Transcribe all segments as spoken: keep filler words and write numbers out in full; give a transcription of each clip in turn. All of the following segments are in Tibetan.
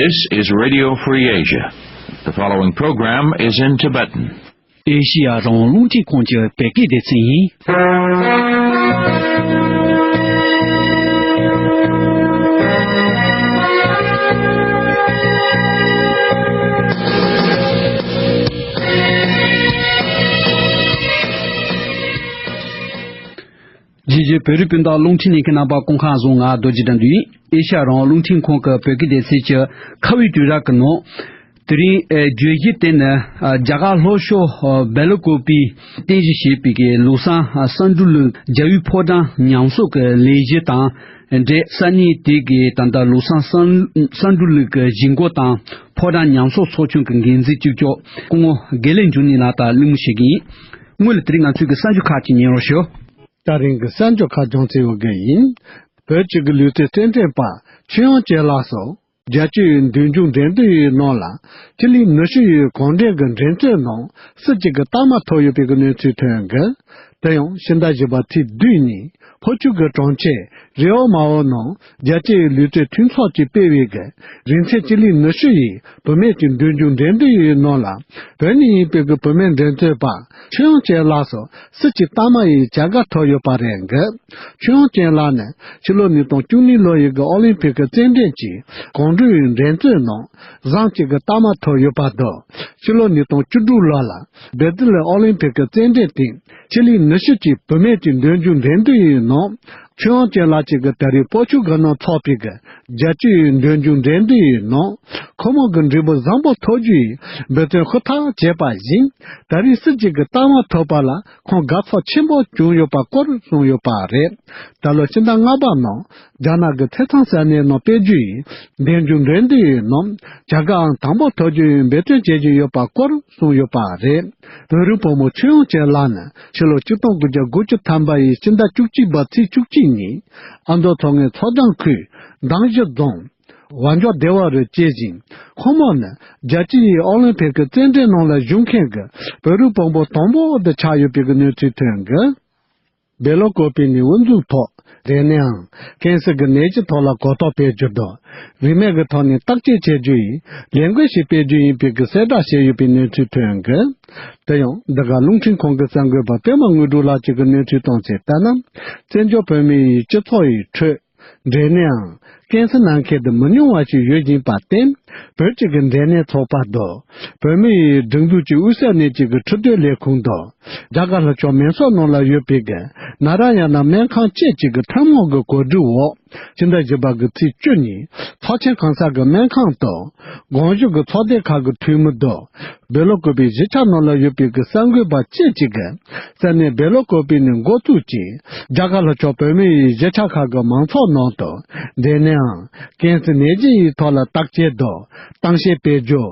This is Radio Free Asia. The following program is in Tibetan. ཨེ་ཤི་ཡ་རང་དབང་རླུང་འཕྲིན་ཁང་གི་བོད་སྐད་སྡེ་ཚན་ཡིན། རྒྱལ་སྤྱིའི་བོད་རིགས་སྤུན་ཟླ་རླུང་འཕྲིན་ལྷན་རྒྱས་རྣམ་པ་སྐུ་ཁམས་བཟང་། ང་རྡོ་རྗེ་དགྲ་འདུལ་ཡིན། ཨེ་ཤ་ཡ་རང་དབང་རླུང་འཕྲིན་ཁང་གི་བོད་སྐད་སྡེ་ཚན་གྱི་ཁ་བའི་དུས་རབས་ཀྱི་ནང་། དེ་རིང་ཨེ་བརྗོད་གཞི་དེ་ནི་ཨ་རྒྱ་གར་ལྷོ་ཕྱོགས་ཨ་སྦེལ་ཀོབ་པའི་རྟེན་གཞི་བྱས་པའི་གི་ལུགས་བཟང་ཨ་བསམ་གྲུབ་གླིང་རྒྱལ་བའི་ཕོ་བྲང་ཉམས་གསོ་གི་ལས་གཞི་དང་འབྲེལ། ས་གནས་དེ་གའི་ད་ལྟ་ལུགས་བཟང་བསམ་བསམ་གྲུབ་གླིང་གི་གཞིས་འགོ་དང་ཕོ་བྲང་ཉམས་གསོ་ཚོགས་ཆུང་གི་འགན་འཛིན་གཅིག་ལྕོགས་སྐུ་ངོ་དགེ་ལེགས་འབྱུང་གནས་ལགས་དང་གླེང་མོལ་བྱེད་ཀྱི་ཡིན། སྔོན་ལ་དེ་རིང་ང་ཚོའི་གི་གསར་འགྱུར་ཁག་ཅིག་ཉན་རོགས་ཞུ། ད་རིང་གི་གསར་འགྱུར་ཁག་ཅུང་ཙམ་ཡོད་ཀྱི་ཡིན། བོད་ཀྱི་གི་ལུས་རྩལ་རྩེད་འགྲན་པ་ཆོས་དབྱངས་ཅན་ལགས་སུ། རྒྱལ་སྤྱིའི་མདུན་ལྗོངས་འགྲན་བསྡུར་ཡི་ནང་ལ་ཆི་ལི་ནུ་ཞི་ཡི་གུང་ཁྲན་གྱི་འགྲན་རྩོད་ནང་སྲིད་སྤྱི་གི་རྟགས་མ་ཐོབ་ཡོད་པའི་གི་གནས་ཚུལ་ཐོན་གི། དེ་ཡང་ཕྱི་ཟླ་བཞི་པ་ཚེས་བདུན་ཉིན་ཕོ་ཆུ་གི་གྲོང་ཁྱེར་རི་ཨོ་མ་ཨོ་ནང་རྒྱལ་སྤྱིའི་ལུས་རྩལ་མཐུན་ཚོགས་ཀྱིས་སྤེལ་བའི་གི་རིང་ཚད་ཅི་ལི་ནུ་ཞི་ཡི་བུད་མེད་ཀྱི་མདུན་ལྗོངས་འགྲན་བསྡུར་ཡི་ནང་ལ་བོད་ནས་ཡིན་པའི་གི་བུད་མེད་འགྲན་རྩོད་པ་ཆོས་དབྱངས་ཅན་ལགས་སུ་སྲིད་སྤྱི་རྟགས་མ་ཡི་བྱ་དགའ་ཐོབ་ཡོད་པ་རེད་གི། ཆོས་དབྱངས་ཅན་ལགས་ནི་ཕྱི་ལོ་ཉིས་སྟོང་བཅུ་གཉིས་ལོ་ཡི་གི་ཨོ་ལིམ་ཕིག་གི་རྩེད་འགྲན་གྱི་གང་དྲུག་ཡི་འགྲན་རྩོད་ནང་བཟང་ཅིག་གི་རྟགས་མ་ཐོབ་ཡོད་པ་དང་། ཕྱི་ལོ་ཉིས་སྟོང་བཅུ་དྲུག་ལོ་ལ་བེར་ལིན་ཨོ་ལིམ་ཕིག་གི་རྩེད་འགྲན་སྟེང་ཆི་ལི་ནུ་ཞི་གྱི་བུད་མེད་ཀྱི་མདུན་ལྗོངས་འགྲན་བསྡུར་ཡི་ནང་། ཆོས་དབྱངས་ཅན་ལགས་ཀྱིས་གི་ད་རེས་ཕོ་ཆུ་གི་ནང་འཚོགས་པའི་གི་རྒྱལ་སྤྱིའི་མདུན་ལྗོངས་འགྲན་བསྡུར་ཡི་ནང་། ཁོ་མོ་གི་འབྲས་བུ་བཟང་པོ་ཐོབ་རྒྱུ་ཡི་འབད་བརྩོན་ཧུར་ཐག་བྱས་པ་བཞིན། ད་རེས་སྲིད་སྤྱི་གི་རྟགས་མ་ཐོབ་པ་ལ་ཁོང་དགའ་ཚོར་ཆེན་པོ་བྱུང་ཡོད་པ་སྐོར་གསུངས་ཡོད་པ་རེད། ད་ལོ་ཕྱི་ཟླ་ལྔ་པ་ནང་རྒྱ་ནག་གི་ཚེས་ཐང་ས་གནས་ནང་སྤེལ་རྒྱུ་ཡི་མདུན་ལྗོངས་འགྲན་བསྡུར་ཡི་ནང་བྱ་དགའ་ཨང་དང་པོ་ཐོབ་རྒྱུ་ཡི་འབད་བརྩོན་བྱེད་བཞིན་ཡོད་པ་སྐོར་གསུངས་ཡོད་པ་རེད། བོད་རིགས་བུ་མོ་ཆོས་དབྱངས་ཅན་ལགས་ནི་ཕྱི་ལོ་ཆིག་སྟོང་དགུ་བརྒྱ་དགུ་བཅུ་ཐམ་པ་ཡི་ཕྱི་ཟླ་བཅུ་གཅིག་པ་ཚེས་བཅུ་གཅིག་ཉིན་ཨ་མདོ་མཚོ་སྔོན་མཚོ་བྱང་ཁུལ་མདང་ཞི་རྫོང་བ་འཇོ་སྡེ་བ་རུ་སྐྱེས་ཤིང་། ཁོ་མོ་ནི་རྒྱལ་སྤྱིའི་ཨོ་ལིམ་ཕིག་གི་རྩེད་འགྲན་ནང་ལ་ཞུགས་མཁན་གྱི་བོད་རིགས་བུ་མོ་དང་པོ་དེ་ཆགས་ཡོད་པའི་གི་གནས་ཚུལ་ཐོན་གི། སྦེལ་ཀོབ་པི་ནས་དབུ་འཛུགས་ཐོག་འབྲས་ནད་ཨང་ཀན་སར་གྱི་ནད་གཞི་ཐོག་ལ་གོ་རྟོགས་སྤེལ་རྒྱུ་དང་། རིན་མེད་ཀྱི་ཐོག་ནས་བརྟག་དཔྱད་བྱེད་རྒྱུ་ཡི་ལས་འགུལ་ཞིག་སྤེལ་རྒྱུ་ཡིན་པའི་གི་གསལ་བསྒྲགས་བྱས་ཡོད་པའི་གནས་ཚུལ་ཐོན་གི། དེ་ཡང་འདི་ག་རླུང་འཕྲིན་ཁང་གི་གསར་འགོད་པ་པད་མ་དངོས་གྲུབ་ལགས་ཀྱིས་གི་གནས་ཚུལ་གཏོང་ཚུལ་ལྟར་ན། བཙན་བྱོལ་བོད་མིའི་སྤྱི་ཚོགས་ཡི་ཁྲོད། འབྲས་ནད་ཨང་ཀན་སར་ན་མཁན་དེ་མི་ཉུང་བ་ཞིག་ཡོད་བཞིན་པར་བརྟེན། བོད་ཀྱི་གི་འབྲས་ནད་ཚོགས་པ་དང་། བོད་མིའི་སྒྲིག་འཛུགས་ཀྱི་དབུས་ས་གནས་ཀྱི་གི་འཕྲོད་བསྟེན་ལས་ཁུངས་དང་། རྒྱ་གར་ལྷོ་ཕྱོགས་མན་སོར་ནང་ལ་ཡོད་པའི་གི་ན་ར་ཡ་ན་སྨན་ཁང་བཅས་ཀྱི་གི་ཐུན་མོང་གི་གོ་སྒྲིག་འོག་ཕྱི་ཟླ་བཞི་པ་གི་ཚེས་བཅུ་ཉིན་ཚོགས་ཆེན་གང་ས་གི་སྨན་ཁང་དང་། དགོངས་ཞུ་གི་ཚོགས་སྡེ་ཁག་གི་འཐུས་མི་དང་། སྦེལ་ཀོབ་པི་གཞིས་ཆགས་ནང་ལ་ཡོད་པའི་གི་གསར་འགོད་པ་བཅས་ཀྱིས་གི་ས་གནས་སྦེལ་ཀོབ་པི་ནས་འགོ་བཙུགས་ཀྱིས་རྒྱ་གར་ལྷོ་ཕྱོགས་བོད་མིའི་གཞིས་ཆགས་ཁག་གི་མང་ཚོགས་ནང་དུ་འབྲས་ནད་ཨང་ཀན་སར་ནད་གཞི་ཡི་ཐོག་ལ་བརྟག་དཔྱད་དང་གཏམ་བཤད་སྤེལ་རྒྱུ།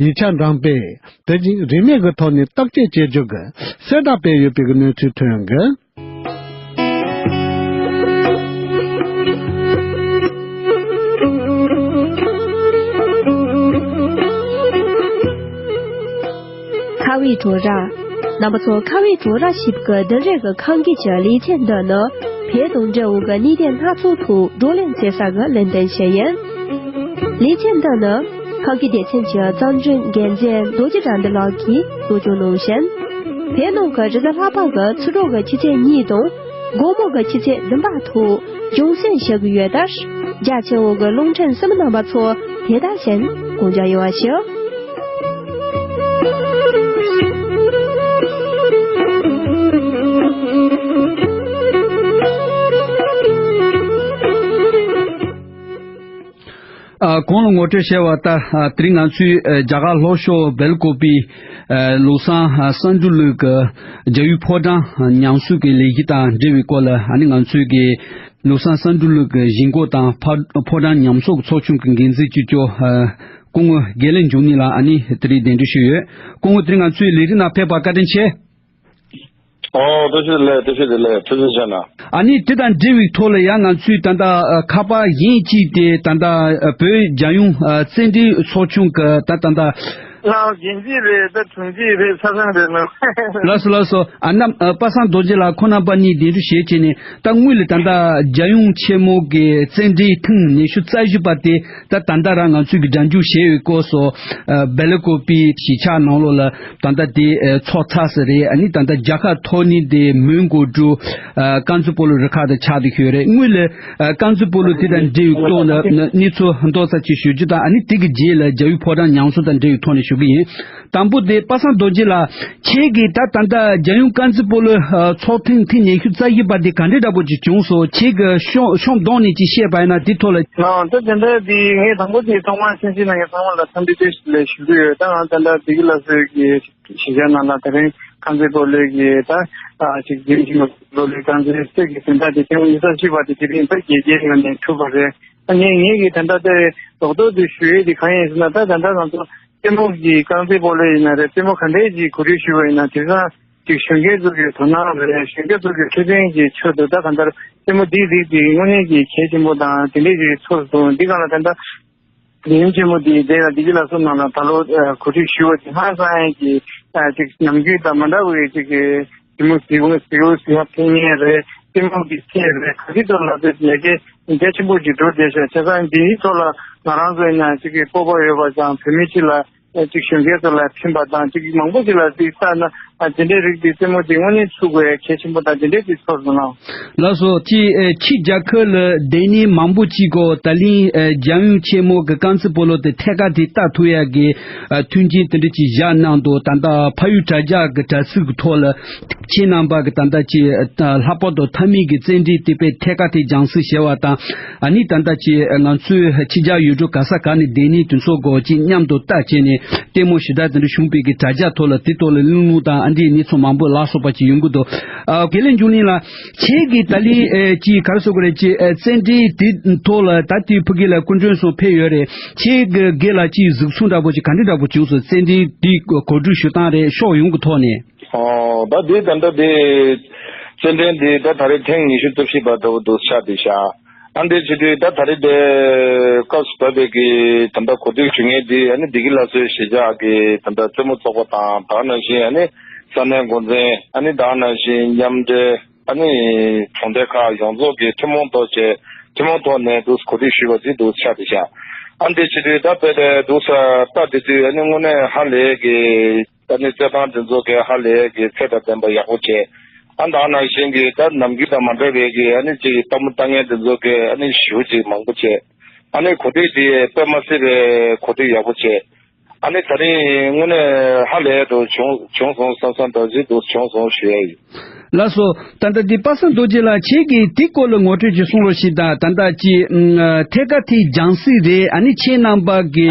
ཡིག་ཆ་འགྲེམས་སྤེལ། དེ་བཞིན་རིན་མེད་ཀྱི་ཐོག་ནས་བརྟག་དཔྱད་བྱེད་རྒྱུ་གི་གསལ་བསྒྲགས་སྤེལ་ཡོད་པའི་གི་གནས་ཚུལ་ཐོན་གི། ཁ་བའི་བྲོ་ར། རྣམ་པ་ཚོ་ཁ་བའི་བྲོ་ར་ཞེས་པའི་བདུན་རེ་གི་ཁམས་སྐད་ཀྱི་ལེ་ཚན་འདི་ནི་བོད་དང་འབྲེལ་བའི་གནད་དོན་སྣ་ཚོགས་ཐོག་བགྲོ་གླེང་བྱེད་ས་གི་ལེ་ཚན་ཞིག་ཡིན། ལེ་ཚན་འདི་ནི་ཁམས་སྐད་སྡེ་ཚན་གྱི་རྩོམ་སྒྲིག་འགན་འཛིན་རྡོ་རྗེ་དགྲ་འདུལ་ལགས་ཀྱིས་གཙོ་སྐྱོང་གནང་ཞིང་། བོད་ནང་གི་རེས་གཟའ་ལྷག་པ་གི་ཚེས་དྲུག་གི་ཆུ་ཚོད་གཉིས་དང་དགོང་མོ་གི་ཆུ་ཚོད་བདུན་པ་ཐོག་སྦྱོང་བརྩོན་བྱེད་ཀྱི་ཡོད་དུས། རྒྱ་ཆེ་བོ་གི་རླུང་འཕྲིན་གསན་མི་རྣམ་པ་ཚོ་དེ་ལྟར་བྱས་ནས་སྐུ་མཇལ་ཡོང་བ་ཞུ། ཨ། གོང་ལ་ངོ་སྤྲོད་བྱས་པ་ལྟར། ཨ། དེ་རིང་ང་ཚོས། ཨ། རྒྱ་གར་ལྷོ་ཕྱོགས་སྦེལ་ཀོབ་པི། ཨ། ལུགས་བཟང་། ཨ། བསམ་གྲུབ་གླིང་གི་རྒྱལ་བའི་ཕོ་བྲང་ཉམས་གསོ་གི་ལས་གཞི་དང་འབྲེལ་བའི་སྐོར་ལ། ཨ་ནི་ང་ཚོས་ཀྱི་ལུགས་བཟང་བསམ་གྲུབ་གླིང་གི་གཞིས་འགོ་དང་ཕ། ཕོ་བྲང་ཉམས་གསོ་གི་ཚོགས་ཆུང་གི་འགན་འཛིན་གཅིག་ལྕོགས། ཨ། སྐུ་ངོ་དགེ་ལེགས་འབྱུང་གནས་ལགས་ཨ་ནི་དེ་རིང་གདན་འདྲེན་ཞུས་ཡོད། སྐུ་ངོ་དེ་རིང་ང་ཚོའི་ལས་རིམ་ནང་ཕེབས་པར་བཀའ་དྲིན་ཆེ། ཨོ། ཐུགས་རྗེ་ལེགས། ཐུགས་རྗེ་ལེགས། ཐུགས་རྗེ་ཆེ་གནང་། ཨ་ནི་དེ་དང་འབྲེལ་བའི་ཐོག་ལ་ཡང་ང་ཚོས་ད་ལྟ་ཨ། ཁ་པར་གཞན་གཅིག་དེ་ད་ལྟ་ཨ། བོད་རྒྱལ་ཡོངས་ཨ། རྩེད་འགྲན་ཚོགས་ཆུང་གི་ད་ད་ལྟ་ ལགས། རྒན་གཅིག་རེད། ད་དྲུང་ཆེ་རེད། ཆ་ཚང་རེད་ལགས། ལགས་སོ་ལགས་སོ། ཨ་ནམ་ཨ་པ་སངས་རྡོ་རྗེ་ལགས། ཁོང་རྣམ་པ་གཉིས་གདན་འདྲེན་ཞུས་བྱས་ནས། ད་དངོས་ལ་ད་ལྟ་རྒྱལ་ཡོངས་ཆེན་མོ་གི་བཙན་འབྲེལ་ཐེངས་ཉི་ཤུ་རྩ་བཞི་པ་དེ། ད་ད་ལྟ་རང་ང་ཚོས་ཀྱི་སྒྲ་འཇུག་བྱས་ཡོད་སྐོར་སོགས། ཨ་སྦེལ་ཀོབ་པའི་གཞིས་ཆགས་ནང་ལོགས་ལ་ད་ལྟ་དེ་ཨ་ཚོགས་ཚར་ས་རེད། ཨ་ནི་ད་ལྟ་རྒྱལ་ཁབ་ཐོག་ནས་དེ་མོན་གྷོ་འགྲོ། ཨ་རྐང་རྩེད་སྤོ་ལོ་རུ་ཁག་དང་ཆགས་བསྡད་ཡོད་རེད། དངོས་ལ་ཨ་རྐང་རྩེད་སྤོ་ལོ་དེ་དང་འབྲེལ་བའི་ཐོག་ནས་གནས་ཚུལ་མདོར་ཙམ་ཅིག་ཞུ་རྒྱུ་དང་། ཨ་ནི་དེ་གི་རྗེས་ལ་རྒྱལ་བའི་ཕོ་བྲང་ཉམས་གསོ་དང་འབྲེལ་བའི་ཐོག་ནས་ཞུ་གི་ཡིན། དང་པོ་དེ་པ་སངས་རྡོ་རྗེ་ལགས། ཁྱེད་ཀྱིས་ད་ད་ལྟ་རྒྱལ་ཡོངས་རྐང་རྩེད་སྤོ་ལོ་ཨ་ཚོགས་ཐེངས་ཐེངས་ཉི་ཤུ་རྩ་བཞི་པ་དེ་ག་འདྲའི་འདྲ་པོ་ཅིག་བྱུང་སོང་། ཁྱེད་ཀྱིས་ཤོག་ཤོག་འདོན་ནས་ཅིག་བཤད་པ་ཡིན་ན་དེ་ཐོག་ལ། ལགས། ད་དེ་འདྲ་དེ་ངས་དང་པོ་དེ་ཐོག་མར་ཆེན་ཅིག་ནང་གི་ཚང་མ་ལ་འཚམས་འདྲི་བཀྲ་ཤིས་བདེ་ལེགས་ཞུ་གི་ཡོད། ད་ང་ད་ལྟ་བདེ་སྐྱིད་ལགས་ཚོའི་གི་གཞིས་ཆགས་ནང་ལ་དེ་རིང་རྐང་རྩེད་སྤོ་ལོའི་གི་ད་ཨ་ཅིག་རྒྱུན་ཞིག་ལོ་ལོའི་རྐང་རྩེད་སྤོ་ལོའི་གི་དེ་འདྲ་དེ་ཐེངས་ཉི་ཤུ་རྩ་བཞི་པ་དེ་དེ་རིང་ད་རྒྱལ་རྒྱལ་ཡོང་ནས་ཐུག་པ་རེད། ད་ངས་ངས་གི་དེ་འདྲ་དེ་རྡོག་རྡོག་དེ་ཞུ་ཡས་དེ་གང་ཡིན་ཟེར་ན། ད་ད་ལྟ་ང་ཚོ་རྩེད་མོ་གི་རྐང་རྩེད་སྤོ་ལོ་ཡིན་ན་རེད། རྩེད་མོ་ག་འདྲས་ཅིག་གོ་སྒྲིག་ཞུས་པ་ཡིན་ན་དེང་སང་ཅིག་གཞོན་སྐྱེས་ཚོ་གི་དོ་སྣང་རེད། གཞོན་སྐྱེས་ཚོ་གི་འཕྲོད་བསྟེན་གྱི་ཆེད་དུ་ད་གང་ལྟར་རྩེད་མོ་འདིའི་རིགས་འདི་དངོས་གནས་ཀྱི་གལ་ཆེན་པོ་དང་དེ་འདྲས་ཅིག་ཚོར་སོང་། འདི་ག་ལ་ད་ལྟ་ལས་ཡུན་ཆེན་མོ་འདི་དེ་ལ་བདེ་སྐྱིད་ལགས་ཚོ་ནང་ལ་ད་ལོ་གོ་སྒྲིག་ཞུས་པ་དེ་ཧང་སང་ཡས་ཀྱི་ཅིག་ནམ་རྒྱུན་དང་མ་འདྲ་བའི་ཅིག་གི་ཞི་མོ་ཟིག་པོ་ཟིག་པོ་ཟིག་ཡ་ཕན་ངེས་རེད། རྩེད་མོ་གི་ཚད་རེད། ག་དུས་ཐོག་ལ་ཚད་ལས་ཀའི་རྒྱ་ཆེན་པོ་ཅིག་འགྲོ་བསྡད་ཤག་བྱས་ཙང་འདིའི་ཐོག་ལ་ང་རང་ཚོ་ཡིན་ན་ཅིག་གི་སྤོབས་པ་ཡོད་པ་དང་བོད་མི་སྤྱི་ལ་ཅིག་གཞོན་སྐྱེས་ཚོ་ལ་ཕན་པ་དང་ཅིག་མང་པོ་ཅིག་ལ་ཅིག་ལྟ་ན་ཨ་དེ་འདྲའི་རིགས་དེ་རྩེད་མོ་དེ་དངོས་གནས་ཚུགས་དགོས་གལ་ཆེན་པོ་དང་དེ་འདྲའི་ཅིག་ཚོར་སོང་ལགས། ལགས་སོ། ཅིག་ཨེ་ཕྱི་རྒྱལ་ཁབ་ལ་སྡོད་མཁན་མང་པོ་ཅིག་གིས་ད་ལན་ཨེ་རྒྱལ་ཡོངས་ཆེན་མོ་གི་རྐང་རྩེད་སྤོ་ལོ་དེ་ཐད་ཀར་དེ་ལྟ་ཐུབ་ཡག་གི་ཨ་མཐུན་རྐྱེན་དེ་འདྲ་ཅིག་བཞག་གནང་འདུག་ད་ལྟ་ཕ་ཡུལ་དྲ་རྒྱ་གི་དྲ་ཚིགས་ཀྱི་ཐོག་ལ། ཁྱེད་རྣམ་པ་གི་ད་ལྟ་ཅིག་ལྷག་པར་དུ་མཐའ་མའི་གི་རྩེད་འགྲན་དེ་དཔེ་ཐད་ཀར་དེ་རྒྱང་སྲིང་བྱས་པ་དང་། ཨ་ནི་ད་ལྟ་ཅིག་ང་ཚོའི་ཕྱི་རྒྱལ་ཡུལ་གྲུ་ག་ས་ག་ནས་སྡོད་མཁན་དེ་ཚོ་གིས་ཅིག་མཉམ་དུ་ལྟ་བྱས་ནས་ལྟད་མོ་ཞེ་དྲག་དེ་འདྲ་བྱུང་བའི་གི་དྲ་རྒྱ་ཐོག་ལ་དེ་ཐོག་ལ་གླེང་སློང་དང་ཨ་འདྲའི་གནས་ཚུལ་མང་པོ་ལ་སོགས་པ་ཅིག་ཡོང་གི་འདུག་ཨ་དགེ་ལེགས་འབྱུང་གནས་ལགས། ཁྱེད་ཀྱིས་ད་ལན་ཨེ་ཅིག་ག་རེ་ཟེར་དགོས་རེད། ཅིག་ཨེ་རྩེད་འགྲན་དེ་ཐོག་ལ་ད་ལྟའི་ཕ་གི་ལ་སྐུ་མགྲོན་ཚོ་ཕེབས་ཡོད་རེད། ཁྱེད་ཀྱི་སྒེར་ལ་ཅིག་གཟིགས་ཚུལ་འདྲ་པོ་ཅིག་ག་འདྲ་འདྲ་པོ་བྱུང་སོང་། རྩེད་འགྲན་དེ་གོ་སྒྲིག་ཞུ་སྟངས་རེད། ཕྱོགས་ཡོངས་ཀྱི་ཐོག་ནས། ཨོ། ད་དེ་ད་ལྟ་དེ་རྩེད་འགྲན་དེ་ད་ད་རེས་ཐེངས་ཉི་ཤུ་རྩ་བཞི་པ་འདྲ་པོ་འདུག་ཆགས་བསྡད་ཤག་ཨ་འདྲ་བྱེད་དུས་ད་ད་རེས་དེ་སྐབས་སུ་བབས་པའི་གི་ད་ལྟ་གོ་སྒྲིག་ཞུ་མཁན་དེ་ཨ་ནི་བདེ་སྐྱིད་ལགས་ཚོའི་གཞིས་ཆགས་ཀྱི་ད་ལྟ་རྩེད་མོ་ཚོགས་པ་དང་། ད་ག་ནང་བཞིན་ཨ་ནི་ས་གནས་འགོ་འཛིན། ཨ་ནི་ད་ག་ནང་བཞིན་མཉམ་འབྲེལ། ཨ་ནི་གྲོང་སྡེ་ཁག་ཡོངས་རྫོགས་ཀྱི་ཐུན་མོང་ཐོག་བཅས་ཐུན་མོང་ཐོག་ནས་འདུག་གོ་སྒྲིག་ཞུས་པ་ཅིག་འདུག་ཆགས་བསྡད་ཤག་ཨ་འདྲ་བྱེད་དུས་ད་དཔེ་དེ་འདུག་ས་ལྟ་བསྡད་དུས་ཨ་ནི་དངོས་གནས་ཧ་ལས་ཀྱི། ཨ་ནི་རྩེད་ཐང་དེ་ཚོ་གི་ཧ་ལས་ཀྱི་ཚད་དང་ལྡན་པ་ཡག་པོ་བྱས། ཨ་ད་ག་ནང་བཞིན་གྱི་ད་ནམ་རྒྱུན་དང་མ་འདྲ་བའི་གི་ཨ་ནི་ཅིག་ལྟད་མོ་ལྟ་མཁན་དེ་ཚོ་གི་ཨ་ནི་ཞེ་པོ་ཅིག་མང་པོ་བྱས། ཨ་ནི་གོ་སྒྲིག་དེ་དཔེ་མ་སྲིད་པའི་གོ་སྒྲིག་ཡག་པོ་བྱས། ཨ་ནི་ད་རིང་དངོས་གནས་ཧ་ལས་དུ་བྱུང་བྱུང་སོང་བསམ་བསམ་འདྲ་ཅིག་འདུག་བྱུང་སོང་ཞུ་ཡ་ཡིན། ལགས་སོ། ད་ལྟ་འདི་པ་སངས་རྡོ་རྗེ་ལགས། ཁྱེད་ཀྱིས་དེའི་སྐོར་ལ་ངོ་སྤྲོད་ཅིག་གསུང་རོགས་ཞེས་དང་། ད་ལྟ་ཅིག་ཨ་ཐད་ཀར་དེ་རྒྱང་སྲིང་རེད། ཨ་ནི་ཁྱེད་རྣམ་པ་གི་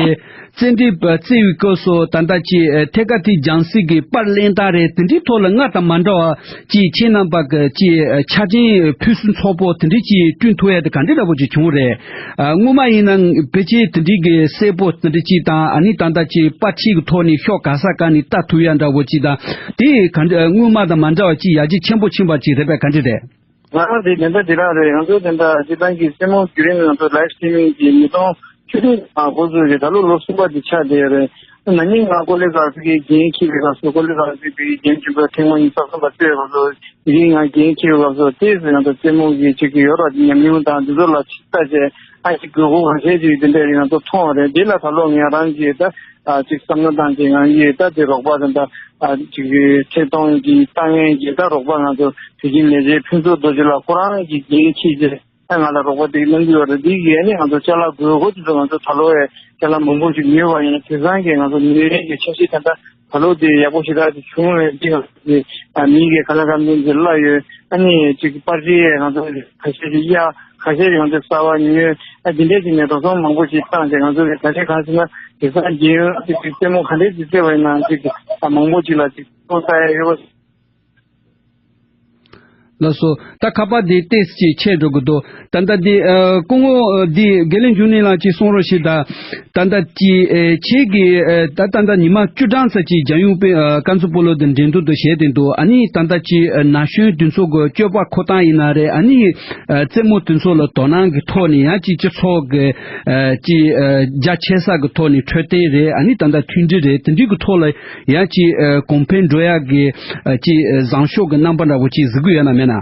རྩེད་འགྲན་རྩེ་བའི་སྐབས་སུ་ད་ལྟ་ཅིག་ཨ་ཐད་ཀར་དེ་རྒྱང་སྲིང་གི་པར་ལེན་སྟངས་རེད། དེ་འདྲའི་ཐོག་ལ་སྔར་དང་མ་འདྲ་བ་ཅིག་ཁྱེད་རྣམ་པ་གི་ཅིག་ཨ་ཆ་རྐྱེན་ཕུན་སུམ་ཚོགས་པོ་དེ་འདྲའི་ཅིག་བསྐྲུན་ཐུབ་ཡ་དེ་ག་འདྲ་འདྲ་པོ་ཅིག་བྱུང་རེད། ཨ་སྔོན་མ་ཡིན་ན་ཕལ་ཆེར་དེ་འདྲའི་གི་གསལ་པོ་དེ་འདྲའི་ཅིག་དང་། ཨ་ནི་ད་ལྟ་ཅིག་པར་ཆས་ཀྱི་ཐོག་ནས་ཕྱོགས་ག་ས་ག་ནས་ལྟ་ཐུབ་ཡ་འདྲ་པོ་ཅིག་དང་། དེ་ག་འདྲ་སྔོན་མ་དང་མ་འདྲ་བ་ཅིག་ཡར་རྒྱས་ཆེན་པོ་ཕྱིན་པ་ཅིག་རེད་པས། ག་འདྲ་རེད། ང་རང་དེ་དེ་འདྲ་དེ་རང་རེད། ང་ཚོ་དེ་འདྲ་སྤྱིར་བཏང་གི་རྩེད་མོ་བརྒྱུད་རིམ་ནང་དུ་ལའིབ་སི་ཊི་རི་མིང་གི་ཉིས་སྟོང་བཅུ་བདུན་ནས་འགོ་བཙུགས་རེད། ད་ལོ་ལོ་གསུམ་པ་དེ་ཆགས་བསྡད་ཡོད་རེད། ན་ནིང་ང་ཀོ་ལི་གྷལ་སི་གི་འགན་འཁྱེར་བའི་སྐབས་སུ། ཀོ་ལི་གྷལ་སི་བོད་ཀྱི་རྒྱལ་ཡུམ་ཆེན་མོའི་ཐེངས་མ་ཉི་ཤུ་རྩ་གསུམ་པ་གཙོས་པའི་སྐབས་སུ། དེ་རིང་ང་འགན་འཁྱེར་བའི་སྐབས་སུ་དེ་ང་ཚོ་རྩེད་མོ་གི་ཅིག་གི་ཡོད་ར་ཉམས་མྱོང་དང་འདི་ཚོ་ལ་ཅིག་ལྟ་བྱས། ཨ་ཅིག་དགོས་མཁོ་ག་ཚད་ཅིག་དེ་འདྲ་ཡིན་ན་ཚོ་མཐོང་བ་རེད། དེ་ལ་ད་ལོ་ངས་རང་གིས་ད་ཨ་ཅིག་བསམ་བློ་བཏང་བྱས་ང་ཡིས་ད་དེ་རོགས་པ་དང་ད་ཨ་ཅིག་ཐད་གཏོང་གི་ལྟ་མཁན་གྱི་ད་རོགས་པ་ང་ཚོ་དེ་བཞིན་ལས་བྱེད་ཕུན་ཚོགས་རྡོ་རྗེ་ལགས་ཁོ་རང་གིས་འགན་འཁྱེར་བྱས་ད་ང་ལ་རོགས་པ་དེ་གནང་གི་ཡོད་རེད། དེ་གིས་ཨ་ནི་ང་ཚོ་ཅ་ལག་དགོས་མཁོ་དེ་ཚོ་ང་ཚོ་ད་ལོ་ཡ་ཅ་ལག་མང་པོ་ཞིག་ཉོས་པ་ཡིན། དེང་སང་གི་ང་ཚོ་ཉོས་ཡས་ཀྱི་འཆར་གཞི་ད་ལྟ་ད་ལོ་དེ་ཡག་པོ་ཞེ་དྲག་ཅིག་བྱུང་བས་འདི་ང་ཚོ་དེ་ཨ་མིང་གི་ཁ་ལག་ཁ་མིང་གི་གླ་ཡོད། ཨ་ནི་ཅིག་པར་རིས་ང་ཚོ་ཁ་ཤས་ཅིག་གཡར། ཁ་ཤས་ང་ཚོས་གསར་པ་ཉོས། ཨ་འདི་འདྲས་ཅིག་ནས་འགྲོ་སོང་མང་པོ་ཞིག་བཏང་སྟེ་ང་ཚོ་གི་ད་ལྟའི་གང་ཟེར་ན་དེང་སང་རྒྱལ་ཡོངས་ཀྱི་རྩེད་མོ་ག་འདྲས་ཅིག་རྩེ་བ་ཡིན་ནའང་ཅིག་ཨ་མང་པོ་ཅིག་ལ་ཅིག་ཐོག་ས་ཡ་ཡོད་པ། ལགས་སོ། ད་ཁ་པར་འདི་ཏོག་ཙམ་ཅིག་ཆད་འགྲོ་གི་འདུག་ད་ལྟ་འདི་ཨ་སྐུ་ངོ་ཨ་འདི་དགེ་ལེགས་འབྱུང་གནས་ལགས་ཅིག་གསུང་རོགས་ཞེས། ད་ད་ལྟ་ཅིག་ཨ་ཁྱེད་ཀྱིས་ཨ་ད་ད་ལྟ་ཉི་མ་བཅུ་གྲངས་ཙམ་ཅིག་རྒྱལ་ཡོངས་དཔེ་ཨ་ཀན་ཚ་སྤོ་ལོ་དང་འབྲེལ་གཏུག་ཏུ་བྱས་ཏེ་འདུག་ཨ་ནི་ད་ལྟ་ཅིག་ཨ་ན་གཞོན་དེ་ཚོ་གི་སྤྱོད་པ་འཁོར་སྟངས་ཡིན་ན་རེད། ཨ་ནི་ཨ་རྩེད་མོ་དེ་ཚོ་ལ་དོ་སྣང་གི་ཐོག་ནས་ཡང་ཅིག་སྤྱི་ཚོགས་ཀྱི་ཨ་ཅིག་ཨ་རྒྱ་ཆེ་ས་གི་ཐོག་ནས་འཕྲོད་བསྟེན་རེད། ཨ་ནི་ད་ལྟ་མཐུན་སྒྲིལ་རེད། དེ་འདྲའི་གི་ཐོག་ལ་ཡང་ཅིག་ཨ་གོང་འཕེལ་འགྲོ་ཡག་གི་ཨ་ཅིག་ཨ་བཟང་ཕྱོགས་ཀྱི་རྣམ་པ་འདྲ་བོ་ཅིག་གཟིགས་ཀྱི་ཡོད་ན་མེད་ན།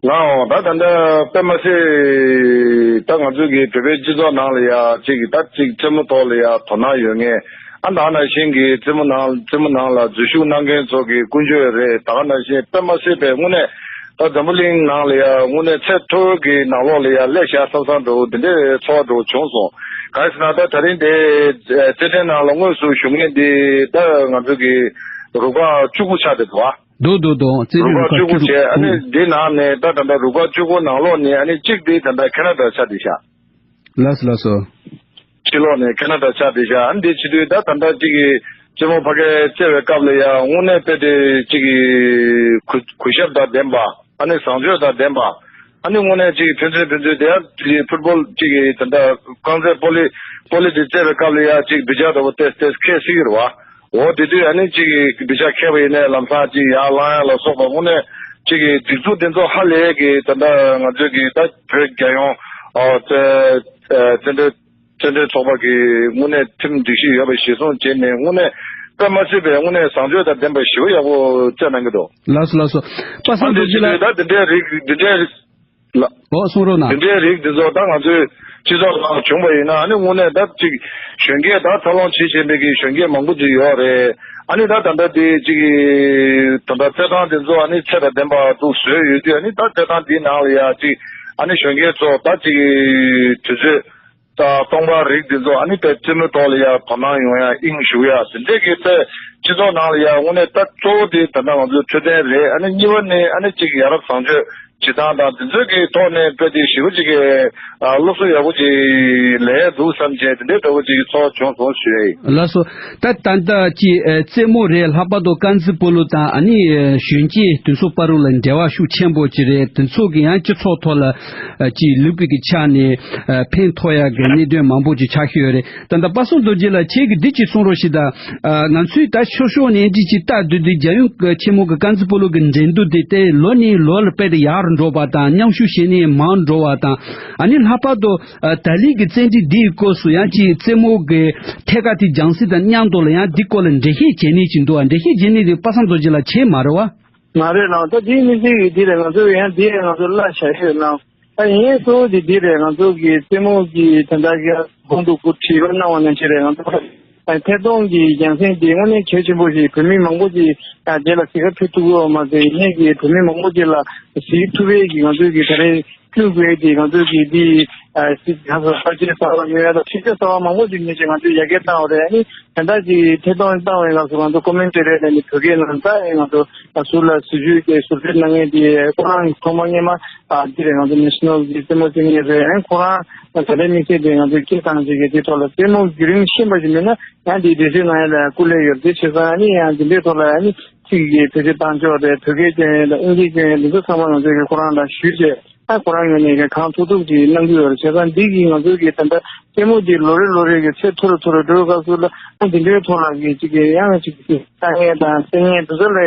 ལགས་འོང་། ད་ད་ལྟ་དཔེ་མ་སྲིད་ད་ང་ཚོའི་གི་བོད་པའི་སྤྱི་ཚོགས་ནང་ལ་ཡ་གཅིག་གི་ད་གཅིག་རྩེད་མོ་ཐོག་ལ་ཡ་དོ་སྣང་ཡོད་མཁན། ཨ་ད་ག་ནང་བཞིན་གི་རྩེད་མོ་ནང་རྩེད་མོ་ནང་ལ་འཛུལ་ཞུགས་གནང་མཁན་ཚོ་གི་ཀུན་སྤྱོད་རེད། ད་ག་ནང་བཞིན་དཔེ་མ་སྲིད་པའི་དངོས་གནས་ད་འཛམ་བུ་གླིང་ནང་ལ་ཡ་དངོས་གནས་ཚད་མཐོའི་གི་ནང་ལོགས་ལ་ཡ་སླེབས་བཞག་བསམ་བསམ་འདྲ་བོ་དེ་འདྲའི་ཚོར་བ་འདྲ་བོ་བྱུང་སོང་། གང་ཡིན་ཟེར་ན་ད་ད་རིང་དེ་རྩེད་འགྲན་ནང་ལ་དངོས་སུ་ཞུགས་མཁན་དེ་ད་ང་ཚོ་གི་རུ་ཁག་བཅུ་དགུ་ཆགས་བསྡད་འདུག་ཨ། འདུག་འདུག་འདུག་རྩེད་རུ་ཁག་བཅུ་དགུ་བཅུ་དགུ་བྱས། ཨ་ནི་འདི་ནང་ནས་ད་ད་ལྟ་རུ་ཁག་བཅུ་དགུ་ནང་ལོགས་ནས་ཨ་ནི་གཅིག་དེ་ད་ལྟ་ཁེ་ན་ཌ་ཆགས་བསྡད་ཤག་ལགས་སོ་ལགས་སོ། ཕྱི་ལོགས་ནས་ཁེ་ན་ཌ་ཆགས་བསྡད་ཤག་ཨ་ནི་འདི་བྱེད་དུས་ད་ད་ལྟ་གཅིག་གི་རྩེད་མོ་ཕ་གིར་རྩེ་བའི་སྐབས་ལ་ཡང་དངོས་གནས་དཔེ་དེ་གཅིག་གི་གུས་གུས་ཞབས་དང་ལྡན་པ། ཨ་ནི་བཟང་སྤྱོད་དང་ལྡན་པ། ཨ་ནི་དངོས་གནས་གཅིག་ཕན་ཚུན་ཕན་ཚུན་དེ་ཡང་གཅིག་ཕུཊ་བོལ་གཅིག་གི་ད་ལྟ་རྐང་རྩེད་སྤོ་ལོ་སྤོ་ལོ་དེ་རྩེ་བའི་སྐབས་ལ་ཡང་གཅིག་འབུད་ཆག་འདྲ་བོ་ཏེས་ཏེས་ཁེལ་སྲིད་ཀྱི་རེད་བ། འོ་དེ་དུས་ཨ་ནི་གཅིག་གི་འབུད་ཆག་ཁེལ་བ་ཡིན་ནའི་ལམ་སང་གཅིག་ཡར་ལངས་ཡག་ལ་སོགས་པ་དངོས་གནས་གཅིག་གི་སྒྲིག་འཛུགས་དེ་ཚོ་ཧ་ལས་ཀྱི་ད་ལྟ་ང་ཚོའི་གི་ད་བོད་རྒྱལ་ཡོངས་ཨོ་རྩེད་རྩེད་འགྲན་རྩེད་འགྲན་ཚོགས་པ་གི་དངོས་གནས་ཁྲིམས་སྒྲིག་གཞི་ཡོད་པ་གཞིར་བཟུང་བྱས་ནས་དངོས་གནས་དཔེ་མ་སྲིད་པའི་དངོས་གནས་བཟང་སྤྱོད་དང་ལྡན་པ་ཞེ་པོ་ཡག་པོ་རྩེད་གནང་གི་འདུག་ལགས་སོ་ལགས་སོ། པ་སངས་རྡོ་རྗེ་ལགས། ད་འདི་འདྲའི་རིགས་འདི་འདྲའི་ལ། ཨོ་གསུང་རོགས་གནང་། འདི་འདྲའི་རིགས་འདི་ཚོ་ད་ང་ཚོའི་སྤྱི་ཚོགས་ནང་བྱུང་བ་ཡིན་ན་ཨ་ནི་དངོས་གནས་ད་ཅིག་གཞོན་སྐྱེས་ད་འཚར་ལོངས་བྱེད་བཞིན་པའི་གི་གཞོན་སྐྱེས་མང་པོ་ཅིག་ཡོད་རེད། ཨ་ནི་ད་ད་ལྟ་དེ་ཅིག་གི་ད་ལྟ་རྩེད་ཐང་དེ་ཚོ་ཨ་ནི་ཚད་དང་ལྡན་པ་འདུག་བཟོས་ཡོད་དུས་ཨ་ནི་ད་རྩེད་ཐང་འདིའི་ནང་ལ་ཡ་ཅིག་ཨ་ནི་གཞོན་སྐྱེས་ཚོ་ད་ཅིག་གི་དུས་ཚོད། ད་སྟོང་པ་རིགས་འདི་ཚོ་ཨ་ནི་དཔེ་རྩེད་མོའི་ཐོག་ལ་ཡ་དོ་སྣང་ཡོང་ཡ་དབྱིངས་ཞུགས་ཡ་དེ་འདྲས་ཀྱི་དཔེ་སྤྱི་ཚོགས་ནང་ལ་ཡ་དངོས་གནས་ད་གཙོ་བོ་དེ་ད་ལྟ་ང་ཚོའི་འཕྲོད་བསྟེན་རེད། ཨ་ནི་གཉིས་པ་ནི་ཨ་ནི་གཅིག་ཡ་རབས་བཟང་སྤྱོད་བྱེད་སྟངས་དང་དེ་ཚོའི་གི་ཐོག་ནས་དཔེ་དེ་ཞེ་པོ་ཅིག་གི་ཨ་སློབ་གསོ་ཡག་པོ་ཅིག་ལེན་འདུག་བསམ་བྱས་དེ་འདྲས་འདྲ་བོ་ཅིག་གི་ཚོར་བ་བྱུང་སོང་ཞུ་ཡ་ཡིན། ལགས་སོ། ད་ད་ལྟ་ཅིག་ཨ་རྩེད་མོ་རེད། ལྷག་པར་དུ་རྐང་རྩེད་སྤོ་ལོ་དང་ཨ་ནི་ཨ་གཞོན་སྐྱེས་དེ་ཚོ་བར་ལ་འབྲེལ་བ་ཤུགས་ཆེན་པོ་ཅིག་རེད། དེ་ཚོ་གི་ཡང་སྤྱི་ཚོགས་ཐོག་ལ་ཨ་ཅིག་ལུགས་ཀྱི་ཆ་ནས་ཨ་ཕན་ཐོགས་ཡག་གི་གནད་དོན་མང་པོ་ཅིག་ཆགས་ཀྱི་ཡོད་རེད། ད་ལྟ་པ་སངས་རྡོ་རྗེ་ལགས་ཁྱེད་ཀྱིས་འདི་ཅིག་གསུང་རོགས་ཞེས། ད་ཨ་ང་ཚོས་ད་ཤོག་ཤོག་ནས་འདི་ཅིག་ལྟ་དུས་དུས་རྒྱལ་ཡོངས་ཆེན་མོ་གི་རྐང་རྩེད་སྤོ་ལོ་གི་འགྲན་བསྡུར་དེ་ལྟའི་ལོ་ནས་ལོ་ལ་དཔེ་དེ་ཡག་རུ་འགྲོ་བ་དང་མཉམ་ཞུགས་བྱེད་མཁན་མང་འགྲོ་བ་དང་། ཨ་ནི་ལྷག་པར་དུ་ཨ་ད་ལན་གྱི་རྩེད་འགྲན་འདིའི་སྐབས་སུ་ཡང་ཅིག་རྩེད་མོ་གི་ཐད་ཀར་དེ་སྦྱང་སྲིད་དང་མཉམ་དུ་ལ་ཡང་འདི་སྐོར་ལ་འགྲེལ་བཤད་བྱེད་མཁན་ཅིག་འདུག་ཨ་འགྲེལ་བཤད་བྱེད་མཁན་དེ་པ་སངས་རྡོ་རྗེ་ལགས་བྱས་མ་རེད་བ། མ་རེད་ལགས། ད་དེའི་དམིགས་བསལ་གྱི་འདི་རེད། ང་ཚོ་ཡང་འདི་རེད། ང་ཚོ་གླ་བཞག་ཡོད་ལགས། ད་ཡིན་གཙོ་བོ་དེ་འདི་རེད། ང་ཚོ་གི་རྩེད་མོ་གི་དོན་དག་གི་གོང་དུ་གོ་དྲིས་པ་གནང་བ་ནང་བཞིན་རེད། ང་ཚོ་ཐད་གཏོང་གི་རྒྱང་སྲིང་དེ་དངོས་གནས་གལ་ཆེན་པོ་ཞིག་བོད་མི་མང་པོ་ཞིག་དེ་ལ་གཟིགས་ག་ཕེབས་ཐུབ་ཀྱི་ཡོད་མ་ཟད་ཡིན་ནའི་གི་བོད་མི་མང་པོ་ཞིག་ལ་གཟིགས་ཐུབ་པའི་གི་ང་ཚོ་གི་ད་རེས་བསྐྲུན་དགོས་དེ་ང་ཚོ་གི་འདི་ཨ་སྲིད་ཁ་སོ་ཕལ་ཆེར་གསར་བ་ཉོ་ཡ་དང་ཕྱི་ཆ་གསར་བ་མང་པོ་ཞིག་ཉོས་བྱས་ང་ཚོས་ཡར་རྒྱས་བཏང་བ་རེད། ཨ་ནི་དེ་འདྲ་ཞིག་ཐད་གཏོང་བཏང་བའི་སྐབས་སུ་ང་ཚོ་ཀོ་མེན་ཊི་རེད། ཨ་ནི་བོད་སྐད་ནང་ད་ཨེ་ང་ཚོ་ཟུར་ལ་ཟུར་ཞུས་ཏེ་ཟུར་ཕེབས་གནང་མཁན་དེ་ཁོ་རང་ཐོག་མ་སྔོན་མ་ཨ་འདི་རེད། ང་ཚོ་ནེ་ཤ་ནལ་གི་རྩེད་མོ་རྩེ་མཁན་རེད། ཨ་ཁོ་རང་ད་ལྟའི་དམིགས་བསལ་དེ་ང་ཚོ་སྐད་བཏང་བྱེད་མཁན་དེ་ཐོག་ལ་རྩེད་མོ་བརྒྱུད་རིམ་ཤེས་པ་ཞིག་མེད་ན་ཡང་དེ་འགྲེལ་བཤད་གནང་ཡ་ལ་སྐུ་ལས་ཡོད། དེ་བྱས་ཙང་ཨ་ནི་ཡང་འདི་འདྲའི་ཐོག་ལ་ཨ་ནི་ཚིག་གི་བེད་སྤྱོད་བཏང་ཕྱོགས་རེད། བོད་སྐད་སྐྱོན་ཡ་དང་དབྱིན་སྐད་སྐྱོན་ཡ་འདི་ཚོ་ཚང་མ་ང་ཚོ་གི་ཁོ་རང་ལ་ཞུས་བྱས། ཨ་ཁོ་རང་ངོས་ནས་གང་ཐུབ་ཐུབ་ཀྱིས་གནང་གི་ཡོད་རེད། བྱས་ཙང་འདི་གིས་ང་ཚོའི་གི་ད་ལྟ་རྩེད་མོ་འདི་ལོ་རེ་ལོ་རེ་གི་ཚད་མཐོ་རུ་མཐོ་རུ་འགྲོ་བའི་སྐབས་སུ་ལ་ཨ་འདི་འདྲའི་ཐོག་ལ་གི་ཅིག་གི་ཡང་ཅིག་གི་དཀའ་ངལ་དང་སེམས་ངལ་འདི་ཚོ་ལ་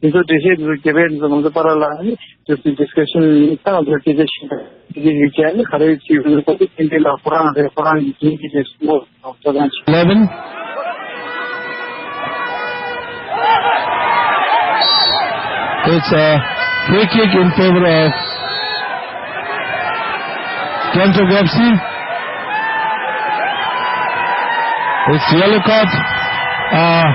འདི་ཚོ་འགྲེལ་བཤད་འདི་ཚོ་རྒྱབ་ཡས་འདི་ཚོ་ང་ཚོ་བར་ལ་ཨ་ནི་just discussion ད་ང་ཚོ་སྐད་ཆ་བཤད་པ་འདི་གི་ཡིག་ཆ་ཨ་ནི་ག་རེ་ཅིག་ཡོད་ན་ཁོ་ཚོ་ཕན་ཚུན་ལ་ཁོ་རང་རེད། ཁོ་རང་གི་རྒྱུན་གྱི་རེད་གསུངས་པ། Eleven. It's a free kick in favor of Kento Gapsi. It's yellow card. Uh,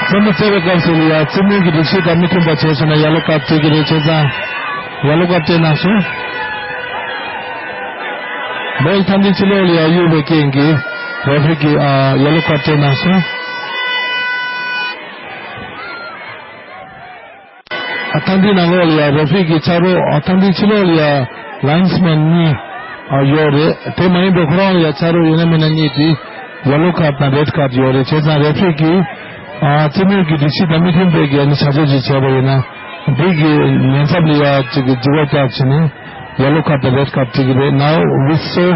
Sambhatseva Gapsi, yeah, རྩེད་མོ་གི་སྒྲིག་གཞི་དང་མི་མཐུན་པ་བྱས་སོང་ན་yellow card སྤྲད་ཀྱི་རེད། བྱས་ཙང་yellow card སྤྲད་གནང་སོང་། བོལ་ཐང་འདི་ཕྱི་ལོགས་ལ་ཡ་གཡུག་པའི་རྐྱེན་གྱིས་རེ་ཕི་རི་གིས་ཨ་ཡེ་ལོ་ཁར་སྤྲད་གནང་སོང་། ཨ་ཐང་འདིའི་ནང་ལོགས་ལ་ཡ་རེ་ཕི་རི་གིས་ཆ་རོགས་ཨ་ཐང་འདིའི་ཕྱི་ལོགས་ལ་ཡ་ལའིན་སི་མེན་གཉིས་ཨ་ཡོད་རེད། དེ་མ་ཡིན་པའི་ཁོ་རང་ལ་ཡ་ཆ་རོགས་ཡོད་ན་མེད་ན་གཉིས་དེ་ཡེ་ལོ་ཁར་དང་རེད་ཁར་ཡོད་རེད། བྱས་ཙང་རེ་ཕི་རི་གིས་ཨ་རྩེད་མོའི་གི་སྒྲིག་གཞི་དང་མི་མཐུན་པའི་གི་ཨ་ནི་བྱ་སྤྱོད་ཅིག་བྱས་པ་ཡིན་ན། འདི་གི་ཉེན་ཚབས་ལ་ཡ་གཅིག་གི་འགྱུར་བ་བརྒྱབ་བྱས་ནས་yellow card དང་red card བྲིས་ཀྱི་རེད། Now we say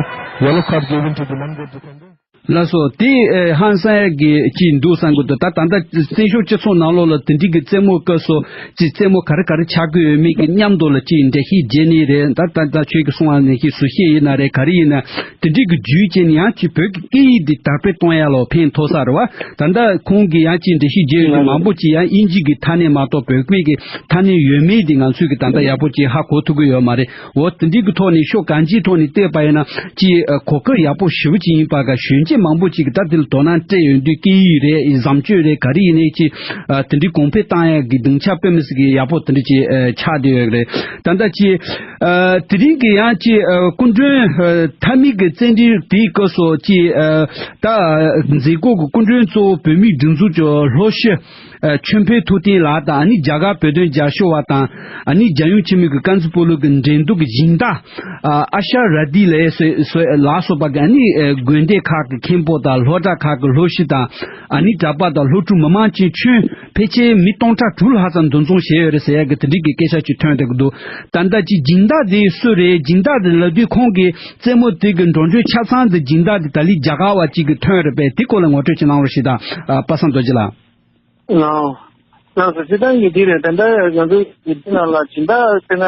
yellow card given to the non-vote defendant. ལགས་སོ། དེ་ཨེ་ཧང་སང་ཡ་གི་ཅིག་འདུག་བསམ་གི་འདུག་ད་ད་ལྟ་བཙན་བྱོལ་སྤྱི་ཚོགས་ནང་ལོགས་ལ་དེ་འདྲའི་གི་རྩེད་མོ་སྐབས་སུ་ཅིག་རྩེད་མོ་ག་རེ་ག་རེ་ཆགས་ཀྱི་ཡོད་མེད་ཀྱི་མཉམ་དུ་ལ་ཅིག་འགྲེལ་བཤད་བྱས་ནས་རེད། ད་ད་ད་ཁྱོད་ཀྱིས་གསུངས་པ་ནང་བཞིན་སུ་ཤེས་ཡིན་ན་རེད། ག་རེ་ཡིན་ན་དེ་འདྲའི་གི་བརྒྱུད་བྱས་ནས་ཡང་ཅིག་བོད་ཀྱི་སྐད་ཡིག་འདི་དར་སྤེལ་གཏོང་ཡ་ལ་ཕན་ཐོགས་ས་རེད་བ། ད་ལྟ་ཁོང་གིས་ཡང་ཅིག་འགྲེལ་བཤད་བརྒྱབ་ཡོད་ཀྱི་མང་པོ་ཅིག་ཡང་དབྱིན་ཇི་གི་ཐ་སྙད་མ་གཏོགས་བོད་སྐད་ཀྱི་ཐ་སྙད་ཡོད་མེད་འདི་ང་ཚོས་ཀྱི་ད་ལྟ་ཡག་པོ་ཅིག་ཧ་གོ་ཐུབ་ཀྱི་ཡོད་མ་རེད། འོ་དེ་འདྲའི་གི་ཐོག་ནས་ཕྱོགས་གང་ཅིའི་ཐོག་ནས་བལྟས་པ་ཡིན་ན་ཅིག་གོ་སྐབས་ཡག་པོ་ཞེ་པོ་ཅིག་ཡིན་པ་ག་གཞོན་སྐྱེས་མང་པོ་ཅིག་གིས་ད་དེ་ལ་དོ་སྣང་སྤྲད་ཡོང་དུས་སྐད་ཡིག་རེད། བཟང་སྤྱོད་རེད། ག་རེ་ཡིན་ནའི་ཅིག་དེ་འདྲའི་གོང་འཕེལ་བཏང་ཡག་གི་སྡིངས་ཆ་དཔེ་མི་སྲིད་ཀྱི་ཡག་པོ་དེ་འདྲ་ཅིག་ཆགས་བསྡད་ཡོད་རེད། ད་ལྟ་ཅིག་དེ་རིང་གི་ཡང་ཅིག་སྐུ་མགྲོན་མཐའ་མའི་གི་བཙན་བྲིས་དེའི་སྐབས་སུ་ཅིག་ད་མཛད་སྒོ་གི་སྐུ་མགྲོན་གཙོ་བོ་བོད་མིའི་སྒྲིག་འཛུགས་ཀྱི་ལྷོ་ཕྱི། ཨ། ཆོས་འཕེལ་ཐུབ་བསྟན་ལགས་དང་ཨ་ནི་རྒྱ་གར་བོད་དོན་རྒྱབ་སྐྱོར་བ་དང་ཨ་ནི་རྒྱལ་ཡོངས་ཆེན་མོའི་གི་ཀན་ཚ་པུ་ལུ་གི་འགྲན་བསྡུར་གྱི་སྦྱིན་བདག་ཨ་ཨ་ཤ་ར་དི་ལ་སོགས་སོགས་ལ་སོགས་པ་གི་ཨ་ནི་ཨ་དགོན་སྡེ་ཁག་གི་མཁན་པོ་དང་སློབ་གྲྭ་ཁག་གི་སློབ་ཕྱི་དང་ཨ་ནི་གྲྭ་པ་དང་སློབ་ཕྲུག་མི་མང་ཅན་ཁྱོན་ཕལ་ཆེར་མི་སྟོང་ཕྲག་དྲུག་ལྷག་ཙམ་འདུ་འཛོམས་བྱས་ཡོད་རེད་ཟེར་ཡག་གི་དེ་འདྲའི་གི་སྐད་ཆ་ཅིག་ཐོན་བསྡད་ཀྱི་འདུག་ད་ལྟ་ཅིག་སྦྱིན་བདག་དེ་སུ་རེད། སྦྱིན་བདག་དེ་ལབ་དུས་ཁོང་གི་རྩེད་མོ་དེ་གི་འགྲོ་གྲོན་ཆ་ཚང་དེ་སྦྱིན་བདག་དེ་ད་ལི་རྒྱ་གར་བ་ཅིག་གི་ཐོན་རེད་པས། དེ་སྐོར་ལ་ངོ་སྤྲོད་ཅིག་གནང་རོགས་ཞེས་དང་། ཨ། པ་སངས་རྡོ་རྗེ་ལགས། ལགས་སོ། སྤྱིར་བཏང་གི་འདི་རེད། ད་ལྟ་ང་ཚོ་འདི་ནང་ལ་སྦྱིན་བདག་ཟེར་ན་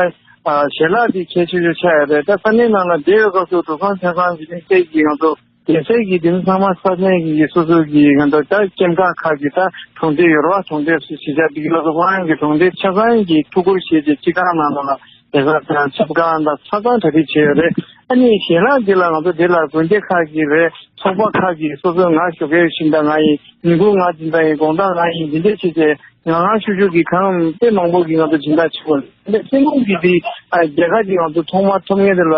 ཞལ་ལག་འདི་གལ་ཆེ་ཤོས་ཆགས་ཡོད་རེད། ད་ས་གནས་ནང་ལ་བསྡད་ཡོད་སྐབས་སུ་འགྲོ་སོང་ཆ་ཚང་འཇིག་རྟེན་སྐྱེས་ཀྱི་ང་ཚོ་རྒྱལ་སའི་གི་འདི་ཚང་མ་ས་གནས་ཀྱི་སོ་སོ་གི་ང་ཚོ་ད་སྐྱེམས་ཁང་ཁག་གི་ད་གྲོང་སྡེ་ཡོད་རེད་བ། གྲོང་སྡེ་སུ་གཞིས་ཆགས་འདི་གི་ལ་སོགས་ཁོ་རང་གི་གྲོང་སྡེ་ཆ་ཚང་གི་ཐུགས་ཁུར་བཞེས་ཏེ་སྤྱི་ཁང་ནང་ལ་ལ་ལས་ཀ་དང་ཆབ་ཁང་དང་ཆ་ཚང་གྲ་སྒྲིག་བྱས་ཡོད་རེད། ཨ་ནི་ཞལ་ལག་འདི་ལ་ང་ཚོ་འདི་ལ་དགོན་སྡེ་ཁག་གི་རེད། ཚོགས་པ་ཁག་གིས་སོ་སོའི་ང་ཞོགས་ཀའི་སྦྱིན་བདག་ང་ཡིན། ཉིན་གུང་ང་སྦྱིན་བདག་ཡིན། དགོང་དག་ང་ཡིན། འདི་འདྲ་བྱས་ཏེ་ང་ང་ཤུ་ཤུ་གི་གང་དཔེ་མང་པོ་གི་ང་ཚོ་སྦྱིན་བདག་བྱེད་དགོས། འདི་སེམས་ཁོང་གི་འདི་རྒྱལ་ཁ་གི་ང་ཚོ་ཐོག་མ་ཐོབ་མཁན་དེ་ལ་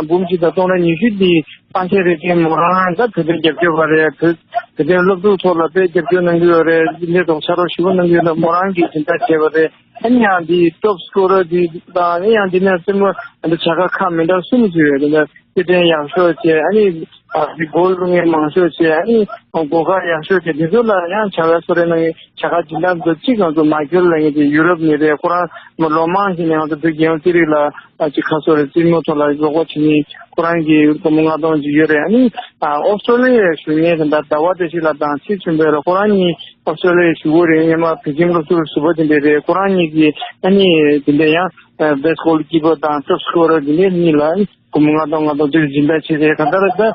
འབུམ་གཅིག་དང་སྟོང་ཕྲག་ཉི་ཤུ་འདི་སྟངས་ཆེན་རེ་ཅན་མོ་རང་ད་བོད་དོན་རྒྱབ་སྐྱོར་བ་རེད། བོད་བོད་དོན་སློབ་ཕྲུག་ཐོག་ལ་དཔེ་རྒྱབ་སྐྱོར་གནང་གི་ཡོད་རེད། འདི་ཐོག་ཕྱག་རོགས་ཞུ་གནང་གི་ཡོད་རེད། མོ་རང་གིས་སྦྱིན་བདག་བྱས་པ་རེད། ཨ་ནི་ཡང་འདི་ཊོབ་སི་ཀོ་རར་འདི་དང་ཨ་ནི་ཡང་འདི་ནས་སེམས་པ་འདི་བྱ་དགའ་ཁག་མི་འདྲ་གསུམ་ཞིག་ཡོད། འདི་ནས་སྐྱེ་ཕྲེང་ཡག་ཤོས་བྱས། ཨ་ནི་ཨ་འདི་སྒོ་བླུག་མཁན་མང་ཤོས་བྱས། ཨ་ནི་སྒོ་ཁ་ཡག་ཤོས་བྱས། འདི་ཚོ་ལ་ཡང་བྱ་དགའ་གསོལ་རས་གནང་མཁན་བྱ་དགའ་སྦྱིན་བདག་འདི་ཚོ་གཅིག་ང་ཚོ་མའི་ཀལ་ལབ་མཁན་དེ་ཡུ་རོབ་ནས་རེད། ཁོ་རང་མི་ལོ་མང་ཞིག་ནས་ང་ཚོ་བོད་རྒྱལ་ཡོངས་རྩེད་རིགས་ལ་ཨ་ཅིག་ཁ་གསོ་རེད། རྩེད་མོ་ཐོག་ལ་རོགས་པ་བྱེད་མཁན་ཁོ་རང་གི་སྒོར་མོ་ལྔ་སྟོང་ཅིག་ཡོད་རེད། ཨ་ནི་ཨ་ཨོ་སི་ཀྲོ་ལི་ཡའི་གཞོན་སྐྱེས་དེ་འདྲ་ཟླ་བ་བཀྲ་ཤིས་ལགས་དང་ཚེ་ཆུན་པས་ལ་ཁོ་རང་གཉིས་ཨོ་སི་ཀྲོ་ལི་ཡའི་གཞུག་གུ་རེད། སྔོན་མ་བོད་ཁྱིམ་སློབ་ཟུར་ཟུར་པ་དེ་འདྲས་རེད། ཁོ་རང་གཉིས་ཀྱིས་ཨ་ནི་དེ་འདྲས་ཡང་བེ་སི་གོལ་ཀི་པར་དང་ཊོབ་སི་ཀོ་རར་དེ་འདྲས་གཉིས་ལ་སྒོར་མོ་ལྔ་སྟོང་ལྔ་སྟོང་དེ་སྦྱིན་བདག་བྱས་ཏེ་གང་ལྟར་ད་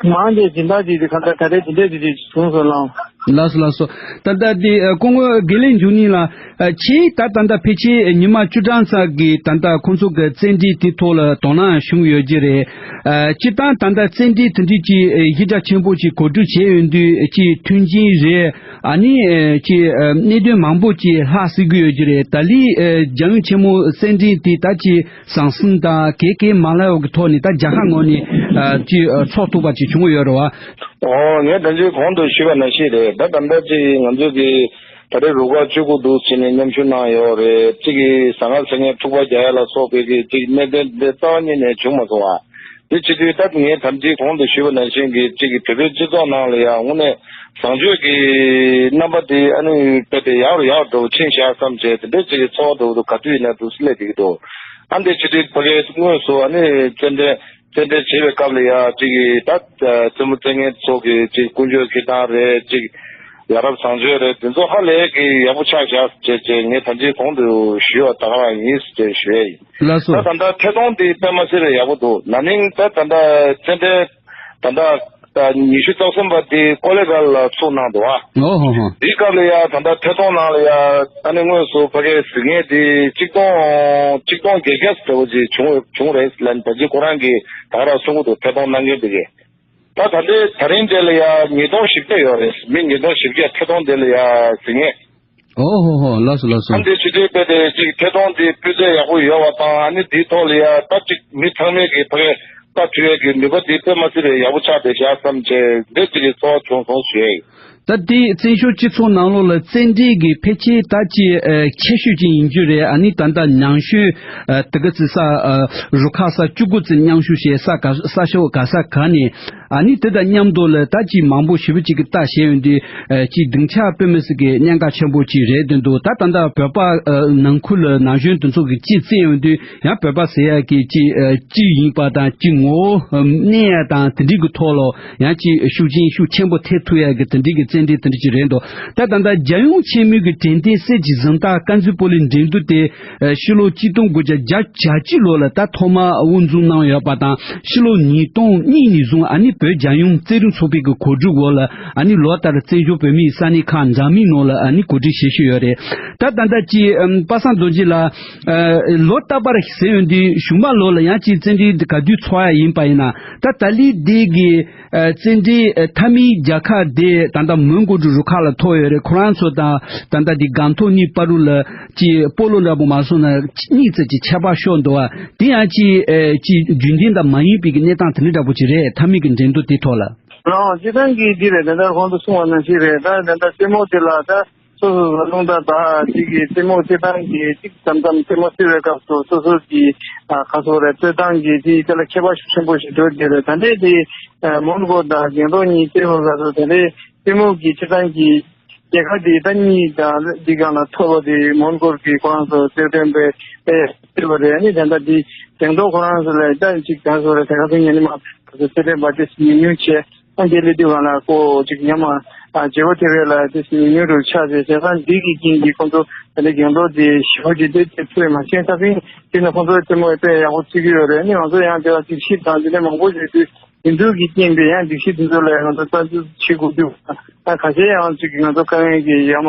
མང་ཆེ་སྦྱིན་བདག་ཅིག་དེ་གང་ལྟར་ད་རེས་དེ་འདྲས་དེ་འདྲས་བྱུང་སོང་ལགས། ལགས་སོ་ལགས་སོ། ད་ལྟ་དེ་སྐུ་ངོ་དགེ་ལེགས་འབྱུང་གནས་ལགས། ཨ། ཁྱེད་ད་ད་ལྟ་ཕལ་ཆེར་ཉི་མ་བཅུ་གྲངས་ཙམ་གྱི་ད་ལྟ་ཁོང་ཚོ་གི་བཙན་བྲིས་དེ་ཐོག་ལ་དོ་སྣང་བྱུང་ཡོད་ཀྱི་རེད། ཨ། སྤྱིར་བཏང་ད་ལྟ་བཙན་བྲིས་དེ་འདྲས་ཀྱི་ཨ་གཞི་རྒྱ་ཆེན་པོ་ཞིག་གོ་སྒྲིག་བྱས་ཡོང་དུས་ཅིག་མཐུན་རྐྱེན་རེད། ཨ་ནི་ཨ་ཅིག་ཨ་གནད་དོན་མང་པོ་ཅིག་ལྷག་སྲིད་ཀྱི་ཡོད་ཀྱི་རེད། ད་ལི་ཨ་རྒྱལ་ཡོངས་ཆེན་མོ་བཙན་བྲིས་དེ་ད་ཅིག་ཟང་ཟིང་དང་གལ་གལ་མ་ལ་འོག་གི་ཐོག་ནས་ད་རྒྱལ་ཁ་ངོས་ནས་ཨ་ཅིག་ཨ་ཚོགས་ཐུབ་པ་ཅིག་བྱུང་ཡོད་རེད་བ། ཨོ། ངས་ད་ཅིག་གོང་དུ་ཞུས་པ་ནང་བཞིན་རེད། ད་ད་ལྟ་ཅིག་ང་ཚོ་གི་ད་རེས་རུ་ཁག་བཅུ་དགུ་འདུག་ཟེར་ནས་མཉམ་ཞུགས་གནང་ཡོད་རེད། གཅིག་གིས་ཟ་ཁང་ཟ་མཁན་འཁྲུག་པ་རྒྱག་ཡ་ལ་སོགས་པའི་གི་གཅིག་གནད་དོན་འདི་རྩ་བ་ཉིད་ནས་བྱུང་མ་སོང་བ། དེ་བྱེད་དུས་ད་ངས་དམ་ཚིག་གོང་དུ་ཞུས་པ་ནང་བཞིན་གི་གཅིག་གི་བོད་པའི་སྤྱི་ཚོགས་ནང་ལ་ཡང་དངོས་གནས་བཟང་སྤྱོད་ཀྱི་རྣམ་པ་དེ་ཨ་ནི་དཔེ་དེ་ཡག་རུ་ཡག་འགྲོ་ཕྱིན་བཞག་བསམ་བྱས་དེ་འདྲའི་གཅིག་གི་ཚོར་བ་འདུག་འདུག་ག་དུས་ཡིན་ན་འདུག་སེ་སླེབས་བསྡད་ཀྱི་འདུག་ཨ་འདི་བྱེད་དུས་ཕ་གིའི་དངོས་སུ་ཨ་ནི་རྩེད་འགྲན་རྩེད་འགྲན་བྱེད་པའི་སྐབས་ལ་ཡ་གཅིག་གི་ད་རྩེད་མོ་རྩེད་མཁན་ཚོ་གི་གཅིག་ཀུན་སྤྱོད་འཁྱེར་སྟངས་རེད། གཅིག་ཡ་རབས་བཟང་སྤྱོད་རེད། དེ་ཚོ་ཧ་ལས་ཀྱི་ཡག་པོ་ཆགས་བཞག་བྱས་བྱས་ངས་ད་ཅིག་གོང་དུ་ཞུས་པ་ད་ག་རང་ཡིན་ཟེར་ཞུ་ཡ་ཡིན། ལགས་སོ། ད་ད་ལྟ་ཐད་གཏོང་དེ་དཔེ་མ་སྲིད་པའི་ཡག་པོ་འདུག་ན་ནིང་ད་ད་ལྟ་རྩེད་འགྲན་ད་ལྟ་ད་ཉི་ཤུ་རྩ་གསུམ་པ་དེ་ཀོ་ལེ་གྷལ་ལ་ཚུགས་གནང་འདུག་ཨ། ཨོ་ཧོ་ཧོ། དེའི་སྐབས་ལ་ཡ་ད་ལྟ་ཐད་གཏོང་ནང་ལ་ཡ་ཨ་ནི་དངོས་སུ་ཕ་གིའི་གཟིགས་མཁན་དེ་གཅིག་སྟོང་གཅིག་སྟོང་བརྒྱད་བརྒྱ་ཙམ་འདྲ་བོ་ཅིག་བྱུང་བྱུང་རེད་ལབ་ནས་ད་ཅིག་ཁོ་རང་གིས་ད་ག་རང་གསུང་གི་འདུག་ཐད་གཏོང་གནང་མཁན་དེ་གས། ད་ད་ལྟའི་ད་རིང་དེ་ལ་ཡ་ཉིས་སྟོང་བཞི་བརྒྱ་ཡོད་རེད། མི་ཉིས་སྟོང་བཞི་བརྒྱ་ཐད་གཏོང་དེ་ལ་ཡ་གཟིགས་མཁན། ཨོ་ཧོ་ཧོ། ལགས་སོ་ལགས་སོ། ཨ་འདི་ཕྱི་དྲོའི་དཔེ་དེ་གཅིག་ཐད་གཏོང་དེ་སྤུས་ཚད་ཡག་པོ་ཡོད་པ་དང་ཨ་ནི་དེའི་ཐོག་ལ་ཡ་ད་གཅིག་མི་ཚང་མས་ཀྱི་ཕ་གིར་བལྟ་ཐུབ་ཡས་ཀྱི་ནུས་པ་དེ་དཔེ་མ་སྲིད་པའི་ཡག་པོ་ཆགས་བསྡད་བཞག་བསམ་བྱས་འདི་གཅིག་གི་ཚོར་བ་བྱུང་སོང་ཞུ་ཡས་ཡིན། ད་དེ་བཙན་བྱོལ་སྤྱི་ཚོགས་ནང་ལོགས་ལ་རྩེད་འགྲན་གྱི་ཕལ་ཆེར་ད་ཅིག་ཨ་ཆེ་ཤོས་ཅིག་ཡིན་རྒྱུ་རེད། ཨ་ནི་ད་ལྟ་ཉང་ཤོད་ཨ་དེ་ག་ཚོད་ས་ཨ་རུ་ཁག་ས་བཅུ་དགུ་ཙམ་མཉམ་ཞུགས་བྱས་ས་ག་ས་ཕྱོགས་ག་ས་ག་ནས་ ཨ་ནི་དེ་དང་མཉམ་དུ་ལ་ད་ཅིག་མང་པོ་ཞེ་པོ་ཅིག་གི་ལྟ་བྱས་ཡོང་དུས་ཨ་ཅིག་སྡིངས་ཆ་དཔེ་མི་སྲིད་ཀྱི་གནད་འགག་ཆེན་པོ་ཅིག་རེད་འདུག་ད་ད་ལྟ་བོད་པ་ཨ་ནང་ཁུལ་ལ་ན་གཞོན་དེ་ཚོ་གི་ཅིག་བཙལ་ཡོང་དུས་ཡང་བོད་པ་ཟེར་ཡ་གི་ཅིག་ཨ་ཅིག་ཡིན་པ་དང་ཅིག་ངོ་བོ་ཨ་གནས་ཡ་དང་དེ་འདྲའི་གི་ཐོག་ལ་ཡང་ཅིག་ཤུགས་རྐྱེན་ཤུགས་ཆེན་པོ་ཐེབས་ཐུབ་ཡ་གི་དེ་འདྲའི་གི་རྩེད་འགྲན་དེ་འདྲ་ཅིག་རེད་འདུག་ད་ད་ལྟ་རྒྱལ་ཡོངས་ཆེན་མོའི་གི་དྲན་རྟེན་གསེར་གྱི་གཟེངས་རྟགས་དཀར་མཛེས་སྤོ་ལོའི་འགྲན་བསྡུར་དེ། ཕྱི་ལོ་ཆིག་སྟོང་དགུ་བརྒྱ་བརྒྱད་ཅུ་གྱ་གཅིག་ལོ་ལ་ད་ཐོག་མ་དབུ་འཛུགས་གནང་ཡོད་པ་དང་ཕྱི་ལོ་ཉིས་སྟོང་གཉིས་ནས་བཟུང་ཨ་ནི་བོད་རྒྱལ་ཡོངས་རྩེད་རིགས་ཚོགས་པའི་གི་གོ་སྒྲིག་འོག་ལ་ཨ་ནི་ལོ་ལྟར་བཙན་བྱོལ་བོད་མིའི་ས་གནས་ཁག་འདྲ་མིན་ནང་ལ་ཨ་ནི་གོ་སྒྲིག་བྱེད་བཞིན་ཡོད་རེད། ད་ད་ལྟ་ཅི་པ་སངས་རྡོ་རྗེ་ལགས་ལོ་རྟག་པར་ཟེར་ཡོང་དུས་གཞུག་མ་ལོ་ལ་ཡང་ཅི་རྩེད་འགྲན་འདི་ག་དུས་ཚོགས་ཡ་ཡིན་པ་ཡིན་ན་ད་ད་ལི་འདི་གི་རྩེད་འགྲན་མཐའ་མའི་རྒྱལ་ཁ་དེ་ད་ལྟ་མོན་གྷོ་གི་རུ་ཁག་ལ་ཐོབ་ཡོད་རེད། ཁོ་རང་ཚོ་དང་ད་ལྟ་དེ་སྒང་ཐོག་གཉིས་བར་དུ་ལ་ཅིག་སྤོ་ལོ་འདྲ་པོ་མ་སོང་ན་གཉིས་ཙམ་ཅིག་ཁྱད་པར་ཤོར་འདུག་བ། དེ་ཡང་ཅིག་ཨེ་ཅིག་རྒྱུན་ལྡན་དང་མ་ཡིན་པའི་གི་གནས་སྟངས་དེ་འདྲ་འདྲ་པོ་ཅིག་རེད། མཐའ་མའི་གི་འགྲན་བསྡུར་དེ་ཐོག་ལ། རང་སྤྱི་བཏང་གི་འདི་རེད། ད་ལྟ་གོང་དུ་གསུངས་པ་ནང་བཞིན་རེད། ད་ད་ལྟ་རྩེད་མོ་དེ་ལ་ད་སོ་སོ་ལ་རླུང་རྟ་ད་ཅིག་གི་རྩེད་མོ་སྤྱི་བཏང་གི་ཅིག་མཚམས་མཚམས་རྩེད་མོ་རྩེ་བའི་སྐབས་སུ་སོ་སོ་གི་ཨ་ཁ་སོ་རེད་རྩེད་སྟངས་ཀྱི་དེ་དེ་ལ་ཁྱད་པར་ཤུགས་ཆེན་པོ་ཞིག་འགྲོ་གི་རེད། ད་ལྟའི་དེ་མོན་གྷོ་དང་སྒང་ཏོག་གཉིས་རྩེད་མོ་སྐབས་སུ་ད་ལྟའི་རྩེད་མོ་གི་སྤྱི་བཏང་གི་རྒྱལ་ཁ་དེ་ད་གཉིས་དང་འདི་སྒང་ལ་ཐོབ་པ་དེ་མོན་གྷོ་གི་ཁོ་རང་ཚོ་རྩེད་འགྲན་པའི་ཨེ་རྩེད་པ་རེད། ཨ་ནི་ད་ལྟ་དེ་སྒང་ཏོག་ཁོ་རང་ཚོ་ལ་ད་ཅིག་གང་སོ་རེད། ད་ག་ཚོད་ཉན་ནི་མ་རྩེད་འགྲན་པ་དེ་ཉུང་ཉུང་བྱས། ཨ་འདི་ལས་དུས་གང་ལ་ཀོ་ཅིག་ཉམས་མ་ཨ་བརྗེ་པོ་དེ་རེད་ལ་དེ་ཉུང་ཉུང་རུ་ཆགས་ཏེ་བྱས་ཙང་འདི་གི་རྐྱེན་གྱིས་ཁོང་ཚོ་ད་ལྟ་སྒང་ཏོག་དེ་ཞི་བ་ཅིག་དེ་དེ་ཕུད་མ་ཤེས་ས་ཕིན་དེ་ནི་ཁོང་ཚོ་རྩེད་མོ་དཔེ་ཡག་པོ་རྩེ་གི་ཡོད་རེད། ཨ་ནི་ང་ཚོ་ཡང་དེ་ལ་ཅིག་ཤིབ་དང་དེ་ནས་མང་པོ་ཞིག་དུས། དེ་ཚོ་གི་རྐྱེན་པས་ཡང་སྒྲིག་གཞི་དེ་ཚོ་ལ་ང་ཚོ་ལྟ་ཞིབ་བྱེད་དགོས་དུས། ད་ཁ་ཤས་ཡང་ཅིག་ང་ཚོ་དཀའ་ངལ་གྱི་ཡ་མ་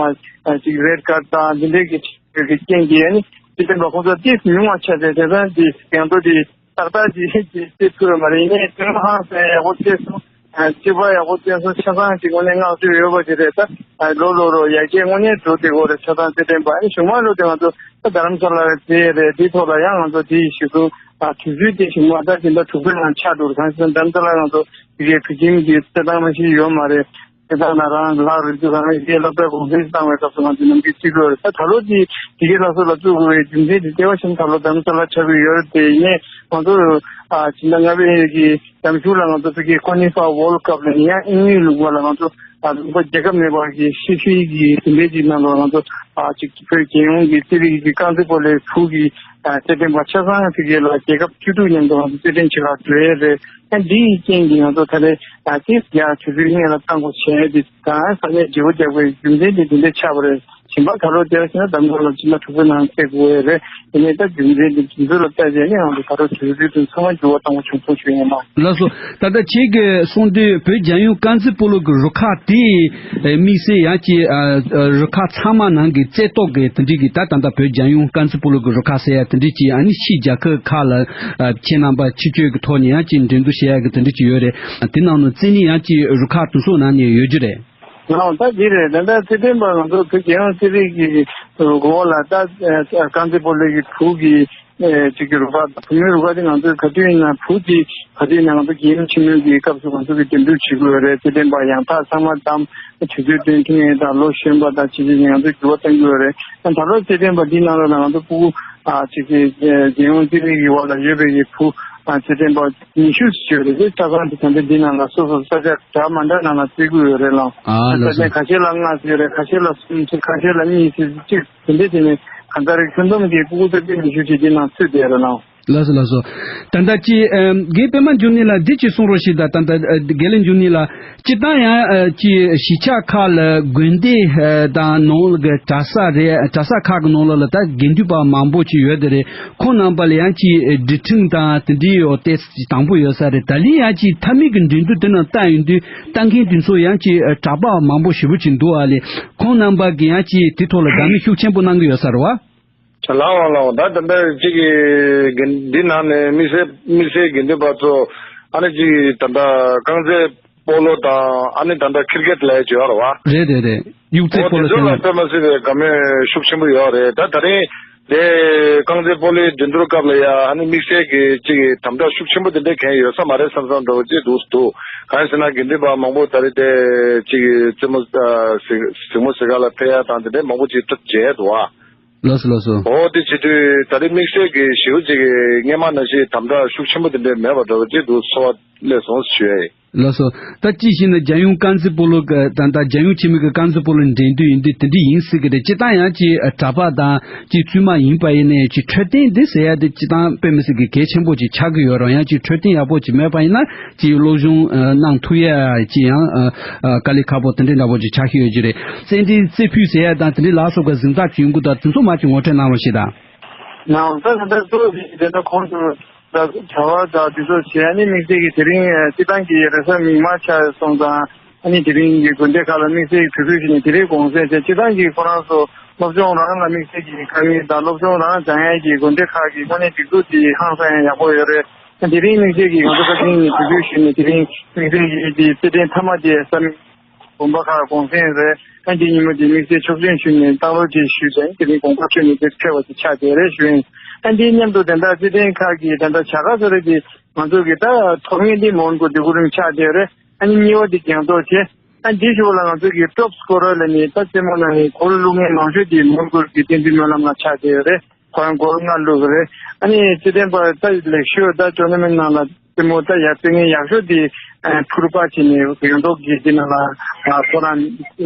ཅིག་རེད་ཀར་དང་འདི་འདྲའི་གི་ཆེད་ཀྱི་རྐྱེན་གྱིས་ནི་སྤྱི་བདེ་པ་ཁོང་ཚོ་ཏིས་ཉུང་བ་ཆགས་ཏེ་དེང་སང་དེ་ཡང་ཚོ་དེ་ཏག་ཏག་ཅིག་ཅིག་རྩེ་ཐུབ་པ་མ་རེད། ཡིན་ནའི་དོན་ཧང་སང་ཡག་པོ་རྩེ་སོང་། སྤྱི་པ་ཡག་པོ་རྩེ་སོང་། ཆ་ཚང་ཅིག་དངོས་གནས་བསྔགས་བརྗོད་ཡོད་པ་ཅིག་རེད། ད་ལོ་ལོ་རོ་ཡར་རྒྱས་དངོས་གནས་འགྲོ་བསྡད་ཀྱི་ཡོད་རེད། ཆ་ཚང་རྩེད་འགྲན་པ་ཨ་ནི་གཞུག་མ་ལོ་དེ་ང་ཚོ་ད་རྡ་རམ་ས་ལ་རེད་རྩེ་རེད། དེའི་ཐོག་ལ་ཡང་ང་ཚོ་དེ་གཞི་བཟུང་། ཨ་དུས་ཚོད་དེ་ཞིག་མ་ད་དེ་འདྲ་དྲུག་པའི་ནང་ཆགས་འགྲོ་རེད། གང་ཞིག་འདམ་ས་ལ་ང་ཚོ་དེ་གའི་བོད་ཁྱིམ་གྱི་རྩེད་ཐང་མ་ཞིག་ཡོད་མ་རེད། རྩེད་ཐང་ན་རང་ལག་རིག་འཛུགས་རང་གི་སློབ་གྲྭ་གོང་འཕེལ་བཏང་བའི་སྐབས་སུ་ང་ཚོ་ནམ་རྒྱུན་རྩེ་གི་ཡོད་རེད། ད་ད་ལོ་དེ་དེ་གའི་ལག་སོ་ལ་བཙུགས་དགོས་པའི་རྒྱུ་མཚན་དེ་ལྟེ་བ་ཆེན་ད་ལོ་འདམ་ས་ལ་ཆགས་ཀྱི་ཡོད་རེད། དེ་ཡིན་ནའི་ང་ཚོ་ཨ་ཕྱི་ཟླ་ལྔ་པའི་གི་ཟླ་མཇུག་ལ་ང་ཚོ་དེ་གའི་ཀོ་ནི་ཧྥ་ཝོལ་ཀབ་ལ་ཡིན་ཡང་ཨིན་ཡུལ་ལུང་པ་ལ་ང་ཚོ་ཨ་ལུང་པ་རྒྱལ་ཁབ་མེད་པ་གི་ཤི་ཤི་གི་དེ་འདྲའི་གི་ནང་ལ་ང་ཚོ་ཨ་ཅིག་བོད་རྒྱལ་ཡོངས་ཀྱི་རྩེད་རིགས་ཀྱི་རྐང་རྩེད་སྤོ་ལོའི་བུ་གི་ཨ་རྩེད་འགྲན་པ་ཆ་ཚང་དེ་གའི་ལ་རྒྱལ་ཁབ་བཅུ་དྲུག་མཉམ་དུ་ང་ཚོ་རྩེད་འགྲན་བྱེད་གར་འགྲོ་ཡས་རེད། ཨ་འདི་ཡི་རྐྱེན་གྱིས་ང་ཚོ་ད་རེས་ཨ་ཏིས་ཡང་དུས་ཚོད་སྔོན་ལ་བཏང་དགོས་བྱས་ཏེ་ད་ས་གནས་བརྗེ་པོ་རྒྱག་པའི་རྒྱུ་མཚན་དེ་དེ་འདྲ་ཆགས་པ་རེད། གཞན་པ་ད་ལོ་དེར་ཕྱིན་ན་འདམ་ག་ལ་ཕྱིན་ན་དྲུག་པའི་ནང་ཚེ་དགོས་ཡས་རེད། དེ་ནས་ད་རྒྱུ་མཚན་དེ་དུས་ཚོད་ལ་བལྟས་རྗེས་ནས་ང་ཚོ་ད་ལོ་དུས་ཚོད་དུ་ཚང་མ་འགྱུར་བ་གཏོང་བ་བྱུང་སོང་ཞུ་ཡིན་ལགས། ལགས་སོ། ད་ལྟ་ཁྱེད་ཀྱིས་གསུངས་དུས་བོད་རྒྱལ་ཡོངས་རྐང་རྩེད་སྤོ་ལོ་གི་རུ་ཁག་དེ་དམིགས་བསལ་ཡང་ཅིག་རུ་ཁག་ཚང་མ་ནང་གི་རྩེ་ཏོག་གི་དེ་འདྲའི་གི་ད་ད་ལྟ་བོད་རྒྱལ་ཡོངས་རྐང་རྩེད་སྤོ་ལོ་གི་རུ་ཁག་ཟེར་ཡ་དེ་འདྲའི་ཅིག་ཨ་ནི་ཕྱིའི་རྒྱལ་ཁབ་ཁག་ལ་ཁྱེད་རྣམ་པ་ཕྱི་སྐྱོད་ཀྱི་ཐོག་ནས་ཡང་ཅིག་འགྲན་བསྡུར་བྱེད་ཡ་གི་དེ་འདྲ་ཅིག་ཡོད་རེད། དེ་ནང་ནས་རྩེད་ནི་ཡང་ཅིག་རུ་ཁག་དེ་ཚོ་ནང་ནས་ཡོད་རྒྱུ་རེད། ལགས་ད་འདི་རེད། ད་ལྟ་རྩེད་འགྲན་པ་ང་ཚོ་བོད་རྒྱལ་ཡོངས་རྩེད་རིགས་ཀྱི་འོག་ལ་ད་རྐང་རྩེད་སྤོ་ལོ་གི་བུ་གི་ཅིག་གི་རུ་ཁག་བུ་མོའི་རུ་ཁག་དེ་ང་ཚོས་ག་དུས་ཡིན་ན་བུ་དེ་ག་དུས་ཡིན་ན་ང་ཚོ་རྒྱལ་ཡུམ་ཆེན་མོའི་གི་སྐབས་སུ་ང་ཚོ་གི་འགྲན་བསྡུར་བྱེད་དགོས་རེད། རྩེད་འགྲན་པ་ཡང་དག་ཚང་མ་བདམས། དུས་ཚོད་བསྟུན་མཁན་དང་ལོ་གཞོན་པ་དང་ཇི་ཇི་ང་ཚོས་འགྱུར་བ་གཏོང་གི་ཡོད་རེད། ད་ལོ་རྩེད་འགྲན་པ་འདི་ནང་ལ་ང་ཚོ་ཕྲུ་གུ་ཨ་ཅིག་གི་རྒྱལ་ཡོངས་རྩེད་རིགས་ཀྱི་འོག་ལ་ཡོད་པའི་གི་བུ་ཨ་རྩེད་འགྲན་པ་ཉི་ཤུ་ཙམ་ཡོད་རེད། དེ་ཆ་ཚང་དེ་ད་ལྟ་འདི་ནང་ལ་སོ་སོ་ས་ཆ་འདྲ་མ་འདྲ་ནང་ལ་རྩེད་ཀྱི་ཡོད་རེད་ལགས། ཨ་ལགས་ས་ཆ་སོ། ཁ་ཤས་ལ་ལྔ་ཙམ་ཡོད་རེད། ཁ་ཤས་ལ་གསུམ་ཙམ་ཁ་ཤས་ལ་གཉིས་ཙམ་གཅིག་དེ་འདྲས་དེ་ནས་གང་ལྟར་ཁྱོན་བསྡོམས་ཀྱི་ཕྲུ་གུ་ས་ཆ་ཉི་ཤུ་ཙམ་འདི་ནང་ཚུད་བསྡད་རེད་ལགས། ལགས་སོ་ལགས་སོ། ད་ལྟ་ཅི་ཨ་རྒན་པད་མ་འབྱུང་གནས་ལགས་འདི་ཅིག་གསུང་རོགས་ཞེས། ད་ད་ལྟ་ཨ་དགེ་ལེགས་འབྱུང་གནས་ལགས་སྤྱིར་བཏང་ཡང་ཨ་ཅི་གཞིས་ཆགས་ཁག་ལ་དགོན་སྡེ་ཨ་དང་ནང་ལ་གི་གྲྭ་ས་རེད། གྲྭ་ས་ཁག་གི་ནང་ལ་ལ་ད་དགེ་འདུན་པ་མང་པོ་ཅིག་ཡོད་དེ་རེད། ཁོང་རྣམ་པ་ལ་ཡང་ཅི་སྒྲིག་ཁྲིམས་དང་དེ་འདྲའི་ཡོད་དེ་དང་པོ་ཡོད་ས་རེད། ད་ལི་ཡང་ཅི་མཐའ་མའི་གི་འགྲན་བསྡུར་དེ་ནང་ལྟ་ཡོང་དུས་ལྟ་མཁན་དེ་ཚོ་ཡང་ཅི་གྲྭ་པ་མང་པོ་ཞེ་པོ་ཅིག་འདུག་ཨ་ལེ། ཁོང་རྣམ་པ་གི་ཡང་ཅི་དེ་ཐོག་ལ་དགའ་མོས་ཤུགས་ཆེན་པོ་གནང་གི་ཡོད་ས་རེད་བ། ལའོ་ལའོ། ད་ད་ལྟ་གཅིག་གི་འདི་ནང་ནས་དམིགས་བསལ་དམིགས་བསལ་དགེ་འདུན་པ་ཚོ་ཨ་ནི་གཅིག་ད་ལྟ་རྐང་རྩེད་སྤོ་ལོ་དང་ཨ་ནི་ད་ལྟ་ཁིར་ཀེད་ལ་ཡ་བརྗོད་ཡ་རེད་བ། རེད་རེད་རེད། གཡུག་རྩེད་སྤོ་ལོ་ཟེར་ན། འོ་དེ་ཚོ་ལ་དཔེ་མ་སྲིད་པའི་དགའ་མོས་ཤུགས་ཆེན་པོ་ཡོད་རེད། ད་ད་རིང་དེ་རྐང་རྩེད་སྤོ་ལོའི་འགྲན་བསྡུར་སྐབས་ལ་ཡ་ཨ་ནི་དམིགས་བསལ་གྱི་གཅིག་གི་དམ་དྲག་ཤུགས་ཆེན་པོ་དེ་འདྲ་གང་ཡོད་ས་མ་རེད་བསམ་བསམ་འདྲ་བོ་ཅིག་འདུག་འདུག་གང་ཡིན་ཟེར་ན་དགེ་འདུན་པ་མང་པོ་ད་རེས་དེ་གཅིག་གི་རྩེད་མོ་གཟིགས་མོ་གཟིགས་ག་ལ་ཕེབས་ཡ་དང་དེ་འདྲ་མང་པོ་ཅིག་ཐུགས་རྗེ་འདུག་ཨ། ལགས་སོ་ལགས་སོ། འོ་དེ་བྱེད་དུས་ད་རེས་དམིགས་བསལ་གྱི་ཞེ་པོ་ཅིག་གི་སྔས་མ་ནང་བཞིན་དམ་དྲག་ཤུགས་ཆེན་པོ་དེ་འདྲ་མེད་པ་འདྲ་བོ་ཅིག་འདུག་ཚོར་བ་སླེབས་སོང་ཞུ་ཡ་ཡིན། ལགས་སོ། ད་ཅི་ཞིག་ན་རྒྱལ་ཡོངས་རྐང་རྩེད་སྤོ་ལོ་གི་ད་ལྟ་རྒྱལ་ཡོངས་ཆེན་མོའི་གི་རྐང་རྩེད་སྤོ་ལོ་འགྲན་བསྡུར་ཡིན་དུས་དེ་འདྲ་ཡིན་སྲིད་གི་རེད། སྤྱིར་བཏང་ཡང་ཅིག་གྲྭ་པ་དང་ཅིག་བཙུན་མ་ཡིན་པ་ཡིན་ནའི་ཅིག་འཕྲོད་བསྟེན་དེ་ཟེར་ཡ་དེ་སྤྱིར་བཏང་དཔེ་མི་སྲིད་གི་གལ་ཆེན་པོ་ཅིག་ཆགས་ཀྱི་ཡོད་རུང་ཡང་ཅིག་འཕྲོད་བསྟེན་ཡག་པོ་ཅིག་མེད་པ་ཡིན་ན་ཅིག་སློབ་སྦྱོང་ཨ་གནང་ཐུབ་ཡ་ཅིག་ཡང་ཨ་ཨ་དཀའ་ལས་ཁག་པོ་དེ་འདྲ་འདྲ་པོ་ཅིག་ཆགས་ཀྱི་ཡོད་ཀྱི་རེད། རྩེད་འགྲན་རྩེ་ཕུད་ཟེར་ཡ་དང་དེ་འདྲའི་ལ་སོགས་པ་གཟེངས་རྟགས་ཅིག་ཡོང་གི་འདུག་དེ་ཚོ་མར་ཅིག་ངོ་སྤྲོད་གནང་རོགས་ཞེས་དང་། ནང་ད་ད་ལྟ་གཙོ་བོ་དེ་ད་ལྟ་ཁོང་ཚོ་ད་བྱ་བ་ད་དེ་ཚོ་བྱས་ཨ་ནི་དམིགས་བསལ་གྱི་དེ་རིང་སྤྱི་བཏང་གི་རེས་གཟའ་མིག་དམར་ཆགས་སོང་ཙང་ཨ་ནི་དེ་རིང་གི་དགོན་སྡེ་ཁག་ལ་དམིགས་བསལ་གྱི་གུས་བཀུར་ཞུས་ནས་དེ་རིང་དགོངས་སེལ་བྱས། སྤྱི་བཏང་གི་ཁོ་རང་ཚོ་སློབ་སྦྱོང་རང་ལ་དམིགས་བསལ་གྱི་དཀའ་ངལ་དང་སློབ་སྦྱོང་རང་སྦྱང་ཡས་ཀྱི་དགོན་སྡེ་ཁག་གི་དངོས་གནས་སྒྲིག་འཛུགས་དེ་ཧང་སང་ཡང་ཡག་པོ་ཡོད་རེད། དེ་རིང་དམིགས་བསལ་གྱི་ང་ཚོ་བཀའ་དྲིན་གུས་བཀུར་ཞུས་ནས་དེ་རིང་དམིགས་བསལ་གྱི་དེ་རྩེད་འགྲན་མཐའ་མ་དེ་ས་མིག་དགོན་པ་ཁག་གུང་སེང་རེད། ཨ་འདི་ཉིན་མོ་འདི་དམིགས་བསལ་ཆོག་མཆན་ཞུས་ནས་བཏང་རོགས་ཅེས་ཞུས་ཏེ་དེ་རིང་དགོངས་པ་ཞུས་ནས་དེ་ཕེབས་པ་དེ་ཆགས་བསྡད་རེད་ཞུ་ཡིན། ཨ་འདི་མཉམ་དུ་དེ་འདྲ་རྩེད་འགྲན་ཁག་གི་དེ་འདྲ་བྱ་དགའ་ཚོ་རེད་དེ་ང་ཚོ་གི་ད་ཐོབ་མཁན་འདི་མོན་གྷོ་འདི་གུ་རིང་ཆགས་བསྡད་རེད། ཨ་ནི་གཉིས་པ་འདི་རྒྱང་ཐོག་བྱས། ཨ་འདི་ཞོར་ལ་ང་ཚོ་གི་ཊོབ་སི་ཀོ་རར་ལ་ནི་ད་རྩེད་མོ་ནང་ནས་གོལ་བླུག་མཁན་མང་ཤོས་འདི་མོན་གྷོ་གི་བསྟན་འཛིན་སྨོན་ལམ་ལ་ཆགས་བསྡད་ཡོད་རེད། ཁོ་རང་སྒོར་ལྔ་བླུགས་རེད། ཨ་ནི་སྤྱི་བསྟན་པ་ད་ལེགས་ཤོས་ད་ཅོ་ནི་མེན་ནང་ལ་རྩེད་མོ་ད་ཡར་རྩེད་མཁན་ཡག་ཤོས་དེ་ཕུར་པ་བྱས་ནས་ཡོད་མདོག་གི་དེ་ནང་ལ་ཁོ་རང་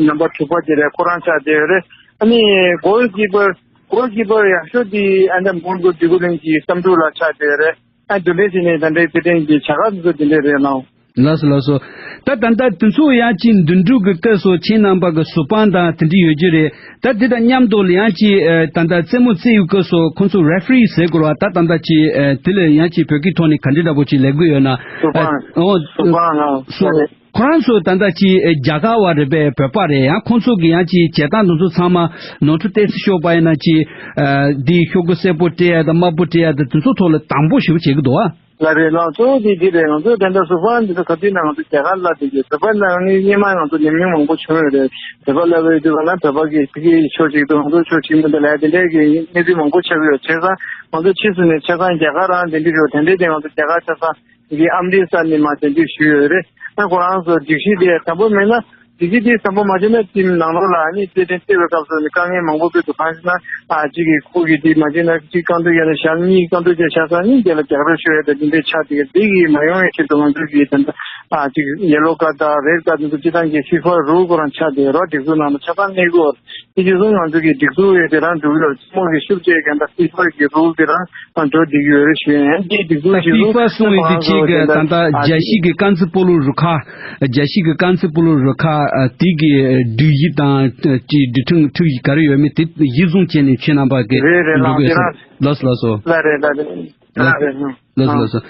ནམ་པར་དྲུག་པ་དེ་རེད། ཁོ་རང་ཆགས་བསྡད་ཡོད་རེད། ཨ་ནི་གོལ་ཀི་པར་གོལ་ཀི་པར་ཡག་ཤོས་དེ་ཨ་ནི་མོན་གྷོ་འདི་གུ་རིང་གི་བསམ་འགྲུབ་ལ་ཆགས་བསྡད་ཡོད་རེད། ཨ་འདི་འདྲའི་བྱས་ནས་ད་ལྟའི་སྤྱི་བསྟན་གྱི་བྱ་དགའ་དེ་ཚོ་དེ་འདྲས་རེད་ལགས། ལགས་སོ་ལགས་སོ། ད་ད་ལྟ་དེ་ཚོ་ཡང་ཅིག་འདུམ་འགྲིག་གི་སྐབས་སུ་ཁྱེད་རྣམ་པ་གི་གཟུ་དཔང་དང་དེ་འདྲ་ཡོད་རྒྱུ་རེད། ད་དེ་དང་མཉམ་དུ་ལ་ཡང་ཅིག་ཨ་ད་ལྟ་རྩེད་མོ་རྩེ་ཡུལ་སྐབས་སུ་ཁོང་ཚོ་རེ་ཕི་རི་ཟེར་དགོས་རེད་བ། ད་ད་ལྟ་ཅིག་ཨ་དེ་ལ་ཡང་ཅིག་བོད་སྐད་ཐོག་ནས་ག་འདྲ་འདྲ་པོ་ཅིག་ལབ་དགོས་ཡོད་ན། གཟུ་དཔང་ཨ་ཨོ་གཟུ་དཔང་ལགས། ཁོ་རང་ཚོ་ད་ལྟ་ཅིག་ཨ་རྒྱ་གར་བ་རེད་པས། བོད་པ་རེད། ཡང་ཁོང་ཚོ་གི་ཡང་ཅིག་བྱེད་སྟངས་དེ་ཚོ་ཚང་མ་ནོར་འཁྲུལ་ཏོག་ཙམ་ཤོར་བ་ཡིན་ན་ཅིག་ཨ་འདི་ཤོག་གུ་སེར་པོ་སྤྲད་ཡ་དང་དམར་པོ་སྤྲད་ཡ་དང་དེ་ཚོ་ཐོག་ལ་དང་པོ་ཞེ་པོ་བྱེད་ཀྱི་འདུག་ཨ། ལགས་རེད་ལགས། གཙོ་བོ་དེ་འདི་རེད། ང་ཚོ་དེ་འདྲ་གཟུ་དཔང་འདི་ཚོ་ག་དུས་ན་ང་ཚོ་རྒྱ་གར་ལ་དེ་གི་བོད་པ་ནང་ནི་སྔོན་མ་ང་ཚོ་ཉམས་མྱོང་མང་པོ་བྱུང་ཡོད་རེད། བོད་པ་ལབ་པའི་དུས་ལ་ན་བོད་པ་གི་ཕ་གིའི་ཕྱོགས་གཅིག་ཏུ་ང་ཚོ་ཕྱོགས་གཅིག་མི་འདུག་ལབ་དེ་འདྲའི་གི་གནས་ཚུལ་མང་པོ་ཆགས་ཀྱི་ཡོད། བྱས་ཙང་ང་ཚོ་ཕྱིས་སུ་ནས་ཆ་ཚང་རྒྱ་གར་རང་དེ་འདྲ་ཞིག་དེ་འདྲའི་དེ་ང་ཚོ་རྒྱ་གར་ཆ་ཚང་དེ་གི་ཨམ་རི་སར་ནས་མར་དེ་འདྲ་ཞུས་ཡོད་རེད། ཨ་ཁོ་རང་ཚོ་སྒྲིག་གཞི་དེ་དམ་པོ་མེད་ན། སྒྲིག་གཞི་དེ་དམ་པོ་མ་བྱས་ན་ཊིམ་ནང་ལོགས་ལ་ཨ་ནི་རྩེད་འགྲན་རྩེ་བའི་སྐབས་སུ་ནི་དཀའ་ངལ་མང་པོ་འཕྲད་འདུག་གང་ཞེ་ན། ཨ་གཅིག་གིས་ཁོ་གིས་དེ་མ་བྱས་ན་གཅིག་རྐང་འདོན་བྱས་ན་ཞག་གཉིས་རྐང་འདོན་བྱས་ཆ་ཚང་གཉིས་དེ་ལ་རྒྱག་རེས་ཤོར་ཡ་དང་དེ་འདྲའི་ཆགས་དེ་དེ་གིས་མ་ཡོང་བའི་ཆེད་དུ་ང་ཚོ་གིས་ད་ལྟ་ཨ་གཅིག་ཡེ་ལོ་ཀར་དང་རེཌ་ཀར་དེ་ཚོ་སྤྱི་བཏང་གི་ཕི་ཧྥ་རུལ་ཁོ་རང་ཆགས་དེ་རོ་སྒྲིག་འཛུགས་ནང་ལ་ཆ་ཚང་གནས་དགོས། དེ་རྗེས་སུ་ང་ཚོ་གི་སྒྲིག་འཛུགས་ཡོད་དེ་རང་འགྲོ་གི་ཡོད། རྩེད་མོ་གི་ཤུགས་ཆེ་གན་ད་ཕི་ཧྥ་གི་རུལ་དེ་རང་ང་འགྲོ་བསྡད་ཀྱི་ཡོད་རེད་ཞུ་ཡིན། དེའི་སྒྲིག་འཛུགས་ད་ཕི་ཧྥ་གསུང་བའི་དེ་ཁྱེད་ཀྱི་ད་ལྟ་རྒྱལ་སྤྱི་གི་རྐང་རྩེད་སྤོ་ལོ་རུ་ཁག་རྒྱལ་སྤྱི་གི་རྐང་རྩེད་སྤོ་ལོ་རུ་ཁག་དེ་གི་སྒྲིག་གཞི་དང་ཅིག་སྒྲིག་ཁྲིམས་ཁྲིམས་ཡིག་ག་རེ་ཡོད་མེད་དེ་གཞིར་བཟུང་བྱས་ནས་ཁྱེད་རྣམ་པ་གི་རེད་རེད་འགྲོ་ལགས་གི་ཡོད་ས་རེད། ལགས་སོ་ལགས་སོ། ལགས་རེད་ལགས་རེད། ལགས་ལགས་རེད། ལགས་སོ་ལགས་སོ།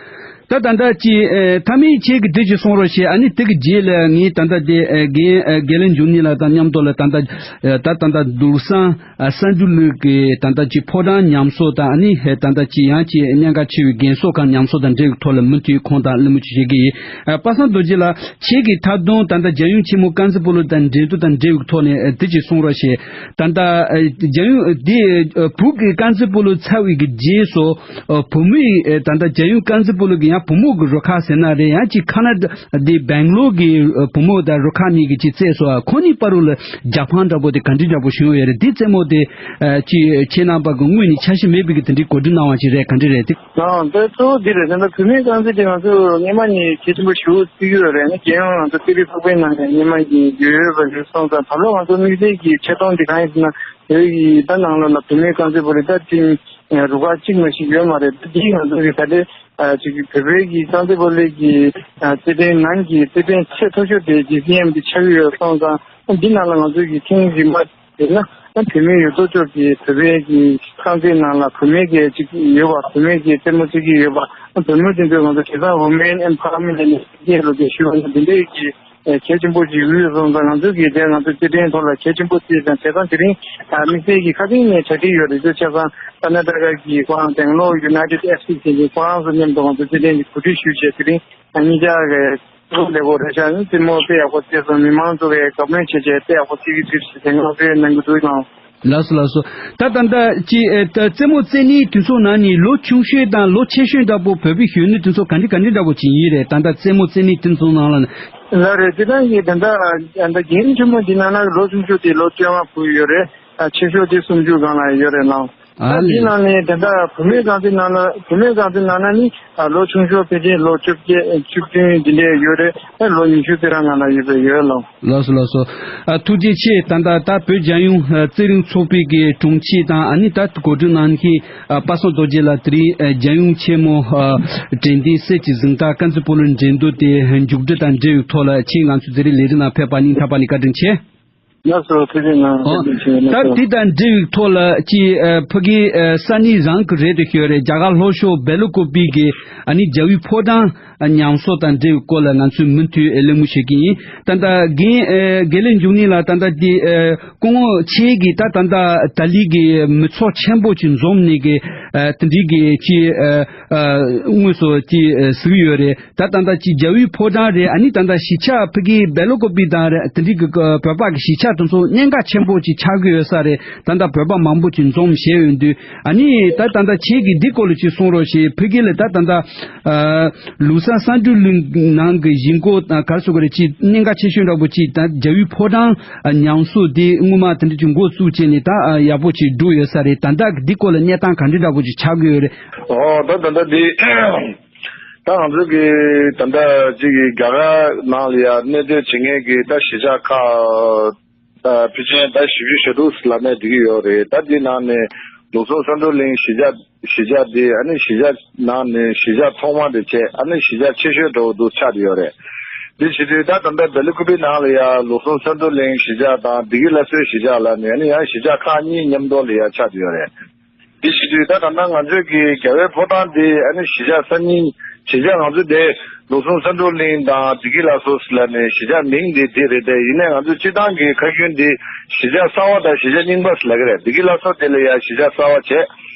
ད་ད་ལྟ་ཅི་ཨེ་མཐའ་མའི་ཁྱེད་ཀྱི་འདི་ཅིག་གསུང་རོགས་བྱེད། ཨ་ནི་དེ་གི་རྗེས་ལ་ངས་ད་ལྟ་དེ་ཨེ་རྒན་ཨེ་དགེ་ལེགས་འབྱུང་གནས་ལགས་དང་མཉམ་དུ་ལ་ད་ལྟ་ཨེ་ད་ད་ལྟ་འདུག་སང་ཨ་སན་ཇུ་ལུག་གི་ད་ལྟ་ཅི་ཕོ་བྲང་ཉམས་གསོ་དང་ཨ་ནི་ཧེ་ད་ལྟ་ཅི་ཡང་ཅི་གནད་འགག་ཆེ་བའི་རྒན་གསོ་ཁང་ཉམས་གསོ་དང་འབྲེལ་བའི་ཐོག་ལ་མུ་མཐུད་ཁོང་དང་གླེང་མོལ་ཅིག་བྱེད་ཀྱི་ཡིན། ཨ་པ་སངས་རྡོ་རྗེ་ལགས། ཁྱེད་ཀྱིས་ད་དུང་ད་ལྟ་རྒྱལ་ཡོངས་ཆེན་མོ་རྐང་རྩེད་སྤོ་ལོ་དང་འབྲེལ་གཏུག་དང་འབྲེལ་བའི་ཐོག་ནས་ཨེ་དེ་ཅིག་གསུང་རོགས་བྱེད། ད་ལྟ་ཨེ་རྒྱལ་ཡོངས་དེ་ཨེ་བུ་གི་རྐང་རྩེད་སྤོ་ལོ་ཚར་བའི་གི་རྗེས་སུ་ཨ་བུ་མོའི་ཨེ་ད་ལྟ་རྒྱལ་ཡོངས་རྐང་རྩེད་སྤོ་ལོ་གི་ཡང་བུ་མོ་གི་རུ་ཁག་ཟེར་ན་རེད། ཡང་ཅིག་ཁ་ན་ཌ་དེ་སྦེང་ལོར་གི་ཨེ་བུ་མོ་དང་རུ་ཁག་གཉིས་ཀྱི་ཅིག་རྩེས་སོ། ཨ་ཁོ་གཉིས་བར་དུ་ལ་རྒྱལ་ཕམ་འདྲ་པོ་དེ་ག་འདྲ་འདྲ་པོ་བྱུང་ཡོད་རེད། དེ་རྩེད་མོ་དེ་ཨ་ཅིག་ཁྱེད་རྣམ་པ་གི་དངོས་ནས་འཆར་གཞི་མེད་པའི་གི་དེ་འདྲའི་གོ་སྒྲིག་གནང་བ་ཅིག་རེད། ག་འདྲ་རེད་དེ། ལགས་འདི་གཙོ་བོ་འདི་རེད། དེ་ནི་བུད་མེད་རྐང་རྩེད་དེ་ང་ཚོ་སྔོན་མ་ནས་གལ་ཆེན་པོ་ཞེ་པོ་བརྩི་གི་ཡོད་རེད། ཨ་ནི་རྒྱལ་ཡོངས་ང་ཚོ་རྩེད་རིགས་ཚོགས་པའི་ནང་ནས་སྔོན་མ་ནས་ཡོད་ཡོད་པ་རེད། སོང་ཙང་ད་ལོ་ང་ཚོ་དམིགས་བསལ་གྱི་ཆེ་མཐོང་འདི་གང་ཡིན་ཟེར་ན། བོད་ཀྱི་ད་ནང་ལོགས་ལ་བུད་མེད་རྐང་རྩེད་སྤོ་ལོ་ད་ཅིག་རུ་ཁག་གཅིག་མ་ཞིག་ཡོད་མ་རེད། ད་འདི་ང་ཚོ་གི་ད་ལྟའི་ཅིག་བོད་པའི་གི་རྐང་རྩེད་སྤོ་ལོ་གི་རྩེད་འགྲན་ནང་གི་རྩེད་འགྲན་ཆེས་མཐོ་ཤོས་དེ་ཇི་སི་ཨེམ་དེ་ཆགས་ཀྱི་ཡོད། སོང་ཙང་འདི་ནང་ལ་ང་ཚོ་གི་ཐེངས་རིམ་པ་དེ་ན་ཨ་བུད་མེད་ཡོད་དོ་ཅོག་གི་བོད་པའི་གི་རྐང་རྩེད་ནང་ལ་བུད་མེད་ཀྱི་ཅིག་ཡོད་པ། བུད་མེད་ཀྱི་རྩེད་མོ་རྩེ་གི་ཡོད་པ། ཨ་བུད་མེད་དེ་ཚོས་ང་ཚོ་དེ་ཚང་women empowerment ལ་ནི་སྐད་ལོ་རྒྱ་ཞུ་བ་ན་འདི་འདྲའི་གི་གལ་ཆེན་པོ་ཅིག་ཡོད་སོང་ཙང་། ང་ཚོ་གི་དེ་ང་ཚོ་རྩེད་འགྲན་ཐོག་ལ་གལ་ཆེན་པོ་བརྩིས་ཙང་། བྱས་ཙང་དེ་རིང་ཨ་དམིགས་བསལ་གྱི་ཁ་སང་ནས་གྲ་སྒྲིག་ཡོད་རེད། དེ་བྱས་ཙང་ཀ་ན་ཊ་ཀ་གི་ཁོ་རང་སྦེང་ལོར་United F C ཟེར་གྱི་ཁོ་རང་ཚོ་མཉམ་དུ་ང་ཚོ་རྩེད་འགྲན་གྱི་གོ་སྒྲིག་ཞུས་བྱས་དེ་རིང་ཨ་གཉིས་ཆ་གི་ལས་ཁུངས་ལས་ཁུངས་རེ་བཞག་ནས་རྩེད་མོ་དཔེ་ཡག་པོ་རྩེས་སོང་། མི་མང་ཚོ་གིས་དགའ་མོས་བྱས་བྱས་དཔེ་ཡག་པོ་རྩེ་གི་འདུག་ཟེར་དེ་ང་ཚོས་གནང་གི་འདུག་ལགས། ལགས་སོ་ལགས་སོ། ད་ད་ལྟ་ཅི་ཨེ་ད་རྩེད་མོ་རྩེ་ནི་དེ་ཚོ་ནང་ནས་ལོ་ཆུང་ཤོས་དང་ལོ་ཆེ་ཤོས་འདྲ་པོ་བོད་པའི་གཞོན་ནུ་དེ་ཚོ་ག་འདྲ་ག་འདྲ་འདྲ་པོ་ཅིག་ཡིན་རེད། ད་ལྟ་རྩེད་མོ་རྩེ་ནི་དེ་ཚོ་ནང་ལ། ལགས་རེད། དེ་ད་ཡིན་ད་ལྟ་ད་རྒན་ཆེན་མོ་འདི་ནང་ན་ལོ་ཆུང་ཤོས་དེ་ལོ་བཅོ་ལྔ་ཕུལ་ཡོད་རེད། ཆེ་ཤོས་དེ་སུམ་ཅུ་སྒང་ལ་ཡོད་རེད་ལགས། ཨ་ད་དེའི་ནང་ནས་ད་ལྟ་བུད་མེད་ཁང་དེ་ནང་ལ་བུད་མེད་ཁང་དེ་ནང་ན་ནི་ལོ་ཆུང་ཤོས་ཕལ་ཆེར་ལོ་བཅོ་བརྒྱད་བཅུ་བདུན་དེ་འདྲས་ཡོད་རེད། ཨ་ལོ་ཉི་ཤུ་དེ་རང་ནང་ལ་ཡོད་པའི་ཡོད་ལགས། ལགས་སོ་ལགས་སོ། ཨ་ཐུགས་རྗེ་ཆེ། ད་ལྟ་ད་བོད་རྒྱལ་ཡོངས་ཨ་རྩེད་རིགས་ཚོགས་པའི་གི་དྲུང་ཆེ་དང་ཨ་ནི་ད་གོ་སྒྲིག་གནང་མཁན་ཨ་པ་སངས་རྡོ་རྗེ་ལགས་དེ་རིང་ཨ་རྒྱལ་ཡོངས་ཆེན་མོ་ཨ་དྲན་རྟེན་གསེར་གྱི་གཟེངས་རྟགས་དཀར་མཛེས་སྤོ་ལོའི་འགྲན་བསྡུར་དེ་མཇུག་སྒྲིལ་དང་འབྲེལ་བའི་ཐོག་ལ་ཁྱེད་ང་ཚོའི་རྩེད་རིགས་ལས་རིགས་ནང་ཕེབས་པ་སྙིང་ཐག་པ་ནས་བཀའ་དྲིན་ཆེ། ལགས་སོ། ཐུགས་རྗེ་གནང་། ཨོ། ཐུགས་རྗེ་གནང་། ད་དེ་དང་འབྲེལ་བའི་ཐོག་ལ་ཅིག་ཨ་ཕ་གི་ཨ་ས་གནས་རང་གི་རེད་དེ་ཤོད་རེད། རྒྱ་གར་ལྷོ་ཕྱོགས་སྦེལ་ཀོབ་པི་གི་ཨ་ནི་རྒྱལ་བའི་ཕོ་བྲང་ཨ་ཉམས་གསོ་དང་འབྲེལ་བའི་སྐོར་ལ་ང་ཚོས་མུ་མཐུད་ཨེ་གླེང་མོལ་བྱེད་ཀྱི་ཡིན། ད་ལྟ་རྒན་ཨེ་དགེ་ལེགས་འབྱུང་གནས་ལགས། ད་ལྟ་དེ་ཨེ་སྐུ་ངོ་ཁྱེད་ཀྱིས་ད་ད་ལྟ་ཏཱ་ལི་གི་མི་ཚོགས་ཆེན་པོ་ཅིག་འཛོམས་ནས་གི་ཨེ་དེ་འདྲའི་གི་ཅིག་ཨེ་ཨེ་དངོས་སུ་ཅིག་ཨེ་གཟིགས་ཡོད་རེད། ད་ད་ལྟ་ཅིག་རྒྱལ་བའི་ཕོ་བྲང་རེད། ཨ་ནི་ད་ལྟ་གཞིས་ཆགས་ཕ་གི་སྦེལ་ཀོབ་པི་དང་རེད། དེ་འདྲའི་གི་བོད་པ་གི་གཞིས་ཆགས་དེ་ཚོ་གནད་འགག་ཆེན་པོ་ཅིག་ཆགས་ཀྱི་ཡོད་ས་རེད། ད་ལྟ་བོད་པ་མང་པོ་ཅིག་འཛོམས་བཞིན་ཡོད་དུས། ཨ་ནི་ད་ད་ལྟ་ཁྱེད་ཀྱིས་འདི་སྐོར་ལ་ཅིག་གསུང་རོགས་ཞེས། ཕ་གི་ལ་ད་ད་ལྟ་ཨ་ལུགས་བཟང་གསང་སྤྲུལ་གླིང་ནང་གི་གཞིས་འགོ་ག་རེ་ཟེར་དགོས་རེད། ཅིག་གནད་འགག་ཆེ་ཤོས་འདྲ་པོ་ཅིག་ད་རྒྱལ་བའི་ཕོ་བྲང་ཉམས་གསོ་དེ་སྔོན་མ་དེ་འདྲ་ཅིག་འགོ་བཙུགས་བྱས་ནས་ད་ཡག་པོ་ཅིག་འགྲོ་ཡོད་ས་རེད། ད་ལྟ་འདི་སྐོར་ལ་གནས་སྟངས་ག་འདྲ་འདྲ་པོ་ཅིག་ཆགས་ཀྱི་ཡོད་རེད། ཨོ་ད་ད་ལྟ་འདི། ད་ང་ཚོ་གི་ད་ལྟ་ཅིག་གི་རྒྱ་གར་ནང་ལ་ཡ་གནས་སྡོད་བྱེད་མཁན་གྱི་ད་གཞིས་ཆགས་ཁག་ད་ཕལ་ཆེར་ད་བཞི་བཅུ་ཞེ་དྲུག་ལ་གནས་བསྡད་ཀྱི་ཡོད་རེད། ད་འདི་ནང་ནས་ལུགས་ཟུང་གསང་སྤྲུལ་གླིང་གཞིས་ཆགས་གཞིས་ཆགས་འདི་ཨ་ནི་གཞིས་ཆགས་ནང་ནས་གཞིས་ཆགས་ཐོག་མ་དེ་བྱས། ཨ་ནི་གཞིས་ཆགས་ཆེ་ཤོས་འདྲ་བོ་འདུག་ཆགས་བསྡད་ཡོད་རེད། འདི་བྱེད་དུས་ད་ད་ལྟ་སྦེལ་ཀོབ་པི་ནང་ལ་ཡ་ལུགས་ཟུང་གསང་སྤྲུལ་གླིང་གཞིས་ཆགས་དང་བདེ་སྐྱིད་སླར་གསོའི་གཞིས་ཆགས་ལ་ནི་ཨ་ནི་ཡང་གཞིས་ཆགས་ཁག་གཉིས་མཉམ་དུ་ལ་ཡ་ཆགས་བསྡད་ཡོད་རེད། འདི་བྱེད་དུས་ད་ད་ལྟ་ང་ཚོའི་གི་རྒྱལ་བའི་ཕོ་བྲང་འདི་ཨ་ནི་གཞིས་ཆགས་སང་ཉིན་གཞིས་ཆགས་ང་ཚོ་དེ་ལུགས་ཟུང་གསང་སྤྲུལ་གླིང་དང་བདེ་སྐྱིད་ལ་སོགས་ལ་ནི་གཞིས་ཆགས་མིང་འདི་འདི་རེད་དེ། ཡིན་ནའི་ང་ཚོ་སྤྱི་བཏང་གི་ཁ་རྒྱུན་འདི་གཞིས་ཆགས་གསར་བ་དང་གཞིས་ཆགས་རྙིང་པ་ལབ་ཀྱི་རེད། བདེ་སྐྱིད་ལ་སོགས་དེ་ལ་ཡ་གཞིས་ཆགས་གསར་བ་བྱས།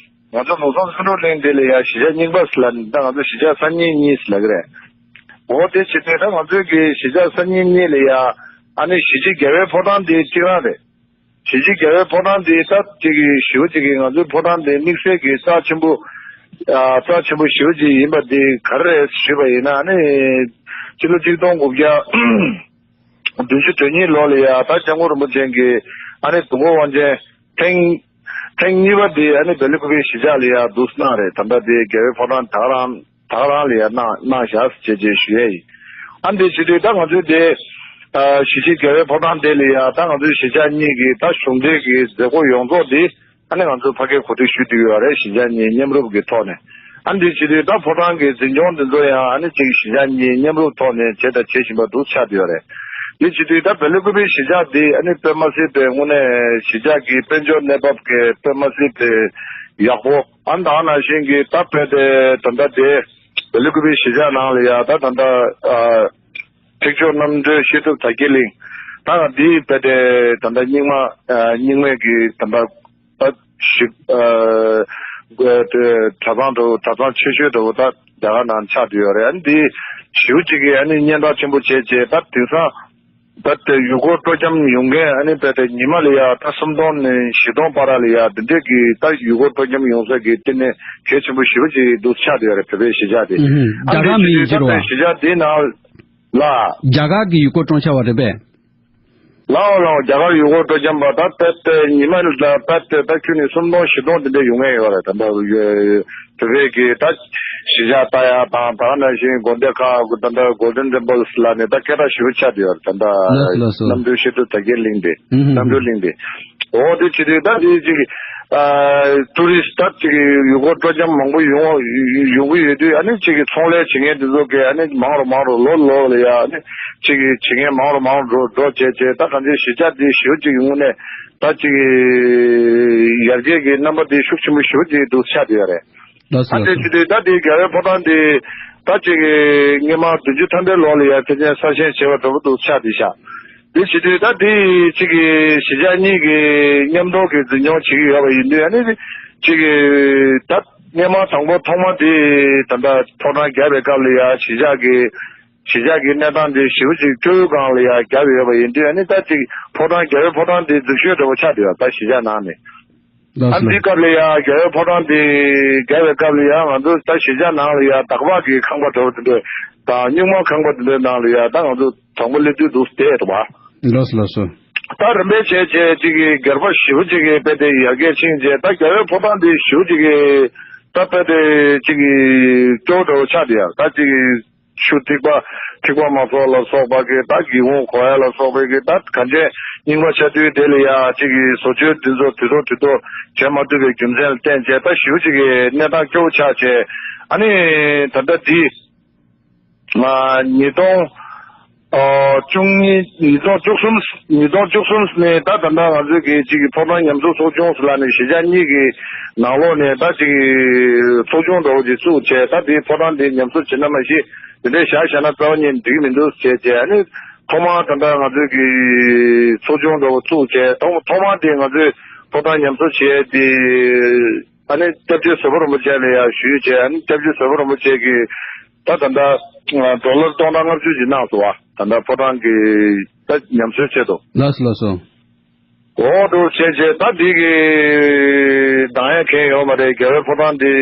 ང་ཚོ་ལུགས་ཟུང་གསང་སྤྲུལ་གླིང་དེ་ལ་ཡ་གཞིས་ཆགས་རྙིང་པ་ལབ་ནི་ད་ང་ཚོ་གཞིས་ཆགས་སང་ཉིན་གཉིས་ལབ་ཀྱི་རེད། འོ་དེ་བྱེད་དུས་ད་ང་ཚོའི་གི་གཞིས་ཆགས་སང་ཉིན་གཉིས་ལ་ཡ་ཨ་ནི་གཞིས་བྱེས་རྒྱལ་བའི་ཕོ་བྲང་དེ་གཅིག་རང་རེད། གཞིས་བྱེས་རྒྱལ་བའི་ཕོ་བྲང་དེ་ད་ཅིག་གི་ཞེ་པོ་ཅིག་གི་ང་ཚོའི་ཕོ་བྲང་དེ་དམིགས་བསལ་གྱི་རྩ་ཆེན་པོ། ཨ་རྩ་ཆེན་པོ་ཞེ་པོ་ཅིག་ཡིན་པ་དེ་ག་རེ་རེད་ཞུས་པ་ཡིན་ན། ཨ་ནི་སྤྱི་ལོ་གཅིག་སྟོང་དགུ་བརྒྱ་བདུན་ཅུ་དོན་གཉིས་ལོ་ལ་ཡ་ད་སྐྱབས་མགོན་རིན་པོ་ཆེ་གིས་ཨ་ནི་དུས་འཁོར་དབང་ཆེན་ཐེངས་ཐེངས་གཉིས་པ་དེ་ཨ་ནི་སྦེལ་ཀོབ་པི་གཞིས་ཆགས་ལ་ཡ་འདུག་གནང་རེད། ད་ལྟ་དེ་རྒྱལ་བའི་ཕོ་བྲང་ད་ག་རང་ད་ག་རང་ལ་ཡ་གནང་གནང་བཞག་ཟེར་བྱས་བྱས་ཞུ་ཡས་ཡིན། ཨ་འདི་བྱེད་དུས་ད་ང་ཚོའི་དེ་ཨ་གཞིས་བྱེས་རྒྱལ་བའི་ཕོ་བྲང་དེ་ལ་ཡ་ད་ང་ཚོའི་གཞིས་ཆགས་གཉིས་ཀྱི་ད་གཞུང་འབྲེལ་གྱི་མཛད་སྒོ་ཡོངས་རྫོགས་དེ་ཨ་ནི་ང་ཚོ་ཕ་གིར་གོ་སྒྲིག་ཞུས་བསྡད་ཡོད་རེད། གཞིས་ཆགས་གཉིས་མཉམ་རུབ་ཀྱི་ཐོག་ནས། ཨ་འདི་བྱེད་དུས་ད་ཕོ་བྲང་གི་འཛིན་སྐྱོང་འདི་ཚོ་ཡང་ཨ་ནི་ཅིག་གཞིས་ཆགས་གཉིས་མཉམ་རུབ་ཐོག་ནས་བྱས་དང་བྱེད་བཞིན་པ་འདུག་ཆགས་བསྡད་ཡོད་རེད། འདི་བྱེད་དུས་ད་སྦེལ་ཀོབ་པི་གཞིས་ཆགས་འདི་ཨ་ནི་དཔེ་མ་སྲིད་པའི་དངོས་གནས་གཞིས་ཆགས་ཀྱི་དཔལ་འབྱོར་གནས་བབ་ཀྱི་དཔེ་མ་སྲིད་པའི་ཡག་པོ། ཨ་ནི་ད་ག་ནང་བཞིན་གྱི་ད་དཔེ་དེ་ད་ལྟ་དེ་སྦེལ་ཀོབ་པི་གཞིས་ཆགས་ནང་ལ་ཡ་ད་ད་ལྟ་ཨ་ཐེག་མཆོག་རྣམ་གྲོལ་བཤད་སྒྲུབ་དར་རྒྱས་གླིང་། ད་འདི་དཔེ་དེ་ད་ལྟ་རྙིང་མ་ཨ་རྙིང་མའི་གི་ད་ལྟ་ཨ་ཞིག་ཨ་གྲྭ་ཚང་དུ་གྲྭ་ཚང་ཆེ་ཤོས་དུ་ད་རྒྱ་གར་ནང་ཆགས་བསྡད་ཡོད་རེད། ཨ་ནི་འདི་ཞེ་པོ་ཅིག་གི་ཨ་ནི་སྙན་གྲགས་ཆེན་པོ་བྱས་བྱས་ད་དེང་སང་ད་དེ་ཡུལ་སྐོར་སྤྲོ་འཆམ་ཡོང་མཁན་ཨ་ནི་དཔེ་དེ་ཉི་མ་ལ་ཡ་ད་སུམ་སྟོང་ནས་བཞི་སྟོང་བར་ལ་ཡ་འདི་འདྲས་ཀྱི་ད་ཡུལ་སྐོར་སྤྲོ་འཆམ་ཡོང་ས་གི་ལྟེ་གནས་གལ་ཆེན་པོ་ཞེ་པོ་ཅིག་འདུག་ཆགས་བསྡད་ཡོད་རེད། བོད་པའི་གཞིས་ཆགས་དེ། ཨ་རྒྱ་གར་མི་ཡིན་ཕྱིར་རོ། གཞིས་ཆགས་དེའི་ནང་ལ། རྒྱ་གར་གྱི་ཡུལ་སྐོར་སྤྲོ་འཆམ་པ་རེད་པས། ལའོ་ལའོ་རྒྱ་གར་ཡུལ་སྐོར་སྤྲོ་འཆམ་པ་ད་དཔེ་དེ་ཉི་མ་ལ་ད་དཔེ་དེ་ད་ཁྱོན་ནས་སུམ་སྟོང་བཞི་སྟོང་དེ་འདྲ་ཡོང་ངེས་ཡོད་རེད། ད་ལྟ་བོད་པའི་གི་ད་གཞིས་ཆགས་ལྟ་ཡ་དང་ད་ག་ནང་བཞིན་དགོན་སྡེ་ཁག་ད་ལྟ་Golden Temples་ལ་ནི་ད་སྐད་གྲགས་ཞེ་པོ་ཆགས་བསྡད་ཡོད་རེད། ད་ལྟ་ལགས་སོ་ལགས་སོ། རྣམ་གྲོལ་བཤད་སྒྲུབ་དར་རྒྱས་གླིང་དེ་ཨུ་ཧུ། རྣམ་གྲོལ་གླིང་དེ། འོ་དེ་བྱེད་དུས་ད་དེ་ཅིག་ཨ་ཊུ་རི་སི་ཊི་ད་ཅིག་ཡུལ་སྐོར་སྤྲོ་འཆམ་མང་པོ་ཡོང་ཡོང་གི་ཡོད་དུས་ཨ་ནི་ཅིག་ཚོང་ལས་བྱེད་མཁན་དེ་ཚོ་གིས་ཨ་ནི་མང་རུ་མང་རུ་ལོ་ལོ་ལ་ཡ་ཨ་ནི་ཅིག་བྱེད་མཁན་མང་རུ་མང་རུ་འགྲོ་འགྲོ་བྱས་བྱས་ད་གང་ཅི་གཞིས་ཆགས་དེ་ཞེ་པོ་ཅིག་ཡོང་ནས་ད་ཅིག་ཡར་རྒྱས་ཀྱི་རྣམ་པ་དེ་ཤུགས་ཆེན་པོ་ཞེ་པོ་ཅིག་འདུག་ཆགས་བསྡད་ཡོད་རེད། ལགས་སོ་ཨ་ལགས་དེ་སོ། བྱེད་དུས་ད་དེ་རྒྱལ་བའི་ཕོ་བྲང་དེ་ད་ཅིག་སྔོན་མ་བདུན་ཅུ་ཐམ་པའི་ལོ་ལ་ཡ་ཕལ་ཆེར་གསར་བཞེངས་བྱས་པ་འདྲ་པོ་འདུག་ཆགས་བསྡད་ཤག་དེ་བྱེད་དུས་ད་དེ་གཅིག་གི་གཞིས་ཆགས་གཉིས་ཀྱི་མཉམ་དུ་གི་འཛིན་སྐྱོང་བྱེད་ཀྱི་ཡོད་པ་ཡིན་དུས་ཨ་ནི་གཅིག་གི་ད་སྔོན་མ་དང་པོ་ཐོག་མ་དེ་ད་ལྟ་ཕོ་བྲང་བརྒྱབ་པའི་སྐབས་ལ་ཡ་གཞིས་ཆགས་ཀྱི་གཞིས་ཆགས་ཀྱི་གནས་སྟངས་དེ་ཞེ་པོ་ཅིག་སྐྱོ་བོའི་སྒང་ལ་ཡ་བརྒྱབ་ཡོད་པ་ཡིན་དུས་ཨ་ནི་ད་གཅིག་ཕོ་བྲང་རྒྱལ་བའི་ཕོ་བྲང་དེ་རྫིག་ཤོས་འདྲ་པོ་ཆགས་བསྡད་ཡོད་ད་གཞིས་ཆགས་ནང་ནས། ལགས་ཨ་སོ་ནི་ལགས་སྐབས་ལ་ཡ་རྒྱལ་བའི་ཕོ་བྲང་དེ་བརྒྱབ་པའི་སྐབས་ལ་ཡ་ང་ཚོ་ད་གཞིས་ཆགས་ནང་ལ་ཡ་དག་པ་གི་ཁང་པ་འདྲ་པོ་དེ་འདྲ་དང་སྨྱུག་མ་ཁང་པ་དེ་འདྲའི་ནང་ལ་ཡ་ད་ང་ཚོ་དང་པོ་སླེབས་དུས་འདུག་བསྡད་འདུག་བ། ལགས་སོ་ལགས་སོ། ད་རིམ་པས་བྱས་བྱས་ཅིག་གི་སྒར་པ་ཞེ་པོ་ཅིག་གི་དཔེ་དེ་ཡར་རྒྱས་ཕྱིན་བྱས། ད་རྒྱལ་བའི་ཕོ་བྲང་དེ་ཞེ་པོ་ཅིག་གི་ད་དཔེ་དེ་ཅིག་གི་སྐྱོ་བོ་འདྲ་བོ་ཆགས་དེ་ཡ། ད་ཅིག་གི་ཆུ་ཐིགས་པ་ཐིགས་པ་མ་སོགས་ལ་སོགས་པ་གི་ད་སྒེའུ་ཁུང་གོག་ཡ་ལ་སོགས་པའི་གི་ད་གང་ཅི་རྙིང་པ་ཆགས་དུས་དེ་ལ་ཡ་ཅིག་གི་བཟོ་བཅོས་འདི་ཚོ་དུས་ཐོག་དུས་ཐོག་བྱེད་མ་ཐུབ་པའི་རྒྱུ་མཚན་ལ་བརྟེན་བྱས་ད་ཞེ་པོ་ཅིག་གི་གནས་སྟངས་སྐྱོ་བོ་ཆགས་བྱས། ཨ་ནི་ད་ལྟ་འདི། ང་ཉིས་སྟོང་ཨ་བཅུ་གཉིས། ཉིས་སྟོང་བཅུ་གསུམ། ཉིས་སྟོང་བཅུ་གསུམ་ནས་ད་ད་ལྟ་ང་ཚོས་ཀྱི་གཅིག་གི་ཕོ་བྲང་ཉམས་གསོ་ཚོགས་ཆུང་ཟེར་ལབ་ནས་གཞིས་ཆགས་གཉིས་ཀྱི་ནང་ལོགས་ནས་ད་གཅིག་གི་ཚོགས་ཆུང་འདྲ་བོ་ཅིག་བཙུགས་བྱས། ད་དེའི་ཕོ་བྲང་དེ་ཉམས་གསོ་བྱེད་ན་མ་གཞི་དེ་འདྲའི་བཞག་བཞག་ན་རྩ་བ་ཉིད་འགྲིག་གི་མི་འདུག་བྱས་བྱས། ཨ་ནི་ཐོག་མར་ད་ལྟ་ང་ཚོས་ཀྱི་ཚོགས་ཆུང་འདྲ་བོ་བཙུགས་བྱས། ཐོག་ཐོག་མར་དེ་ང་ཚོས་ཕོ་བྲང་ཉམས་གསོ་བྱས་དེ། ཨ་ནི་སྐྱབས་རྗེ་ཟུར་པ་རིན་པོ་ཆེ་ལ་ཡང་ཞུས་བྱས། ཨ་ནི་སྐྱབས་རྗེ་ཟུར་པ་རིན་པོ་ཆེ་གིས་ད་ད་ལྟ་ཌོ་ལར་སྟོང་ཕྲག་ལྔ་བཅུ་ཅིག་གནང་སོང་བ། ད་ལྟ་ཕོ་བྲང་གི་ད་ཉམས་གསོའི་ཆེད་དུ། ལགས་སོ་ལགས་སོ། འོ་འདུག་བྱས་བྱས། ད་འདི་གི་འདང་ཡ་མཁན་ཡོད་མ་རེད། རྒྱལ་བའི་ཕོ་བྲང་འདི་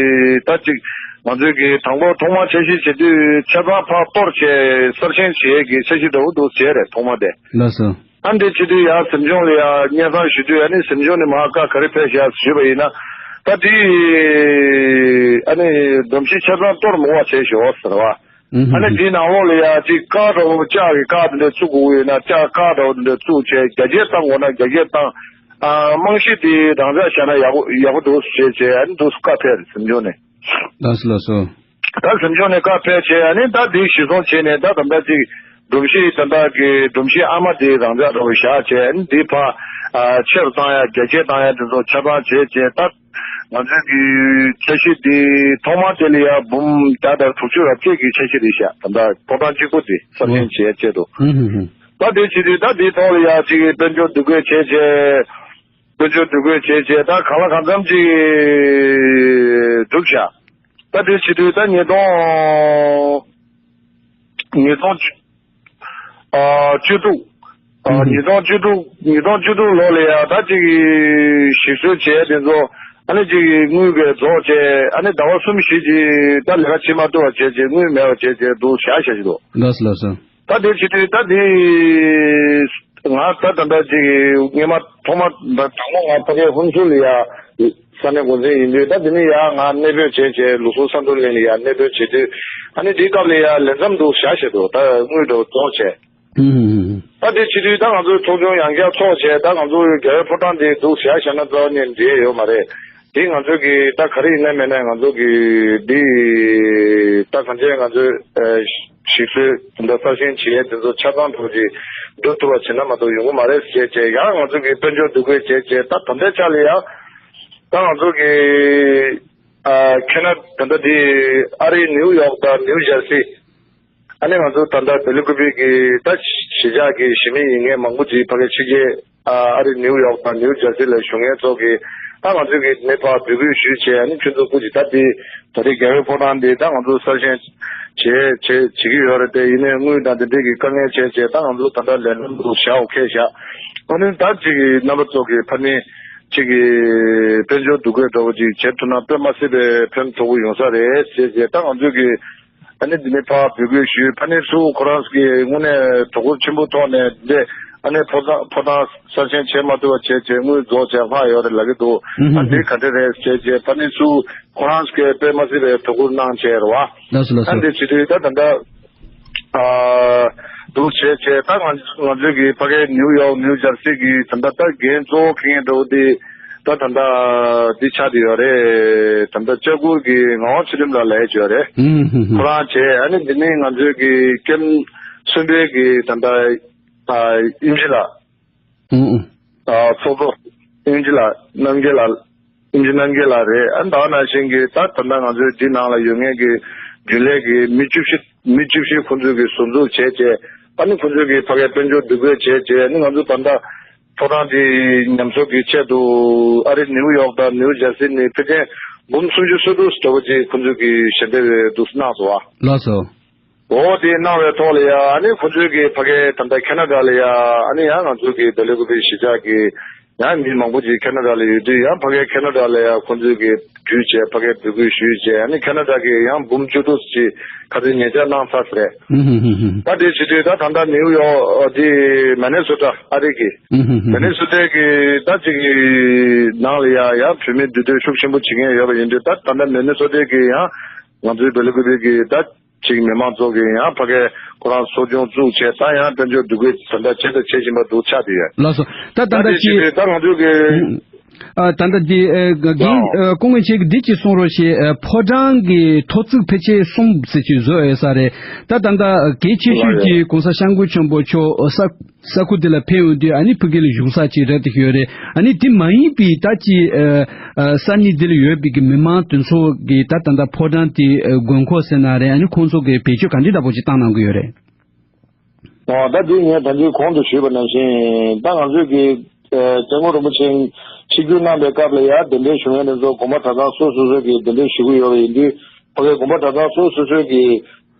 ད་ཅིག་ང་ཚོས་ཀྱི་དང་པོ་ཐོག་མར་འཆར་གཞི་བྱེད་དུས་ཆ་ཚང་ཕར་གཏོར་བྱས་གསར་བཞེངས་བྱེད་ཀྱི་འཆར་གཞི་འདྲ་བོ་འདུག་བྱས་རེད། ཐོག་མ་དེ། ལགས་སོ། ཨ་འདི་བྱེད་དུས་ཡང་གཟིམ་ཆུང་ལ་ཡང་སྙན་སེང་ཞུ་དུས། ཨ་ནི་གཟིམ་ཆུང་ནས་མར་བཀའ་ག་རེ་ཕེབས་ཤག་ཞུས་པ་ཡིན་ན། ད་དེ་ཨ་ནི་སྒྲོམ་གཞི་ཆ་ཚང་གཏོར་མི་དགོས་པ་བྱས་ཤོག་ཟེར་བ། ཨ་ནི་དེའི་ནང་ལོགས་ལ་ཡང་ཅིག་ཀ་འདྲ་བོ་ལྕགས་ཀྱི་ཀ་དེ་འདྲ་བཙུགས་དགོས་ཡོད་ན་ལྕགས་ཀ་འདྲ་བོ་དེ་འདྲ་བཙུགས་བྱས། རྒྱ་སྐྱེད་བཏང་དགོས་ན་རྒྱ་སྐྱེད་བཏང་། ཨ་རྨང་གཞི་དེ་རང་འཇགས་བཞག་ན་ཡག་པོ་ཡག་པོ་འདུག་ཟེར་བྱས། ཨ་ནི་འདུག་བཀའ་ཕེབས་རེད་གཟིམ་ཆུང་ནས། ལགས་སོ་ལགས་སོ། ད་གཟིམ་ཆུང་ནས་བཀའ་ཕེབས་བྱས། ཨ་ནི་ད་འདི་གཞི་བཟུང་བྱས་ནས་ད་ད་ལྟ་ཅིག་སྒྲོམ་གཞི་ད་ལྟ་གི་སྒྲོམ་གཞི་ཨ་མ་དེ་རང་འཇགས་འདྲ་བོ་བཞག་བྱས། ཨ་ནི་འདི་ཕར་ཨ་ཆེ་རུ་བཏང་ཡ་རྒྱ་སྐྱེད་བཏང་ཡ་དེ་ཚོ་ཆ་ཚང་བྱས་བྱས། ད་ང་ཚོའི་གི་འཆར་གཞི་འདི་ཐོག་མར་དེ་ལ་ཡ་འབུམ་བརྒྱ་དང་དྲུག་ཅུ་རེ་བརྒྱད་ཀྱི་འཆར་གཞི་རེད་ཤག་ད་ལྟ་ཕོ་བྲང་གཅིག་པོ་དེ་གསར་བཞེངས་བྱས་ཆེད་དུ། ད་དེ་བྱེད་དུས་ད་དེའི་ཐོག་ལ་ཡ་ཅིག་དཔལ་འབྱོར་འདུ་འགོད་བྱས་བྱས། དཔལ་འབྱོར་འདུ་འགོད་བྱས་བྱས་ད་གང་ལ་གང་འཚམ་ཅིག་གྲུབ་ཤག་ད་དེ་བྱེད་དུས་ད་ཉིས་སྟོང་ཉིས་སྟོང་ཨ་བཅུ་དྲུག་ཨ་ཉིས་སྟོང་བཅུ་དྲུག་ཉིས་སྟོང་བཅུ་དྲུག་ལོ་ལ་ཡ་ད་ཅིག་གཞི་བཟོ་བྱས་དེ་ཚོ། ཨ་ནི་ཅིག་དངུལ་གྱི་རྫོགས་བྱས། ཨ་ནི་ཟླ་བ་གསུམ་བཞི་ཅིག་ད་ལས་ཀ་བྱེད་མ་ཐུབ་པ་བྱས་བྱས། དངུལ་མེད་པ་བྱས་བྱས་འདུག་བཞག་བཞག་ཅིག་འདུག་ལགས་སོ་ལགས་སོ། ད་དེ་བྱེད་དུས་ད་དེ་ང་ད་ད་ལྟ་ཅིག་སྔོན་མ་ཐོག་མ་ད་དང་པོ་ང་ཕ་གིའི་ཧུན་སུར་ལ་ཡ་ས་གནས་འགོ་འཛིན་ཡིན་དུས། ད་དེ་ནས་ཡ་ང་གནས་སྤོས་བྱས་བྱས་ལུགས་སྲོལ་ས་འདུལ་ལེན་ལ་ཡ་གནས་སྤོས་བྱེད་དུས། ཨ་ནི་དེའི་སྐབས་ལ་ཡ་ལས་མཚམས་འདུག་བཞག་བཞག་འདུག་ད་དངུལ་འདྲ་བོ་རྫོགས་བྱས། ད་དེ་བྱེད་དུས་ད་ང་ཚོའི་ཚོགས་ཆུང་ཡང་བསྐྱར་ཚོགས་བྱས། ད་ང་ཚོ་རྒྱལ་བའི་ཕོ་བྲང་འདི་འདུག་བཞག་བཞག་ན་རྩ་བ་ནས་འགྲིག་ཡོད་མ་རེད། དེ་ང་ཚོ་གི་ད་ག་རེ་ཡིན་ན་མིན་ན་ང་ཚོ་གི་འདི་ད་གང་ཅི་ང་ཚོའི་ཨ་ཞིག་གསོས་དེ་འདྲ་གསར་བཞེངས་བྱེད་ཡས་དེ་ཚོ་ཆ་ཚང་འགྲོ་གི་འགྲོ་ཐུབ་པ་བྱེད་ན་མ་གཏོགས་ཡོང་གི་མ་རེད་ཟེར་བྱས། ཡང་ང་ཚོ་གི་དཔལ་འབྱོར་འདུ་འགོད་བྱས་བྱས། ད་ད་ལྟའི་ཆ་ལ་ཡང་ད་ང་ཚོ་གི་ཨ་ཁེ་ན་ད་ལྟ་འདི་ཨ་རིའི་ནིའུ་ཡོག་དང་ནིའུ་ཇར་སི། ཨ་ནི་ང་ཚོ་ད་ལྟ་བེ་ལི་ཀུ་པི་གི་ད་གཞིས་ཆགས་ཀྱི་གཞིས་མི་ཡིན་མཁན་མང་པོ་ཅིག་ཕ་གི་ཕྱི་རྒྱལ་ཨ་ཨ་རི་ནིའུ་ཡོག་དང་ནིའུ་ཇར་སི་ལ་བཞུགས་མཁན་ཚོ་གིས་ད་ང་ཚོ་གི་ནི་ཕར་འབོད་སྐུལ་ཞུས་བྱས། ཨ་ནི་ཁྱོད་ཚོ་སྐུ་མཁྱེན། ད་འདི་ད་རེས་རྒྱལ་བའི་ཕོ་བྲང་འདི་ད་ང་ཚོ་གསར་བཞེངས་བྱེད་བྱེད་བྱེད་ཀྱི་ཡོད་རེད་དེ། ཡིན་ནའི་དངུལ་དང་དེ་འདྲས་ཀྱི་དཀའ་ངལ་བྱས་བྱས་ད་ང་ཚོ་ད་ལྟ་ལས་སྣ་འདུག་བཞག་འོ་ཁེལ་བཞག་ཨ་ནི་ད་ཅིག་གི་རྣམ་པ་ཚོ་གི་ཕ་ནི་ཅིག་གི་དཔལ་འབྱོར་འདུ་འགོད་འདྲ་བོ་ཅིག་བྱེད་ཐུབ་ན་དཔེ་མ་སྲིད་པའི་ཕན་ཐོགས་པོ་ཡོང་ས་རེད་ཟེར་བྱས། ད་ང་ཚོ་གི་ཨ་ནི་འདི་ནས་ཕར་འབོད་སྐུལ་ཞུས། ཕ་ནི་ཚུར་ཁོ་རང་གིས་དངོས་གནས་དོ་ཁུར་ཆེན་པོ་ཐོག་ནས་འདི་ཨ་ནི་ཕོ་བྲང་ཕོ་བྲང་གསར་བཞེངས་བྱེད་མ་ཐུབ་པ་བྱས་བྱས་དངུལ་རྫོགས་བྱས་ལྷག་ཡོད་རེད་ལབ་ཀྱི་འདུག་ཨ་འདི་ག་འདྲ་རེད་ཟེར་བྱས་ཕ་ནི་ཚུར་ཁོ་རང་གིས་དཔེ་མ་སྲིད་པའི་དོ་ཁུར་གནང་བྱས་རེད་བ། ལགས་སོ་ལགས་ཨ་སོ། འདི་བྱེད་དུས་ད་ད་ལྟ་ཨ་འདུག་བྱས་བྱས་ད་ང་ང་ཚོའི་གི་ཕ་གའི་ནིའུ་ཡོག་ནིའུ་ཇར་སི་གི་ད་ལྟ་ད་འགན་གཙོ་བོ་འཁྱེར་མཁན་འདྲ་བོ་དེ། ད་ད་ལྟ་འདི་ཆགས་བསྡད་ཡོད་རེད། ད་ལྟ་ལྕགས་གུར་གྱི་ངག་དབང་ཚུལ་ཁྲིམས་ལགས་ལབ་ཡས་ཅིག་ཡོད་རེད། ཧུམ་ཧུམ་ཧུམ། ཁོ་རང་བྱས། ཨ་ནི་འདི་ནི་ང་ཚོའི་གི་ཀེམ་གསུམ་པའི་གི་ད་ལྟ་ཨ་དབྱིན་ཇི་ལགས། ཧུམ་ཧུམ། ཨ་ཚོགས་གཙོ་དབྱིན་ཇི་ལགས་རྣམ་རྒྱལ་ལགས། དབྱིན་ཇི་རྣམ་རྒྱལ་ལགས་རེད། ཨ་ནི་ད་ག་ནང་བཞིན་གི་ད་ད་ལྟ་ང་ཚོའི་འདི་ནང་ལ་ཡོད་མཁན་གི་རྒྱུན་ལས་གི་མི་བཅུ་བཞི་མི་བཅུ་བཞི་ཁོང་ཚོས་གི་ཟུར་འཛུགས་བྱས་བྱས། ཨ་ནི་ཁོང་ཚོས་གི་ཕ་གའི་དཔལ་འབྱོར་འདུ་འགོད་བྱས་བྱས། ཨ་ནི་ང་ཚོ་ད་ལྟ་ཕོ་བྲང་འདི་ཉམས་གསོ་གི་ཆེད་དུ་ཨ་རི་ནིའུ་ཡོག་དང་ནིའུ་ཇར་སི་ནས་ཕལ་ཆེར་འབུམ་སུམ་ཅུ་སོ་དྲུག་ལྟ་བུ་ཅིག་ཁོང་ཚོས་ཀྱི་ཞལ་འདེབས་འདུག་གནང་སོང་བ། ལགས་སོ། འོ་དེ་གནང་བའི་ཐོག་ལ་ཡ་ཨ་ནི་ཁོང་ཚོས་ཀྱི་ཕ་གའི་ད་ལྟ་ཁེ་ན་ཌ་ལ་ཡ་ཨ་ནི་ཡང་ང་ཚོས་ཀྱི་བེ་ལི་ཀུ་པི་གཞིས་ཆགས་ཀྱི་ཡང་མི་མང་པོ་ཅིག་ཁེ་ན་ཌ་ལ་ཡོད་དུས་ཡང་ཕ་གའི་ཁེ་ན་ཌ་ལ་ཡ་ཁོང་ཚོས་ཀྱི་ བརྒྱུད་བྱས་ཕ་གིར་འབོད་སྐུལ་ཞུས་བྱས། ཨ་ནི་ཁ་ན་ཌ་གི་ཡང་འབུམ་བཅུ་དྲུག་ཅིག་ཁ་སང་ཉེ་ཆར་གནང་ཚར་ཟེར། ཧུམ་ཧུམ་ཧུམ་ཧུམ། ད་དེ་བྱེད་དུས་ད་ད་ལྟ་ནིའུ་ཡོག་དེ་མི་ནི་སོ་ཊ་ཨ་རི་གི། ཧུམ་ཧུམ་ཧུམ་ཧུམ། མི་ནི་སོ་ཊ་གི་ད་ཅིག་གི་ནང་ལ་ཡ་ཡ་བོད་མི་འདུས་སྡོད་ཤུགས་ཆེན་པོ་བྱེད་མཁན་ཡོད་པ་ཡིན་དུས། ད་ད་ལྟ་མི་ནི་སོ་ཊ་གི་ཡང་ང་ཚོའི་བེ་ལི་ཀུ་པེ་གི་ད་ཅིག་མི་མང་ཚོ་གི་ཡང་ཕ་གིར་ཁོ་རང་ཚོགས་ཆུང་བཙུགས་བྱས། ད་ཡང་དཔལ་འབྱོར་འདུ་འགོད་ད་ལྟ་བྱས་དང་བྱེད་བཞིན་པ་འདུག་ཆགས་བསྡད་ཡོད། ལགས་སོ། ད་ད་ད་ལྟ་དེ་བྱེད་ཅི་དུས་ད་ང་ཚོའི་གི། ཨ། ད་ལྟ་འདི་ཨ་རྒན། ཨ། སྐུ་ངོ་ཁྱེད་ཀྱིས་འདི་ཅིག་གསུང་རོགས་ཞེས། ཨ། ཕོ་བྲང་གི་ཐོ་བརྩེགས་ཕལ་ཆེར་གསུམ་ཟེར་ཅིག་བཟོས་ཡོད་ས་རེད། ད་ད་ལྟ་གལ་ཆེ་ཤོས་ཀྱི་༸གོང་ས་༸སྐྱབས་མགོན་ཆེན་པོ་མཆོག་ས་ས་ཁུལ་འདི་ལ་ཕེབས་ཡོང་དུས། ཨ་ནི་ཕ་གི་ལ་བཞུགས་ས་ཅིག་རེད་དེ་ཡོད་རེད། ཨ་ནི་དེ་མ་ཡིན་པའི་ད་ཅིག་ཨ་ཨ་ས་གནས་འདི་ལ་ཡོད་པའི་གི་མི་མང་དེ་ཚོ་གི་ད་ད་ལྟ་ཕོ་བྲང་དེ་དགོས་མཁོ་ཟེར་ན་རེད། ཨ་ནི་ཁོང་ཚོ་གི་བེད་སྤྱོད་ག་འདྲ་འདྲ་པོ་ཅིག་བཏང་གནང་གི་ཡོད་རེད། ཨོ། ད་དེ་ངས་ད་ཅི་གོང་དུ་ཞུས་པ་ནང་བཞིན། ད་ང་ཚོས་ཀྱི་ཨ་སྐྱབས་མགོན་རིན་པོ་ཆེ་ཆིབས་བསྒྱུར་གནང་པའི་སྐབས་ལ་ཡ་གདན་འདྲེན་ཞུ་མཁན་དེ་ཚོ་དགོན་པ་གྲྭ་ཚང་སོ་སོ་སོ་སོ་གི་གདན་འདྲེན་ཞུ་གི་ཡོད་པ་ཡིན་དུས། ཕ་གིའི་དགོན་པ་གྲྭ་ཚང་སོ་སོ་སོ་སོ་གི་ཨ་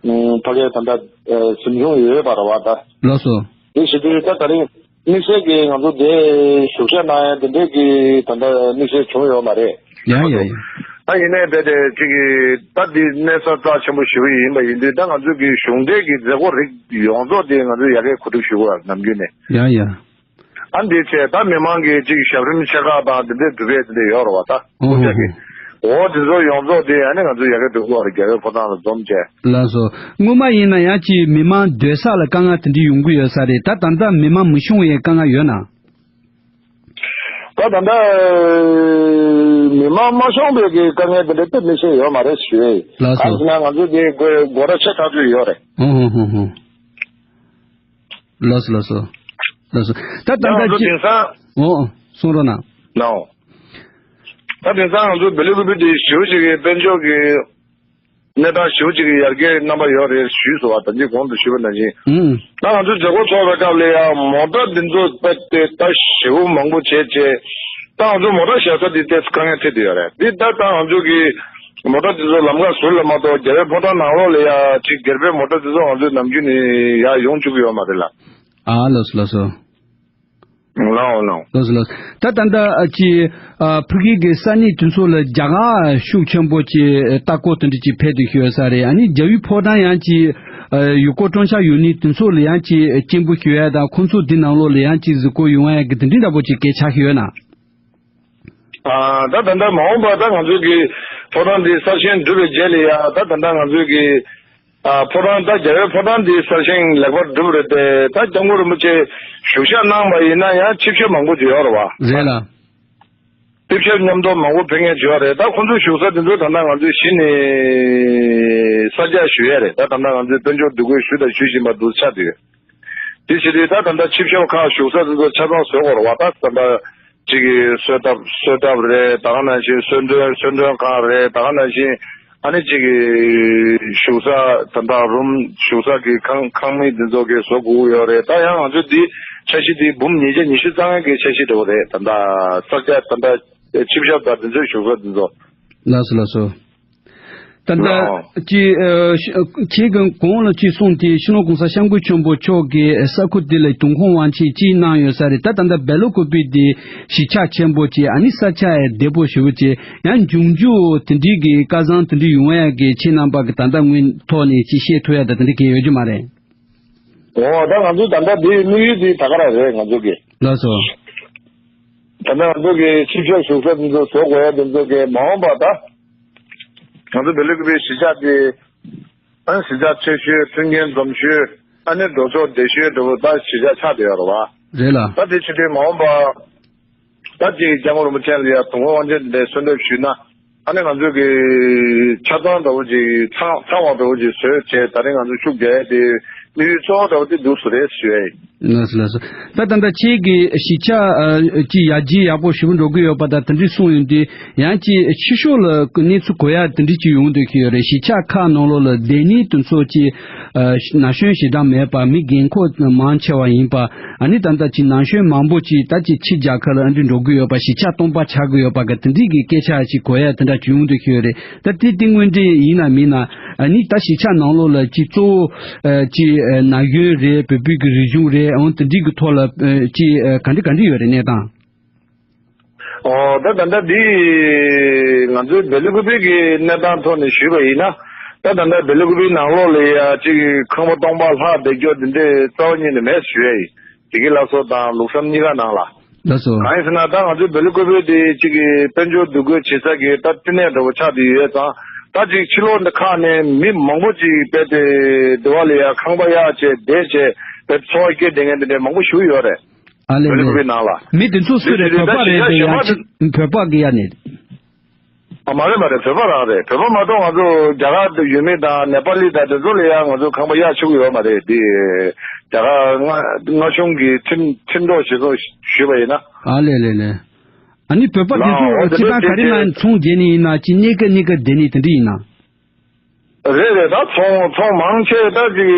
ཕ་གིའི་ད་ལྟ་ཨ་གཟིམ་ཆུང་ཡོད་པ་རེད་བ་ད། ལགས་སོ། དེ་བྱེད་དུས་ད་ད་རིང་དམིགས་བསལ་གྱི་ང་ཚོ་དེ་བཞུགས་ཞག་གནང་ཡ་དེ་འདྲའི་གི་ད་ལྟ་དམིགས་བསལ་བྱུང་ཡོད་མ་རེད། ཡ་ཡ་ཡ། ད་ཡིན་ནའི་རྦད་དེ་ཅིག་གི་ད་འདི་གནས་ས་རྩ་ཆེན་པོ་ཞེ་པོ་ཡིན་པ་ཡིན་དུས། ད་ང་ཚོའི་གི་གཞུང་འབྲེལ་གྱི་མཛད་སྒོ་རིགས་ཡོངས་རྫོགས་དེ་ང་ཚོས་ཡ་གིར་གོ་སྒྲིག་ཞུ་དགོས་པ་ནམ་རྒྱུན་ནས། ཡ་ཡ། ཨ་འདི་བྱས་ད་མི་མང་གི་ཅིག་ཞབས་རིམ་ཆེ་ཁག་དང་དེ་འདྲའི་སྒྲུབ་ཡས་དེ་འདྲ་ཡོད་རེད་བ་ད། ཨོ་ཁོ་ཅག་གི། ཧོ་ཧོ། འོ་དེ་ཚོ་ཡོངས་རྫོགས་དེ་ཨ་ནི་ང་ཚོས་ཡ་གིར་སྒྲུབ་དགོས་པ་རེད། རྒྱལ་བའི་ཕོ་བྲང་ལ་འཛོམས་བྱས། ལགས་སོ། སྔོན་མ་ཡིན་ན་ཡང་ཅིག་མི་མང་སྡོད་ས་ལ་དཀའ་ངལ་དེ་འདྲ་ཡོང་གི་ཡོད་ས་རེད། ད་ད་ལྟ་མི་མང་མི་ཤོང་བའི་དཀའ་ངལ་ཡོད་ན། ད་ད་ལྟ་མི་མང་མ་ཤོང་བའི་གི་དཀའ་ངལ་དེ་འདྲ་དེ་མི་ཤེས་ཡོད་མ་རེད་ཞུ་ཡས། ལགས་སོ། གང་ཟེར་ན་ང་ཚོ་དེ་སྒོ་སྒོ་ར་ཆེ་ཐག་ཆོད་ཡོད་རེད། ཧོ་ཧོ་ཧོ་ཧོ། ལགས་སོ་ལགས་སོ། ལགས་སོ། ད་ད་ཡང་ང་ལྟ་ཚོ་ཅི། དེང་སང་། འོ་འོ། གསུང་རོགས་གནང་། ལའོ། ད་དེང་སང་ང་ཚོ་བེ་ལི་ཀུ་པི་དེ་ཞེ་པོ་ཅིག་གི་དཔལ་འབྱོར་གྱི་གནས་སྟངས་ཞེ་པོ་ཅིག་གི་ཡར་རྒྱས་རྣམ་པ་ཡོད་རེད་ཞུས་སོང་བ། ད་ཅི་གོང་དུ་ཞུས་པ་ནང་བཞིན། ཨང་། ད་ང་ཚོ་མཛད་སྒོ་ཚོགས་པའི་སྐབས་ལ་ཡང་མོ་ཊ་འདི་ཚོ་ད་ལྟ་ད་ཞེ་པོ་མང་པོ་བྱས་བྱས། ད་ང་ཚོ་མོ་ཊ་བཞག་ས་འདི་ཏོག་ཙམ་དཀའ་ངལ་འཕྲད་བསྡད་ཡོད་རེད། འདི་ད་ད་ང་ཚོ་གི་མོ་ཊ་འདི་ཚོ་ལམ་ཁ་ཟུར་ལ་མ་གཏོགས། རྒྱལ་བའི་ཕོ་བྲང་ནང་ལོགས་ལ་ཡ་ཅིག་སྒེར་པའི་མོ་ཊ་འདི་ཚོ་ང་ཚོས་ནམ་རྒྱུན་ནས་ཡར་ཡོང་བཅུག་གི་ཡོད་མ་རེད་ལ། ཨ། ལགས་སོ་ལགས་སོ། ལའོ་ལའོ། ལགས་སོ་ལགས་སོ། ད་ད་ལྟ་ཨ་ཅི་ཨ་ཕ་གི་གི་ས་གནས་དེ་ཚོ་ལ་རྒྱ་གར་ཤུགས་ཆེན་པོ་ཅིག་ལྟ་སྐོར་དེ་འདྲ་ཅིག་ཕེབས་བསྡད་ཡོད་ས་རེད། ཨ་ནི་རྒྱལ་བའི་ཕོ་བྲང་ཡང་ཅིག་ཨ་ཡུལ་སྐོར་སྤྲོ་འཆམ་ཡུལ་ནི་དེ་ཚོ་ལ་ཡང་ཅིག་སྐྱིད་པོ་ཞུ་ཡ་དང་། ཁོང་ཚོ་འདི་ནང་ལོགས་ལ་ཡང་ཅིག་གཟིགས་སྐོར་ཡོང་ཡ་གི་དེ་འདྲའི་འདྲ་པོ་ཅིག་སྐད་ཆ་ཞིག་ཡོད་ན། ཨ། ད་ད་ལྟ་མ་འོངས་པ་ད་ང་ཚོའི་གི་ཕོ་བྲང་འདི་གསར་བཞེངས་གྲུབ་པའི་རྗེས་ལ་ཡ། ད་ད་ལྟ་ང་ཚོའི་གི་ཨ་ཕོ་བྲང་། ད་རྒྱལ་བའི་ཕོ་བྲང་འདི་གསར་བཞེངས་ལེགས་པར་གྲུབ་རེད་དེ། ད་སྐྱབས་མགོན་རིན་པོ་ཆེ་བཞུགས་ཞག་གནང་བ་ཡིན་ན་ཡང་ཆིབས་ཞབས་མང་པོ་ཅིག་ཡོད་རེད་བ། རེད་ལ། ཆིབས་ཞབས་མཉམ་དུ་མང་པོ་ཕེབས་མཁན་ཅིག་ཡོད་རེད། ད་ཁོང་ཚོའི་བཞུགས་ས་དེ་ཚོ་ད་ལྟ་ང་ཚོས་གཞི་ནས་གསར་རྒྱག་ཞུ་ཡས་རེད། ད་ད་ལྟ་ང་ཚོས་དཔལ་འབྱོར་འདུ་འགོད་ཞུས་དང་ཞུ་བཞིན་པ་འདུག་ཆགས་བསྡད་ཡོད། དེ་བྱེད་དུས་ད་ད་ལྟ་ཆིབས་ཞབས་ཁག་བཞུགས་ས་དེ་ཚོ་ཆ་ཚང་བཟོ་དགོས་རེད་བ། ད་ད་ལྟ་གཅིག་གི་གསོལ་ཐབ། གསོལ་ཐབ་རེད། ད་ག་ནང་བཞིན་གསོལ་མགྲོན། གསོལ་མགྲོན་ཁང་རེད། ད་ག་ནང་བཞིན་ཨ་ནི་གཅིག་གི་བཞུགས་ས་ད་ལྟ་རུམ། བཞུགས་ས་གི་ཁང་ཁང་མིག་འདི་ཚོ་གི་བཟོ་དགོས་ཀྱི་ཡོད་རེད། ད་ཡང་ང་ཚོ་འདི་འཆར་གཞི་འདི་འབུམ་ཉིས་བརྒྱ་ཉི་ཤུ་རྩ་ལྔ་གི་འཆར་གཞི་འདྲ་བོ་རེད། ད་ལྟ་གསར་རྒྱག་ད་ལྟ་ཆིབས་ཞབས་དང་འདི་ཚོའི་བཞུགས་ས་འདི་ཚོ། ལགས་སོ་ལགས་སོ། ད་ལྟ་ལའོ། ཅི་ཨ་ཁྱེད་ཀྱིས་གོང་ལ་ཅིག་གསུངས་ཏེ། སྤྱི་ནོར་༸གོང་ས་༸སྐྱབས་མགོན་ཆེན་པོ་མཆོག་གིས་ས་ཁུལ་འདི་ལ་དུས་འཁོར་དབང་ཆེན་ཅིག་གནང་ཡོད་ས་རེད། ད་ད་ལྟ་བེ་ལོ་ཀུ་པི་འདི་གཞིས་ཆགས་ཆེན་པོ་ཅིག་ཨ་ནི་ས་ཆ་ཡང་བདེ་པོ་ཞེ་པོ་ཅིག་ཡང་འབྱུང་འགྱུར་དེ་འདྲའི་གི་སྐལ་བཟང་དེ་འདྲ་ཡོང་ཡ་གི་ཁྱེད་རྣམ་པ་གི་ད་ལྟ་དངོས་ཐོག་ནས་ཅིག་ཤེས་ཐུབ་ཡ་ད་དེ་འདྲ་གི་ཡོད་རྒྱུ་མ་རེད། འོ། ད་ང་ཚོ་ད་ལྟ་འདི་དམིགས་ཡུལ་འདི་ད་ག་རང་རེད་ང་ཚོ་གི། ལགས་སོ། ད་ལྟ་ང་ཚོ་གི་ཆིབས་ཞབས་བཞུགས་ས་འདི་ཚོ་བཟོ་དགོས་ཡ་འདི་ཚོ་གི་མ་འོངས་པ་ད་ང་ཚོ་བེ་ལི་ཀུ་པི་གཞིས་ཆགས་འདི། ཨ་ནི་གཞིས་ཆགས་ཆེ་ཤོས། མཐུན་རྐྱེན་འཛོམས་ཤོས། ཨ་ནི་འགྲོ་ཕྱོགས་བདེ་ཤོས་འདྲ་བོ་ད་གཞིས་ཆགས་ཆགས་བསྡད་ཡོད་རེད་བ། རེད་ལ། ད་དེ་བྱེད་དུས་མ་འོངས་པ་ད་ཅིག་སྐྱབས་མགོན་རིན་པོ་ཆེ་ལ་ཡ་དུས་འཁོར་དབང་ཆེན་དེ་འདྲའི་གསོལ་འདེབས་ཞུས་ན། ཨ་ནི་ང་ཚོ་གི་ཆ་ཚང་འདྲ་བོ་ཅིག་ཚང་ཚང་བ་འདྲ་བོ་ཅིག་བཟོས་བྱས། ད་རིང་ང་ཚོ་ཤུགས་རྒྱག་ཡ་དེ་དམིགས་ཡུལ་གཙོ་བོ་འདྲ་བོ་དེ་འདུག་སེ་རེད་ཞུ་ཡ་ཡིན། ལགས་སོ་ལགས་སོ། ད་ད་ལྟ་ཁྱེད་ཀྱིས་གཞིས་ཆགས་ཨ་ཅིག་ཡར་རྒྱས་ཡག་པོ་ཞེ་པོ་འགྲོ་གི་ཡོད་པ་དང་དེ་འདྲའི་གསུངས་ཡོང་དུས། ཡང་ཅིག་ཕྱི་ཕྱོགས་ལ་གནས་ཚུལ་གོ་ཡ་དེ་འདྲ་ཅིག་ཡོང་སྡོད་ཀྱི་ཡོད་རེད། གཞིས་ཆགས་ཁག་ནང་ལོགས་ལ་སྡོད་གནས་དེ་ཚོ་ཅིག་ཨ་ན་གཞོན་ཞེ་དྲག་མེད་པ། མི་རྒན་འཁོགས་མང་ཆེ་བ་ཡིན་པ། ཨ་ནི་ད་ལྟ་ཅིག་ན་གཞོན་མང་པོ་ཅིག་ད་ཅིག་ཕྱི་རྒྱལ་ཁབ་ལ་ཨ་འདྲ་འགྲོ་གི་ཡོད་པ། གཞིས་ཆགས་སྟོང་པ་ཆགས་ཀྱི་ཡོད་པ་གི་དེ་འདྲའི་གི་སྐད་ཆ་ཅིག་གོ་ཡ་དེ་འདྲ་ཅིག་ཡོང་སྡོད་ཀྱི་ཡོད་རེད། ད་དེ་དེ་དངོས་འབྲེལ་ཡིན་ན་མིན་ན། ཨ་ནི་ད་གཞིས་ཆགས་ནང་ལོགས་ལ་ཅིག་གཙོ་བོ་ཨ་ཅིག་ཨ་ན་གཞོན་རེད། བོད་པའི་གི་རིག་གཞུང་རེད། འོང་དེ་འདྲའི་གི་ཐོག་ལ་ཨ་ཅིག་ཨ་ག་འདྲ་ག་འདྲ་ཡོད་རེད་གནས་སྟངས། ཨོ་ད་ད་ལྟ་འདི་ང་ཚོའི་སྦེལ་ཀོབ་གི་གནས་སྟངས་ཐོག་ནས་ཞུས་པ་ཡིན་ན། ད་ད་ལྟ་སྦེལ་ཀོབ་ནང་ལོགས་ལ་ཡ་གཅིག་ཁང་པ་སྟོང་པ་ལྷག་བསྡད་རྒྱུ་འདི་འདྲའི་རྩ་བ་ཉིད་ནས་མེད་ཞུ་ཡ་ཡིན། དེ་གི་ལ་སོ་དང་ལུགས་བསམ་གཉིས་ཀ་ནང་ལ། ལགས་སོ། གང་ཡིན་ཟེར་ན་ད་ང་ཚོའི་སྦེལ་ཀོབ་དེ་གཅིག་གི་དཔལ་འབྱོར་འདུ་འགོད་བྱེད་ས་གི་ད་བསྟི་གནས་འདྲ་བོ་ཆགས་བསྡད་ཡོད་ཙང་། ད་གཅིག་ཕྱི་ལོགས་འདི་ཁག་ནས་མི་མང་པོ་ཅིག་བས་ཏེ་འདི་བ་ལ་ཡ་ཁང་པ་གཡར་བྱས་བསྡད་བྱས་བས་འཚོ་བ་སྐྱེལ་བསྡད་མཁན་འདི་འདྲ་མང་པོ་ཞིག་ཡོད་རེད། ཨ་ལེ་སྦེལ་ལེ། ཀོབ་ནང་ལ། མི་དེ་ཚོ་སུ་རེད། བོད་པ་རེད་དེ་ཡང་ཕྱི་བོད་པ་གི་ཡ་ནས། ཨ་མ་རེད་མ་རེད། བོད་པ་རང་རེད། བོད་པ་མ་གཏོགས་ང་ཚོ་རྒྱ་གར་དུ་ཡུལ་མི་དང་ནེ་པ་ལི་དང་དེ་ཚོ་ལ་ཡང་ང་ཚོ་ཁང་པ་གཡར་ཆོག་གི་ཡོད་མ་རེད་དེ། རྒྱ་གར་མངའ་མངའ་གཞུང་གི་ཁྲིམས་ཁྲིམས་ཐོག་ཞིག་ཚོ་ཞུས་པ་ཡིན་ན། ཨ་ལེ་ལེ་ལེ། ཨ་ནི་བོད་པ་དེ་ལའོ་ཚོ་འོ་དེ་སྤྱི་འདྲ་བཏང་ག་རེ་བྱས་ན་བྱས། ཚོང་རྒྱག་ནི་ཡིན་ན་ཅི་གནས་ཀ་གནས་ཀ་བསྡད་ནི་དེ་འདྲ་ཡིན་ན། རེད་རེད། ད་ཚོང་ཚོང་མང་ཆེ་ད་ཅིག་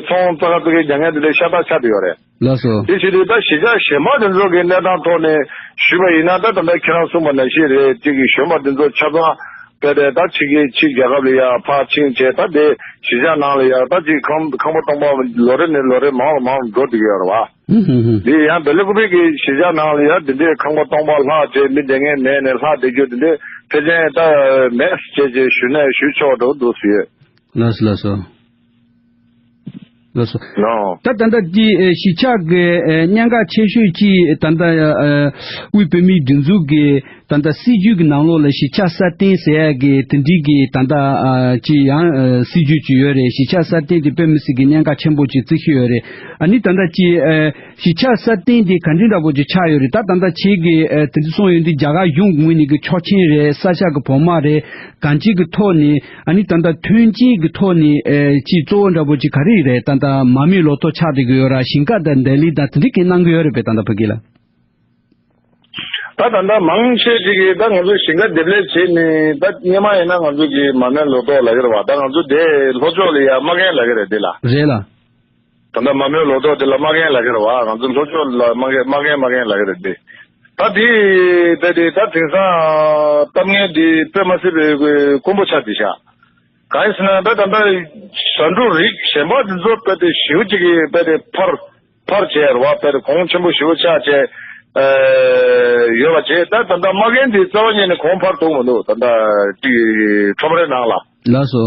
ཚོང་ཙག་ཙིག་རྒྱག་མཁན་དེ་འདྲ་ཤ་སྟག་ཆགས་བསྡད་ཡོད་རེད། ལགས་སོ། དེ་བྱེད་དུས་ད་གཞིས་ཆགས་གཞན་པ་དེ་ཚོ་གི་གནས་སྟངས་ཐོག་ནས་ཞུས་པ་ཡིན་ན། ད་ད་ལྟ་ཁྱེད་རང་གསུངས་པ་ནང་བཞིན་རེད། ཅིག་གི་གཞོན་པ་དེ་ཚོ་ཆ་ཚང་བས་ཏེ་ད་ཕྱི་རྒྱལ་ཕྱི་རྒྱལ་ཁབ་ལ་ཡ་ཕར་ཕྱིན་བྱས། ད་དེ་གཞིས་ཆགས་ནང་ལ་ཡ་ད་ཅིག་ཁང་ཁང་པ་སྟོང་པ་ལོ་རེ་ནས་ལོ་རེ་མང་རུ་མང་རུ་འགྲོ་བསྡད་ཀྱི་ཡོད་རེད་བ། ཧུམ་ཧུམ་ཧུམ། འདི་ཡང་སྦེལ་ཀོབ་གི་གཞིས་ཆགས་ནང་ལ་ཡ་འདི་འདྲའི་ཁང་པ་སྟོང་པ་ལྷག་བྱས་མི་བསྡད་མཁན་མེད་ནས་ལྷག་བསྡད་རྒྱུ་འདི་འདྲའི་ཕལ་ཆེར་ད་མེད་ཅེས་ཅེས་ཞུས་ནས་ཞུས་ཆོག་འགྲོ་འདུག་ཟེར། ལགས་སོ་ལགས་སོ། ལགས་སོ། ནོ། ད་ད་ལྟ་འདི་ཨེ་གཞིས་ཆགས་ཀྱི་ཨེ་གནད་འགག་ཆེ་ཤོས་ཀྱི་ད་ལྟ་ཨེ་དབུས་བོད་མིའི་སྒྲིག་འཛུགས་ཀྱི་ད་ལྟ་སྲིད་ཇུས་ཀྱི་ནང་ལོགས་ལ་གཞིས་ཆགས་སྲ་བརྟན་ཟེར་ཡག་གི་དེ་འདྲའི་གི་ད་ལྟ་ཨ་ཅི་ཡང་ཨ་སྲིད་ཇུས་ཅིག་ཡོད་རེད། གཞིས་ཆགས་སྲ་བརྟན་དེ་དཔེ་མི་སྲིད་ཀྱི་གནད་འགག་ཆེན་པོ་ཅིག་བརྩི་གི་ཡོད་རེད། ཨ་ནི་ད་ལྟ་ཅི་ཨ་གཞིས་ཆགས་སྲ་བརྟན་དེ་ག་འདྲ་འདྲ་པོ་ཅིག་ཆགས་ཡོད་རེད། ད་ད་ལྟ་ཁྱེད་ཀྱིས་ཨ་དེ་འདྲ་གསུངས་ཡོད་འདི་རྒྱ་གར་གཞུང་ངོས་ནས་ཀྱི་ཆོག་མཆན་རེད། ས་ཆ་གི་བོགས་མ་རེད། གང་ཅིའི་གི་ཐོག་ནས་ཨ་ནི་ད་ལྟ་མཐུན་རྐྱེན་གྱི་ཐོག་ནས་ཨ་ཅི་གཙོ་བོ་འདྲ་པོ་ཅིག་ག་རེ་རེད། ད་ལྟ་མ་རྨོས་ལོ་ཏོག་ཆགས་བསྡད་ཀྱི་ཡོད་ར། ཞིང་ཁ་དང་ལྡི་ལི་དང་དེ་འདྲ་གི་གནང་གི་ཡོད་རེད་པས་ད་ལྟ་ཕ་གི་ལ། ད་ད་ལྟ་མང་ཆེ་ཅིག་གིས་ད་ང་ཚོ་ཞིང་ཁ་འདེབས་ལས་བྱས་ནས་ད་སྔོན་མ་ཡིན་ན་ང་ཚོ་གི་མ་རྨོས་ལོ་ཏོག་ལབ་ཀྱི་རེད་བ། ད་ང་ཚོ་དེ་ལྷོ་ཕྱོགས་ལ་ཡ་མ་རྒན་ལབ་ཀྱི་རེད་དེ་ལ། རེད་ལ། ད་ལྟ་མ་རྨོས་ལོ་ཏོག་དེ་ལ་མ་རྒན་ལབ་ཀྱི་རེད་བ། ང་ཚོ་ལྷོ་ཕྱོགས་ལ་མ་རྒན་མ་རྒན་མ་རྒན་ལབ་ཀྱི་རེད་དེ། ད་དེ་དེ་དེ་ད་དེང་སང་གཏམ་ངན་དེ་དཔེ་མ་སྲིད་པའི་དཀོན་པོ་ཆགས་བསྡད་ཤག་གང་ཡིན་ཟེར་ན་ད་ད་ལྟ་ཟ་འབྲུ་རིགས་གཞན་པ་དེ་ཚོ་དཔེ་དེ་ཞེ་པོ་ཅིག་གིས་དཔེ་དེ་འཕར་འཕར་བྱས་རེད་བ། དཔེ་དེ་གོང་ཆེན་པོ་ཞེ་པོ་ཆགས་བྱས་ཨ་ཡོད་པ་བྱས། ད་ད་ལྟ་མ་རྒན་དེ་རྩ་བ་ཉིད་ནས་གོང་འཕར་ཐུབ་མི་འདུག་ད་ལྟ་ཅིག་ཁྲོམ་རའི་ནང་ལ། ལགས་སོ།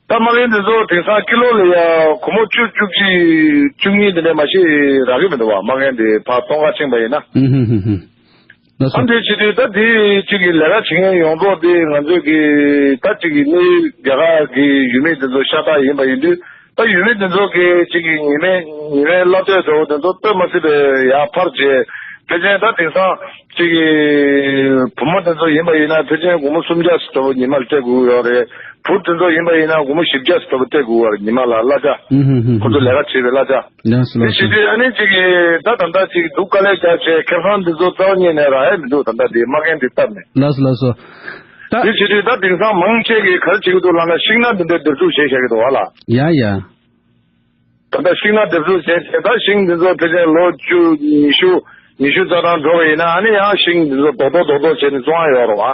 ད་མ་རྒན་དེ་ཚོ་དེང་སང་ཀི་ལོ་ལ་ཡ་སྒོར་མོ་བཅུ་བཅུ་གཅིག་བཅུ་གཉིས་དེ་འདྲ་མ་གཏོགས་རག་གི་མི་འདུག་བ། མ་རྒན་དེ་ཕར་སྟོང་ཁ་ཕྱིན་པ་ཡིན་ན། ཧུམ་ཧུམ་ཧུམ་ཧུམ། ལགས་སོ། ཨ་འདི་བྱེད་དུས་ད་དེ་གཅིག་གི་ལས་ཀ་བྱེད་མཁན་ཡོངས་རྫོགས་དེ་ང་ཚོས་ཀྱི་ད་གཅིག་གི་གནས་རྒྱ་གར་གྱི་ཡུལ་མི་དེ་ཚོ་ཤ་སྟག་ཡིན་པ་ཡིན་དུས། ད་ཡུལ་མི་དེ་ཚོ་གི་གཅིག་གི་ཉི་མའི་ཉི་མའི་གླ་དོད་འདྲ་བོ་དེ་ཚོ་དཔེ་མ་སྲིད་པའི་ཡར་འཕར་བྱས། ཕལ་ཆེར་ད་དེང་སང་གཅིག་གི་བུ་མོ་དེ་ཚོ་ཡིན་པ་ཡིན་ན་ཕལ་ཆེར་སྒོར་མོ་སུམ་བརྒྱ་ཙམ་འདྲ་བོ་ཉི་མ་ལ་སྤྲད་དགོས་ཡོད་རེད། བུ་དེ་ཚོ་ཡིན་པ་ཡིན་ན་སྒོར་མོ་བཞི་བརྒྱ་ཙམ་འདྲ་བོ་སྤྲད་དགོས་ཡོད་རེད། ཉི་མ་ལ་གླ་ཆ། ཧུམ་ཧུམ་ཧུམ་ཁོ་ཚོ་ཧུམ། ལས་ཀ་བྱེད་པའི་གླ་ཆ། ལགས་སོ་ལགས་སོ། དེ་བྱེད་དུས་ཨ་ནི་གཅིག་གིས་ད་ད་ལྟ་གཅིག་སྡུག་དཀའ་ལས་རྒྱག་བྱས་ཁེ་བཟང་འདི་ཚོ་རྩ་བ་ཉིད་ནས་རག་ཡ་མི་འདུག་ད་ལྟ་འདི་མ་རྒན་འདི་སྟབས་ནས། ལགས་སོ་ལགས་སོ། ད། དེ་བྱེད་དུས་ད་དེང་སང་མང་ཆེ་གིས་ག་རེ་བྱེད་ཀྱི་འདུག་ལབ་ན་ཤིང་ནགས་འདི་འདྲའི་འདེབས་འཛུགས་བྱས་བཞག་གི་འདུག་བ་ལ། ཡ་ཡ། ད་ལྟ་ཤིང་ནགས་འདེབས་འཛུགས་བྱས་བྱས་ད་ཤིང་འདི་ཚོ་ཕལ་ཆེར་ལོ་བཅུ་ཉི་ཤུ་ཉི་ཤུ་རྩ་གྲངས་འགྲོ་བ་ཡིན་ན་ཨ་ནི་ཡང་ཤིང་འདི་ཚོ་རྡོག་རྡོག་རྡོག་རྡོག་བྱས་ནས་བཙོང་ཡ་ཡོད་རེད་བ།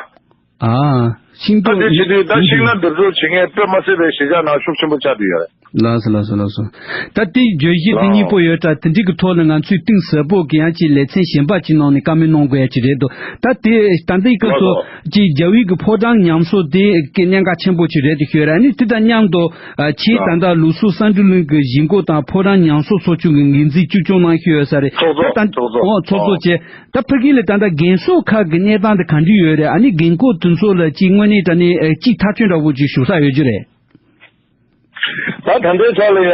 ཨ། ཤིང་ད་ཏོག་དེ་བྱེད་དུས་ད་ཤིང་ནགས་འདེབས་འཛུགས་བྱེད་མཁན་དཔེ་མ་སྲིད་པའི་གཞིས་ཆགས་ནང་ཤུགས་ཆེན་པོ་ཆགས་བསྡད་ཡོད་རེད། ལགས་སོ་ལགས་སོ་ལགས་སོ། ད་དེ་བརྗོད་གཞི་དེ་གཉིས་པོ་ཡོད་ད། དེ་འགྲིག་གི་ཐོག་ནས་ང་ཚོས་གཏིང་ཟབ་པོ་གི་ཡང་ཅིག་ལེ་ཚན་གཞན་པ་ཅིག་ནང་ནས་བཀའ་མོལ་གནང་དགོས་ཡ་ཅིག་རེད་འདུག་ད་དེ་ད་ལྟའི་སྐབས་སུ་ལགས་སོ། ཅིག་རྒྱ་བོད་ཀྱི་ཕོ་བྲང་ཉམས་གསོ་དེ་གི་གནད་འགག་ཆེན་པོ་ཅིག་རེད་དེ་ཤོད་ར། ཨ་ནི་དེ་དང་མཉམ་དུ་ཨ་ཆེས་ད་ལྟ་ལུགས་ཟུར་བསམ་གྲུབ་གླིང་གི་གཞིས་འགོ་དང་ཕོ་བྲང་ཉམས་གསོ་ཚོགས་ཆུང་གི་འགན་འཛིན་བཅུ་གཅིག་གནང་བཞིན་ཡོད་ས་རེད། ཚོགས་གཙོ་ད་ད་ཚོགས་གཙོ་ཨོ་ཚོགས་གཙོ་ཨོ། བྱས། ད་ཕ་གི་ལ་ད་ལྟ་རྒན་གསོ་ཁག་གི་གནས་སྟངས་དེ་ག་འདྲ་ཡོད་རེད། ཨ་ནི་རྒན་འཁོགས་དེ་ཚོ་ལ་ཅིག་དངོས་གནས་དྲང་གནས་ཨེ་ཅིག་ཐག་གཅོད་འདྲ་བོ་ཅིག་ཞུ་ས་ཡོད་རྒྱུ་རེད། ད་ད་ལྟའི་ཆ་ལ་ཡ་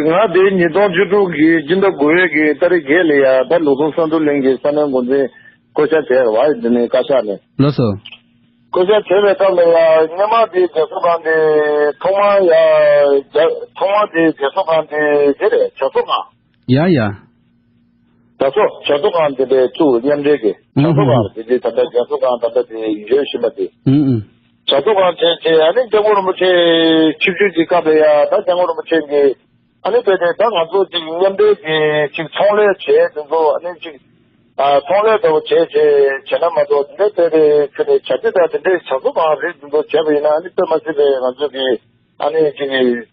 ང་དེ་ཉིས་སྟོང་བཅུ་དྲུག་གི་སྤྱི་ཟླ་དགུ་པའི་གི་ཏ་རིག་བརྒྱད་ལ་ཡ་ད་ལུགས་ཟུར་བསམ་གྲུབ་གླིང་གི་ས་གནས་འགོ་འཛིན་བསྐོ་བཞག་བྱས་རེད་བ། འདི་ནས་བཀའ་ཤག་ནས། ལགས་སོ། བསྐོ་བཞག་བྱས་པའི་སྐབས་ལ་ཡ་སྔོན་མ་དེ་རྒན་གསོ་ཁང་དེ་ཐོག་མ་ཡ་རྒྱ་ཐོག་མ་དེ་རྒན་གསོ་ཁང་དེ་དེ་རེད། བྱ་གསོ་ཁང་། ཡ་ཡ། བྱ་གསོ་བྱ་གསོ་ཁང་དེ་འདྲའི་བཙུགས། མཉམ་འབྲེལ་གྱི་བྱ་གསོ་ཨུ་ཧུ་ཧུ། ཁང་དེ་དེ་ད་ལྟ་རྒན་གསོ་ཁང་ད་ལྟ་དེ་ཡོད་བཞིན་པ་དེ། ཨུ་ཨུ། བྱ་གསོ་ཁང་བྱས་བྱས་ཨ་ནི་སྐྱབས་མགོན་རིན་པོ་ཆེ་ཆིབས་བསྒྱུར་གྱི་སྐབས་ལ་ཡ་ད་སྐྱབས་མགོན་རིན་པོ་ཆེ་གིས་ཨ་ནི་དཔེ་དེ་ད་ང་ཚོ་ཅིག་མཉམ་འབྲེལ་གྱི་ཅིག་ཚོང་ལས་བྱས་དེ་ཚོ་ཨ་ནི་ཅིག་ཨ་ཚོང་ལས་འདྲ་བོ་བྱས་བྱས་བྱས་ན་མ་གཏོགས་དེ་འདྲའི་དཔེ་དེ་ཁྱོན་ནས་བྱ་དེ་ད་དེ་འདྲའི་བྱ་གསོ་ཁང་རིགས་དེ་ཚོ་བྱས་པ་ཡིན་ན་ཨ་ནི་དཔེ་མ་སྲིད་པའི་ང་ཚོ་གི་ཨ་ནི་ཅིག་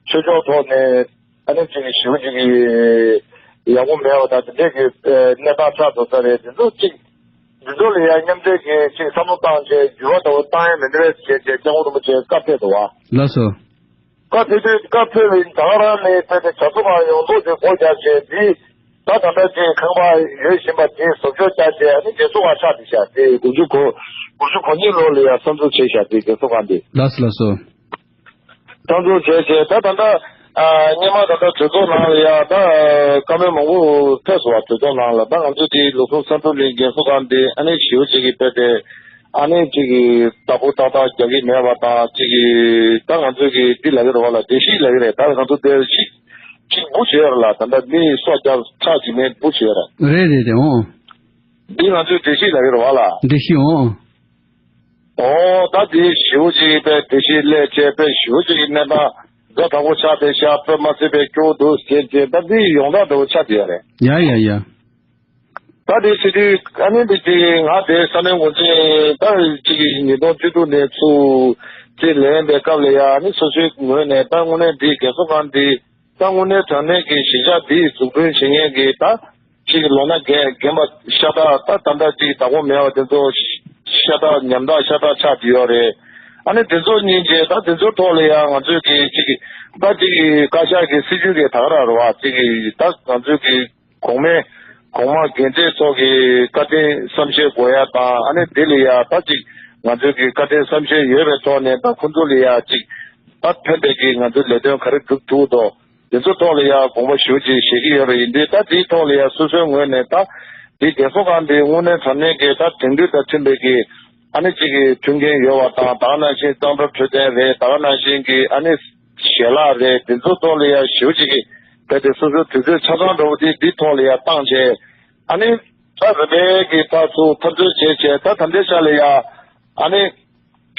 ཆོས་ཕྱོགས་ཐོག་ནས། ཨ་ནི་ཅིག་ཞེ་པོ་ཅིག་གི་ཡག་པོ་མེད་པ་དང་དེ་འདྲས་ཀྱི་གནས་སྟངས་ཆགས་ཐུབ་ས་རེད། དེ་ཚོ་ཅིག་ འདི་ཚོ་ལ་ཡང་མཉམ་འབྲེལ་གྱིས་ཅིག་བསམ་བློ་བཏང་བྱས་འགྱུར་བ་འདྲ་བོ་བཏང་ཡ་མི་འདུག་བས་ཟེར་བྱས་སྐྱབས་མགོན་རིན་པོ་ཆེ་བཀའ་ཕེབས་འདུག་བ། ལགས་སོ། བཀའ་ཕེབས་དུས་བཀའ་ཕེབས་པའི་ད་ག་རང་ནས་ཕེབས་ཏེ་བྱ་ཚོགས་ཁག་ཡོངས་རྫོགས་ཀྱི་སྒོ་རྒྱབ་བྱས་འདི་ད་ད་ལྟ་ཅིག་ཁང་པ་ཡོད་བཞིན་པ་དེ་བཟོ་བཅོས་བརྒྱབ་བྱས་ཨ་ནི་རྒས་གསོ་ཁང་ཆགས་བསྡད་ཤག་དེ་དགུ་བཅུ་གོ་དགུ་བཅུ་གོ་གཉིས་ལོ་ལ་ཡང་གསར་འཛུགས་བྱས་ཤག་དེ་རྒས་གསོ་ཁང་དེ། ལགས་སོ་ལགས་སོ། གཙང་བཙོག་བྱས་བྱས་ད་ད་ལྟ་ཨ་སྔོན་མ་ད་ལྟ་གྲོས་ཚོགས་ནང་ལ་ཡ་ད་བཀའ་མོལ་མང་པོ་ཕེབས་སོང་བ། གྲོས་ཚོགས་ནང་ལ་ད་ང་ཚོ་དེ་ལུགས་སྲོལ་བསམ་གྲུབ་གླིང་རྒན་གསོ་ཁང་དེ་ཨ་ནི་ཞེ་པོ་ཅིག་གི་དཔེ་དེ་ཨ་ནི་ཅིག་གི་བདག་པོ་ཏག་ཏག་རྒྱག་གི་མེད་པ་དང་ཅིག་གི་ད་ང་ཚོས་གི་འདི་ལབ་ཀྱི་རེད་བ་ལ་བརྗེད་གཞི་ལབ་ཀྱི་རེད། ད་ང་ཚོ་དེ་ཅིག་ཅིག་འབུ་བྱས་ཡོད་རེད་ལ། ད་ལྟ་མི་སྲོག་སྐྱབས་ཁྲག་ཅིག་མེད་འབུ་བྱས་ཡོད་རེད། རེད་རེད་རེད། འོང་། འདི་ང་ཚོས་བརྗེད་གཞི་ལབ་ཀྱི་རེད་བ་ལ། བརྗེད་གཞི་འོང་། ཨོ་ད་དེ་ཞེ་པོ་ཅིག་པའི་དེ་ཞིག་སླེབས་བྱས་པའི་ཞེ་པོ་ཅིག་གི་གནས་སྟངས་ཛ་དྲག་པོ་ཆགས་ཏེ་ཤ་སྤྲོད་མ་སྲིད་པའི་སྐྱོ་བོ་འདུག་ཟེར་བྱས་ད་དེ་ཡོངས་གྲགས་འདྲ་བོ་ཆགས་བསྡད་ཡོད་རེད། ཡ་ཡ་ཡ། ད་དེ་ཕྱི་དུས་ཨ་ནི་འདི་ཅིག་ང་དེ་ས་གནས་འགོ་འཛིན་ད་ཅིག་གི་ཉིས་སྟོང་བཅུ་དྲུག་ནས་ཚུར་ཅིག་ལེན་པའི་སྐབས་ལ་ཡ་ཨ་ནི་སོ་སོའི་ངོས་ནས་ད་དངོས་གནས་འདི་རྒན་གསོ་ཁང་འདི། ད་དངོས་གནས་དྲང་གནས་ཀྱི་གཞིས་ཆགས་འདི་འཛུགས་སྐྲུན་བྱེད་མཁན་གྱི་ད་ཅིག་ལོ་ན་རྒན་རྒན་པ་ཤ་སྟག་ད་ད་ལྟ་ཅིག་བདག་པོ་མེད་པ་དེ་ཚོ་ཤ་སྟག་ཉམ་ཐག་ཤ་སྟག་ཆགས་བསྡད་ཡོད་རེད། ཨ་ནི་དེ་ཚོ་གཉིས་བྱས་ད་དེ་ཚོའི་ཐོག་ལ་ཡང་ང་ཚོས་ཀྱི་ཅིག་ད་ཅིག་བཀའ་ཤག་གི་སྲིད་ཇུས་ཀྱི་ད་ག་རང་རེད་བ། ཅིག་ད་ང་ཚོས་ཀྱི་གོང་མའི་གོང་མ་རྒན་གྲས་ཚོ་གི་བཀའ་དྲིན་བསམ་ཤེས་དགོས་ཡ་དང་ཨ་ནི་དེ་ལ་ཡ་ད་ཅིག་ང་ཚོས་ཀྱི་བཀའ་དྲིན་བསམ་ཤེས་ཡོད་པའི་ཐོག་ནས་ད་ཁོ་ཚོ་ལ་ཡ་ཅིག་ད་ཕན་པའི་ཀྱི་ང་ཚོའི་ལས་དོན་ག་རེ་སྒྲུབ་ཐུབ་དོ། དེ་ཚོ་ཐོག་ལ་ཡང་དགོངས་པ་ཞུ་ཅིག་བཞེས་ཀྱི་ཡོད་པ་ཡིན་དུས་ད་དེའི་ཐོག་ལ་ཡང་སོ་སོའི་ངོས་ནས་ད་དེ་རྒན་གསོ་ཁང་དེ་དངོས་གནས་དྲང་གནས་ཀྱི་ད་དེང་དུས་དང་མཐུན་པའི་གི་ཨ་ནི་གཅིག་གི་མཐུན་རྐྱེན་ཡོད་པ་དང་ད་ག་ནང་བཞིན་གཙང་སྦྲ་འཕྲོད་བསྟེན་རེད། ད་ག་ནང་བཞིན་གྱི་ཨ་ནི་ཞལ་ལག་རེད། དེ་ཚོ་ཐོག་ལ་ཡང་ཞུ་ཅིག་གི་ད་དེ་སོ་སོའི་དུས་ཚོད་ཆ་ཚང་འདྲ་བོ་དེ་དེའི་ཐོག་ལ་ཡང་བཏང་བྱས་ཨ་ནི་ད་རིམ་པས་ཀྱི་ཕར་ཚུར་འཐབ་རྩོད་བྱས་བྱས་ད་ད་ལྟའི་ཆ་ལ་ཡང་ཨ་ནི།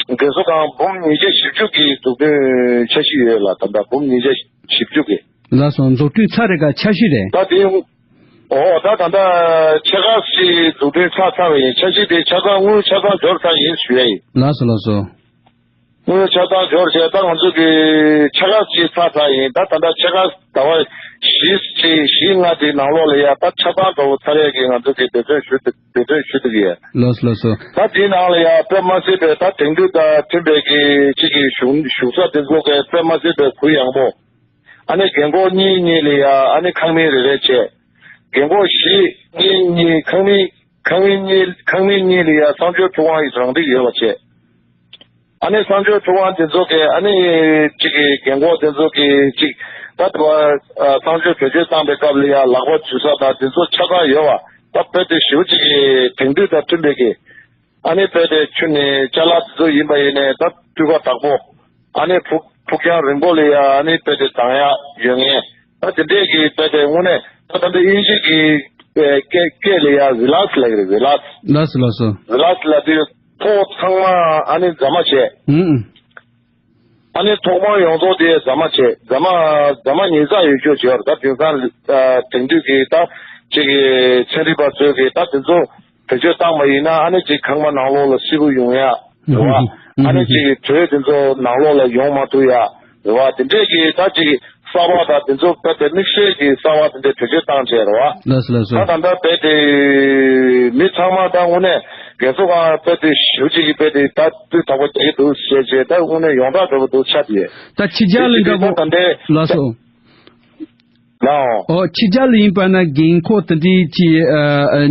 རྒན་གསོ་ཁང་འབུམ་ཉིས་བརྒྱ་བཞི་བཅུ་གི་འཛུགས་སྐྲུན་འཆར་གཞི་ཡོད་ལ་ད་ལྟ་འབུམ་ཉིས་བརྒྱ་བཞི་བཅུ་གི། ལགས་སོ། འཛུགས་སྐྲུན་ཚར་རེད་ག་འཆར་གཞི་རེད། ད་དེ་ཨོ་ད་ད་ལྟ་ཕྱེད་ཀ་ཞིག་འཛུགས་སྐྲུན་ཚར་ཚར་བ་ཡིན། འཆར་གཞི་དེ་ཆ་ཚང་དངུལ་ཆ་ཚང་འབྱོར་ཚར་ཡིན་ཞུ་ཡ་ཡིན། ལགས་སོ་ལགས་སོ། དངུལ་ཆ་ཚང་འབྱོར་བྱས་ད་ང་ཚོ་གི་ཕྱེད་ཀ་ཞིག་ཚར་ཚར་ཡིན། ད་ད་ལྟ་ཕྱེད་ཀ་ཟླ་བ་བཞི་ཞིག་བཞི་ལྔ་དེའི་ནང་ལོགས་ལ་ཡ་ད་ཆ་ཚང་འགྲོ་ཚར་ཡས་ཀྱི་ང་ཚོ་གི་འབད་བརྩོན་ཞུ་འབད་བརྩོན་ཞུ་འདུག་ཡ། ལགས་སོ་ལགས་སོ། ད་དེའི་ནང་ལ་ཡ་དཔེ་མ་སྲིད་པའི་ད་དེང་དུས་དང་མཐུན་པའི་གི་གཅིག་གི་བཞུགས་བཞུགས་ས་དེ་ཚོ་གི་དཔེ་མ་སྲིད་པའི་གུ་ཡངས་པོ། ཨ་ནི་རྒན་འཁོགས་གཉིས་གཉིས་ལ་ཡ་ཨ་ནི་ཁང་མིག་རེ་རེ་བྱས། རྒན་འཁོགས་བཞི་གཉིས་གཉིས་ཁང་མིག་ཁང་མིག་གཉིས་ཁང་མིག་གཉིས་ལ་ཡ་གསང་སྤྱོད་ཁྲུས་ཁང་ཡི་རང་འགྲིག་ཡོད་པ་བྱས། ཨ་ནི་གསང་སྤྱོད་ཁྲུས་ཁང་དེ་ཚོ་གི་ཨ་ནི་གཅིག་གི་རྒན་འཁོགས་དེ་ཚོ་གི་གཅིག་ད་དུ་བ་གསང་སྤྱོད་བེད་སྤྱོད་བཏང་པའི་སྐབས་ལ་ཡ་ལག་པ་འཇུ་ས་དང་དེ་ཚོ་ཆ་ཚང་ཡོད་པ་ད་དཔེ་དེ་ཞེ་པོ་གཅིག་གི་དེང་དུས་དང་མཐུན་པའི་གི་ཨ་ནི་དཔེ་དེ་ཆུ་ནི་ཅ་ལག་དེ་ཚོ་ཡིན་པ་ཡིན་ནའི་ད་སྤུས་ཀ་དག་པོ། ཨ་ནི་ཕུགས་ཕུགས་རྒྱང་རིང་པོ་ལ་ཡ་ཨ་ནི་དཔེ་དེ་འདང་ཡག་ཡོད་ངེས། ད་དེ་འདྲས་ཀྱི་དཔེ་དེ་དངོས་གནས་ད་ད་འདི་དབྱིན་ཇི་གི་སྐད་སྐད་ལ་ཡ་རི་ལགས་ལབ་ཀྱི་རེད། རི་ལགས། ལགས་སོ་ལགས་སོ། རི་ལགས་ལབ་དུས་ཐོག་ཚང་མ་ཨ་ནི་རྫ་མ་བྱས། ཨུམ། ཨ་ནི་ཐོག་མར་ཡོངས་རྫོགས་དེ་རྫ་མ་བྱས། རྫ་མ་རྫ་མ་ཉིས་བརྩེགས་ཡོད་རྒྱུ་བྱས་པ་རེད། ད་དེང་སང་དེང་དུས་ཀྱི་ད་ཅིག་གི་ཚན་རིག་པ་ཚོས་ཀྱི་ད་དེ་ཚོ་བེད་སྤྱོད་བཏང་བ་ཡིན་ན་ཨ་ནི་ཅིག་ཁང་པ་ནང་ལོགས་ལ་བསིལ་པོ་ཡོང་ཡ་རེད་བ། ཨ་ནི་ཅིག་དྲོད་དེ་ཚོ་ནང་ལོགས་ལ་ཡོང་མ་ཐུབ་ཡ་རེད་བ། དེ་འདྲས་ཀྱི་ད་ཅིག་གསར་པ་དང་དེ་ཚོ་དཔེ་དེ་དམིགས་བསལ་གྱི་གསར་པ་དེ་འདྲས་བེད་སྤྱོད་བཏང་བྱས་རེད་བ། ལགས་སོ་ལགས་སོ། ད་ད་ལྟ་དཔེ་དེ་མི་ཚང་མ་ད་དངོས་གནས་རྒན་གསོ་ཁང་དཔེ་དེ་ཞེ་པོ་ཅིག་གི་དཔེ་དེ་ད་སྤུས་དག་པོ་རྒྱག་གི་འདུག་ཟེར་བྱས་ད་དངོས་གནས་ཡོངས་གྲགས་འདྲ་པོ་འདུག་ཆགས་ཏེ། ད་ཕྱི་རྒྱལ་ལ་འདྲ་པོ། ད་ལྟ་ལགས་སོ། ལའོ། ཨོ་ཕྱི་རྒྱལ་ལ་ཡིན་པ་ན་རྒན་འཁོགས་དེ་འདྲའི་ཅིག་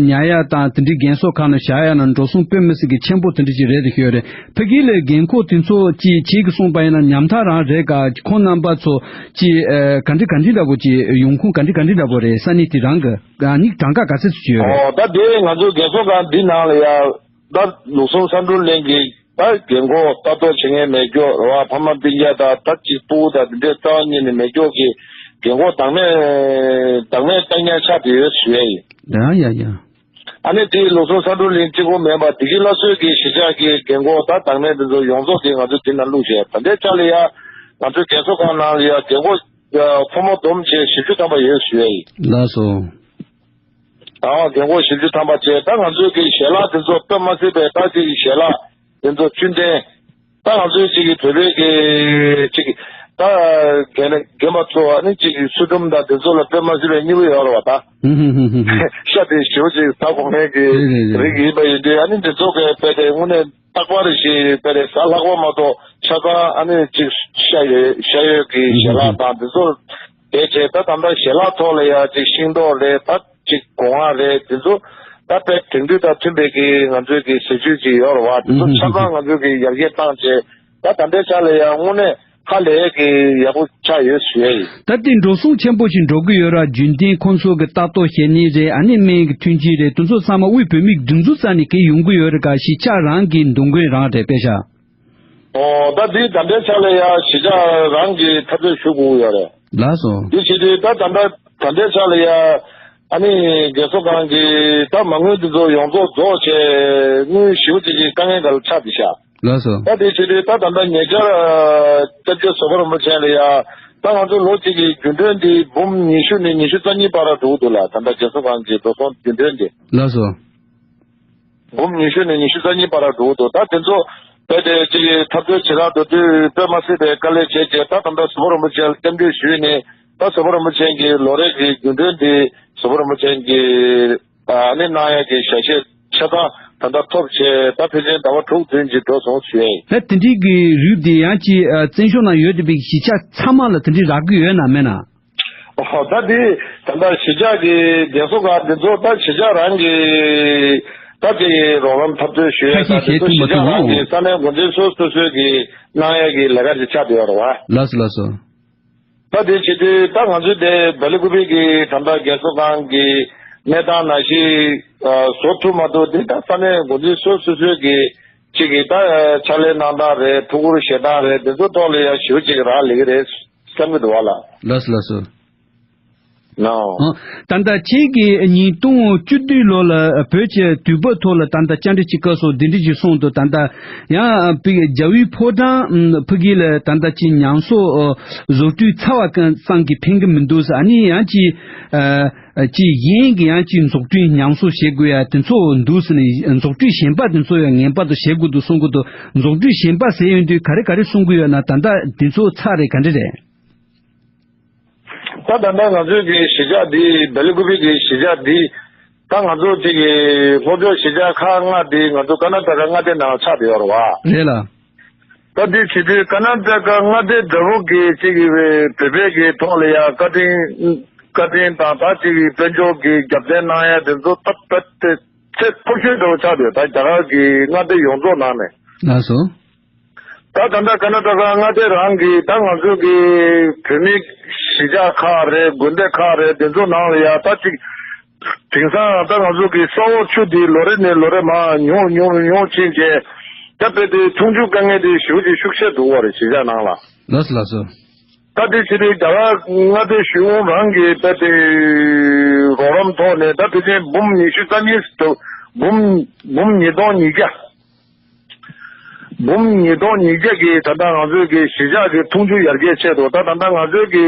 ཉར་ཡ་དང་དེ་འདྲའི་རྒན་གསོ་ཁང་ལ་བཞག་ཡ་ན་འགྲོ་སོང་དཔེ་མི་སྲིད་ཀྱི་ཆེན་པོ་དེ་འདྲ་ཅིག་རེད་དེ་ཤོད་རེད། ཕ་གི་ལ་རྒན་འཁོགས་དེ་ཚོ་ཅིག་ཁྱེད་ཀྱིས་གསུངས་པ་ཡིན་ན་ཉམ་ཐག་རང་རེད་ག་ཁོང་རྣམ་པ་ཚོ་ཅིག་ག་འདྲ་ག་འདྲ་འདྲ་པོ་ཅིག་ཡོང་ཁུངས་ག་འདྲ་ག་འདྲ་འདྲ་པོ་རེད། ས་གནས་དེ་རང་གི་ཨ་ནི་གྲངས་ཀ་ག་ཚད་ཅིག་ཡོད་རེད། ཨོ་ད་དེ་ང་ཚོ་རྒན་གསོ་ཁང་འདི་ནང་ལ་ཡ། ད་ལུགས་སྲོལ་བསམ་གྲུབ་གླིང་གི་ད་རྒན་འཁོགས་ལྟ་རྟོག་བྱེད་མཁན་མེད་རྒྱུ་རེད་བ། ཕ་མ་སྤུན་ཀྱག་དང་ད་ཅིག་སྤུ་གུ་དང་དེ་འདྲའི་རྩ་བ་ཉིད་ནས་མེད་རྒྱུ་གི་རྒན་འཁོགས་བདག་མེད་བདག་མེད་གཏན་ཉར་ཆགས་བསྡད་ཡོད་ཞུ་ཡ་ཡིན། ཡ་ཡ་ཡ། ཨ་ནི་དེའི་ལུགས་སྲོལ་བསམ་གྲུབ་གླིང་གཅིག་པོ་མིན་པ་བདེ་སྐྱིད་སླར་གསོའི་གི་གཞིས་ཆགས་ཀྱི་རྒན་འཁོགས་ད་བདག་མེད་དེ་ཚོ་ཡོངས་རྫོགས་དེ་ང་ཚོ་དེ་ན་བླུགས་བྱས་ད་ལྟའི་ཆ་ལ་ཡ་ང་ཚོའི་རྒན་གསོ་ཁང་ནང་ལ་ཡ་རྒན་འཁོགས་ཕོ་མོ་བསྡོམས་བྱས་བཞི་བཅུ་ཐམ་པ་ཡོད་ཞུ་ཡ་ཡིན། ལགས་སོ། ཨ་རྒན་འཁོགས་བཞི་བཅུ་ཐམ་པ་བཅས་ད་ང་ཚོའི་གི་ཞལ་ལག་དེ་ཚོ་དཔེ་མ་སྲིད་པའི་ད་ཅིག་ཞལ་ལག་དེ་ཚོ་བཅུད་ལྡན་ད་ང་ཚོའི་ཅིག་གི་བོད་པའི་གི་ཅིག་ ད་རྒན་རྒན་པ་ཚོ་ཨ་ནི་ཅིག་གི་ཚུལ་ཁྲིམས་དང་དེ་ཚོ་ལ་དཔེ་མ་སྲིད་པའི་མཉེས་པོ་ཡོད་རེད་བ་ད། ཧུམ་ཧུམ་ཧུམ་ཧུམ། ཤ་དེ་ཞེ་པོ་ཅིག་ཟ་དགོས་མཁན་གྱི་རེད་རེད་རེད། རིགས་ཡིན་པ་ཡིན་དུས་ཨ་ནི་འདི་ཚོ་གི་དཔེ་དེ་དངོས་གནས་རྟག་པར་ཞིག་དཔེ་དེ་ཟ་ལྷག་པ་མ་གཏོགས་ཆ་ཚང་ཨ་ནི་ཅིག་ཤ་ཡོད་ཤ་ཡོད་ཀྱི་ཞལ་ལག་དང་འདི་ཚོ་དེ་བྱས་ད་ད་ལྟ་ཞལ་ལག་ཐོག་ལ་ཡ་ཅིག་ཤིང་ཏོག་རེད་ད་ཅིག་སྒོ་ང་རེད་འདི་ཚོ་ད་དཔེ་དེང་དུས་དང་མཐུན་པའི་གི་ང་ཚོའི་གི་ཟས་བཅུད་ཅིག་ཡོད་རེད་བ། འདི་ཚོ་ཆ་ཚང་ང་ཚོའི་གི་ཡར་རྒྱས་བཏང་བྱས་ད་ད་ལྟའི་ཆ་ལ་ཡ་དངོས་གནས་ཧ་ལས་ཀྱི་ཡག་པོ་ཆགས་ཡོད་ཞུ་ཡ་ཡིན། ད་ལྟའི་འགྲོ་སོང་ཆེན་པོ་ཞིག་འགྲོ་གི་ཡོད་ར། རྒྱུན་ལྡན་ཁོང་ཚོ་གི་ལྟ་རྟོག་བྱེད་མཁན་རེད། ཨ་ནི་སྨན་གྱི་ཐོན་སྐྱེད་རེད། དེ་ཚོ་ཚང་མ་དབུས་བོད་མིའི་སྒྲིག་འཛུགས་རྩ་ནས་གལ་ཡོང་གི་ཡོད་རེད་ག་གཞིས་ཆགས་རང་གི་འདུ་འགོད་རང་རེད་དཔེ་ཤག་ཨོ་ད་འདི་ད་ལྟའི་ཆ་ལ་ཡ་གཞིས་ཆགས་རང་གི་འཐབ་རྩོད་ཞུ་དགོས་ཀྱི་ཡོད་རེད། ལགས་སོ། འདི་བྱེད་དུས་ད་ད་ལྟ་ད་ལྟའི་ཆ་ལ་ཡ་ཨ་ནི་རྒན་གསོ་ཁང་གི་ད་མ་དངུལ་འདི་ཚོ་ཡོངས་རྫོགས་རྫོགས་བྱས་དངུལ་ཞེ་པོ་ཅིག་གི་དཀའ་ངལ་འགའ་ལ་ཆགས་བསྡད་ཤག་ལགས་སོ། ད་དེ་བྱེད་དུས་ད་ད་ལྟ་ཉེ་ཆར་སྐྱབས་རྗེ་ཟུར་པ་རིན་པོ་ཆེ་ལ་ཡ་ད་ང་ཚོ་ལོ་གཅིག་གི་རྒྱུན་གྲོན་འདི་འབུམ་ཉི་ཤུ་ནས་ཉི་ཤུ་རྩ་གཉིས་བར་འགྲོ་གི་འདུག་ལ། ད་ལྟ་རྒན་གསོ་ཁང་གི་འགྲོ་སོང་རྒྱུན་གྲོན་འདི། ལགས་སོ། འབུམ་ཉི་ཤུ་ནས་ཉི་ཤུ་རྩ་གཉིས་བར་འགྲོ་གི་འདུག་ད་དེ་ཚོ་རྦད་དེ་ཅིག་འཐབ་རྩོད་བྱེད་རང་འགྲོ་དུས་དཔེ་མ་སྲིད་པའི་དཀའ་ལས་བྱས་རྗེས་ད་ད་ལྟ་ཟུར་པ་རིན་པོ་ཆེ་ལ་སྐྱབས་འཇུག་ཞུས་ནས་ད་ཟུར་པ་རིན་པོ་ཆེ་གི་ལོ་རེ་གི་རྒྱུན་གྲོན་འདི་ཟུར་པ་རིན་པོ་ཆེ་གི་ཨ་ནི་གནང་ཡས་ཀྱི་ཞལ་བཞེས་ཆ་ཚང་ད་ལྟ་ཐོབ་བྱས་ད་ཕལ་ཆེར་ཟླ་བ་དྲུག་བདུན་ཅིག་འགྲོ་སོང་ཞུ་ཡས་ཡིན། ད་དེ་འདྲའི་གི་རིགས་དེ་ཡང་ཅིག་ཨ་བཙན་བྱོལ་ནང་ཡོད་བསྡད་པའི་གཞིས་ཆགས་ཚང་མ་ལ་དེ་འདྲའི་རག་གི་ཡོད་ན་མེད་ན། ཨོ་ད་དེ་ད་ལྟ་གཞིས་ཆགས་ཀྱི་རྒན་གསོ་ཁང་འདི་ཚོ་ད་གཞིས་ཆགས་རང་གི་ད་དེ་རོགས་རམ་འཐབ་རྩོད་ཞུ་ཡས་ད་དེ་ཚོ་གཞིས་ཆགས་རང་གི་ས་གནས་འགོ་འཛིན་སོ་སོ་སོས་ཀྱི་གནང་ཡས་ཀྱི་ལས་ཀ་ཅིག་ཆགས་བསྡད་ཡོད་རེད་བ། ལགས་སོ་ལགས་སོ། ད་དེ་བྱེད་དུས་ད་ང་ཚོའི་དེ་སྦེལ་ཀོབ་ཀྱི་ད་ལྟ་རྒན་གསོ་ཁང་གི་གནས་སྟངས་ནང་བཞིན་བཟོ་ཐུབ་མ་ཐུབ་དེ་ད་ས་གནས་འགོ་འཛིན་སོ་སོ་སོས་ཀྱི་གཅིག་གིས་ད་ཕྱག་ལས་གནང་སྟངས་རེད། ཐུགས་ཁུར་བཞེས་སྟངས་རེད། དེ་ཚོ་ཐོག་ལ་ཡང་ཞེ་པོ་ཅིག་རག་ལས་ཀྱི་རེད་བསམ་གྱི་འདུག་བ་ལ། ལགས་སོ་ལགས་སོ། ནའོ། ཨ། ད་ལྟ་ཁྱེད་ཀྱིས་ཉིས་སྟོང་བཅུ་བདུན་ལོ་ལ་བོད་ཀྱི་དུས་བབ་ཐོག་ལ་ད་ལྟ་བཅར་འདྲི་བྱེད་སྐབས་སུ་འདི་འདྲ་ཞིག་གསུངས་འདུག་ད་ལྟ་ཡང་ཨ་པི་རྒྱ་བོད་ཕོ་བྲང་ཨམ་ཕ་གི་ལ་ད་ལྟ་ཅིག་ཉམས་གསོ་ཨ་བཟོ་སྐྲུན་ཚར་བ་ཙམ་གྱིས་ཕན་གྱི་མི་འདུག་ཟེར། ཨ་ནི་ཡང་ཅིག་ཨ་ཅིག་གཞན་གྱི་ཡང་ཅིག་འཛུགས་སྐྲུན་ཉམས་གསོ་བྱེད་དགོས་ཡ་དེ་ཚོ་འདུག་ཟེར་ནས་འཛུགས་སྐྲུན་གཞན་པ་དེ་ཚོ་ཡང་ངེས་པར་དུ་བྱེད་དགོས་འདུག་གསུང་གི་འདུག་འཛུགས་སྐྲུན་གཞན་པ་ཟེར་ཡོང་དུས་ག་རེ་ག་རེ་གསུང་གི་ཡོད་ན། ད་ལྟ་དེ་ཚོ་ཚར་རེད་ག་འདྲ་རེད། ད་ད་ལྟ་ང་ཚོའི་གི་གཞིས་ཆགས་འདི་སྦེལ་ཀོབ་ཀྱི་གཞིས་ཆགས་འདི་ད་ང་ཚོ་གཅིག་གི་ལྷོ་ཕྱོགས་གཞིས་ཆགས་ཁག་ལྔ་འདི་ང་ཚོ་ཀར་ན་ཊ་ཀ་མངའ་སྡེ་ནང་ཆགས་བསྡད་ཡོད་རེད་བ། རེད་ལ། ད་འདི་བྱེད་དུས་ཀར་ན་ཊ་ཀ་མངའ་སྡེ་འདྲ་བོ་གི་གཅིག་གི་བོད་པའི་གི་ཐོག་ལ་ཡ་བཀའ་དྲིན་བཀའ་དྲིན་དང་ད་གཅིག་གི་དཔལ་འབྱོར་གི་རྒྱབ་རྟེན་གནང་ཡ་དེ་ཚོ་ད་ད་དེ་ཚད་མཐོ་ཤོས་འདྲ་བོ་ཆགས་བསྡད་ཡོད། ད་རྒྱ་གར་གི་མངའ་སྡེ་ཡོངས་རྫོགས་ནང་ནས། ལགས་སོ། ད་ད་ལྟ་ཀར་ན་ཊ་ཀ་མངའ་སྡེ་རང་གི་ད་ང་ཚོ་གི་བོད་མི་གཞིས་ཆགས་ཁག་རེད། དགོན་སྡེ་ཁག་རེད། དེ་ཚོ་ནང་ལ་ཡ་ད་ཅིག་དེང་སང་ད་ང་ཚོ་གི་ས་འོག་ཆུ་འདི་ལོ་རེ་ནས་ལོ་རེ་མར་ཉུང་ཉུང་ཉུང་ཕྱིན་བྱས་ད་དཔེ་དེ་འཐུང་ཆུ་དཀའ་ངལ་དེ་ཞེ་པོ་ཅིག་ཤུགས་ཆེ་འདུག་བ་རེད་གཞིས་ཆགས་ནང་ལ། ལགས་སོ་ལགས་སོ། ད་དེ་ཕྱིར་རྒྱ་གར་མངའ་སྡེ་གཞུང་རང་གི་ད་དེ་རོགས་རམ་ཐོག་ནས་ད་དེ་བཞིན་འབུམ་ཉི་ཤུ་རྩ་གཉིས་འབུམ་འབུམ་ཉིས་སྟོང་ཉིས་བརྒྱ། འབུམ་ཉིས་སྟོང་ཉིས་བརྒྱ་གི་ད་ལྟ་ང་ཚོའི་གི་གཞིས་ཆགས་ཀྱི་འཐུང་ཆུ་ཡར་རྒྱས་ཆེད་དུ་ད་ད་ལྟ་ང་ཚོའི་གི་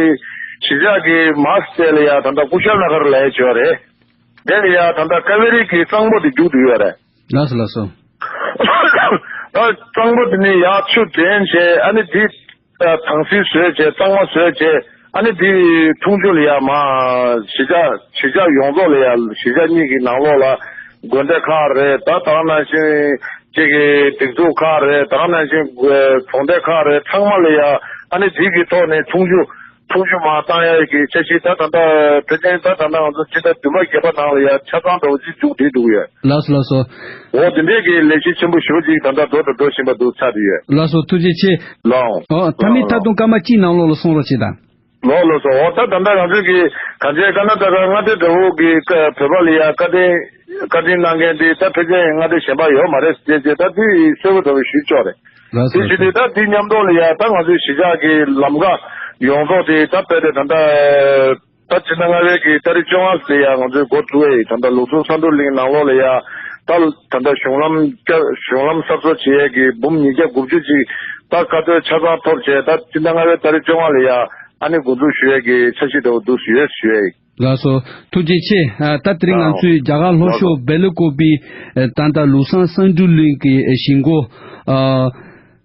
གཞིས་ཆགས་ཀྱི་མ་སི་ལ་ཡ་ད་ལྟ་ཀུ་ཤལ་ན་གར་ལ་ཡ་བྱོས་རེད། དེ་ལ་ཡ་ད་ལྟ་ཀ་ཝེ་རི་གི་གཙང་པོ་དེ་རྒྱུག་བསྡད་ཡོད་རེད། ལགས་སོ་ལགས་སོ། ད་གཙང་པོ་དེ་ནས་ཡར་ཆུ་འདྲེན་བྱས་ཨ་ནི་དེ་དྭངས་བསིལ་བཟོས་བྱས་གཙང་མ་བཟོས་བྱས་ཨ་ནི་དེ་འཐུང་ཆུ་ལ་ཡ་མ་གཞིས་ཆགས་གཞིས་ཆགས་ཡོངས་རྫོགས་ལ་ཡ་གཞིས་ཆགས་གཉིས་ཀྱི་ནང་ལོགས་ལ་དགོན་སྡེ་ཁག་རེད། ད་ད་ག་ནང་བཞིན་གཅིག་གི་སྒྲིག་འཛུགས་ཁག་རེད། ད་ག་ནང་བཞིན་གྲོང་སྡེ་ཁག་རེད། ཚང་མ་ལ་ཡ་ཨ་ནི་དེ་གི་ཐོག་ནས་འཐུང་ཆུ་འཐུང་ཆུ་མར་བཏང་ཡ་གི་འཆར་གཞི་ད་ད་ལྟ་ཕལ་ཆེར་ད་ད་ལྟ་ང་ཚོ་སྤྱི་ཟླ་བདུན་པ་བརྒྱད་པ་ནང་ལ་ཡ་ཆ་ཚང་འདྲ་བོ་ཅིག་མཇུག་བསྒྲིལ་འདུག་ཡོད། ལགས་སོ་ལགས་སོ། འོ་དེ་འདྲས་ཀྱི་ལས་གཞི་ཆེན་པོ་ཞེ་པོ་ཅིག་ད་ལྟ་འགྲོ་དང་འགྲོ་བཞིན་པ་འདུག་ཆགས་བསྡད་ཡོད། ལགས་སོ་ཐུགས་རྗེ་ཆེ། ལགས། འོ་ད་མི་ཐ་དུང་སྐར་མ་གཅིག་ནང་ལོགས་ལ་གསུང་རོགས་བྱེད་དང་། ལགས་ལགས་སོ། འོ་ད་ད་ལྟ་ང་ཚོས་ཀྱི་གང་ཅི་ཀར་ན་ཊ་ཀ་མངའ་སྡེ་འདྲ་བོ་གི་བོད་པ་ལ་ཡ་བཀའ་དྲིན་བཀའ་དྲིན་གནང་མཁན་དེ་ད་ཕལ་ཆེར་མངའ་སྡེ་གཞན་པ་ཡོད་མ་རེད་ཟེར་བྱས་ད་དེ་གསལ་པོ་འདྲ་བོ་ཞུས་ཆོག་རེད། ལགས་སོ། དེ་བྱས་ཏེ་ད་དེ་མཉམ་དུ་ལ་ཡ་ད་ང་ཚོའི་གཞིས་ཆགས་ཀྱི་ལམ་ཁ་ཡོངས་རྫོགས་དེ་ད་དཔེ་དེ་ད་ལྟ་ད་སྤྱི་ཟླ་ལྔ་པའི་གི་ཏ་རིག་བཅོ་ལྔ་ལ་ཡ་ང་ཚོས་འགོ་བཙུགས་ཡ་ཡིན། ད་ལྟ་ལུགས་སྲོལ་གསར་འགྲོ་གླིང་ནང་ལོགས་ལ་ཡ་ད་ད་ལྟ་གཞུང་ལམ་བསྐྱར་གཞུང་ལམ་གསར་བཟོ་བྱེད་ཡས་ཀྱི་འབུམ་ཉིས་བརྒྱ་དགུ་བཅུ་ཅིག་ད་བཀའ་འཁྲོལ་ཆ་ཚང་ཐོབ་བྱས་ད་སྤྱི་ཟླ་ལྔ་པའི་ཏ་རིག་བཅོ་ལྔ་ལ་ཡ་ཨ་ནི་འགོ་འཛུགས་ཞུ་ཡས་ཀྱི་འཆར་གཞི་འདྲ་བོ་འདུག་ཡོད་ཞུ་ཡས་ཡིན། ལགས་སོ། ཐུགས་རྗེ་ཆེ། ཨ་ད་དེ་རིང་ང་ཚོས་རྒྱ་གར་ལྷོ་ཕྱོགས་སྦེལ་ཀོབ་པི་ཨ་ད་ལྟ་ལུགས་བཟང་གསར་འགྲོ་གླིང་གི་ཨ་གཞིས་འགོ་ཨ།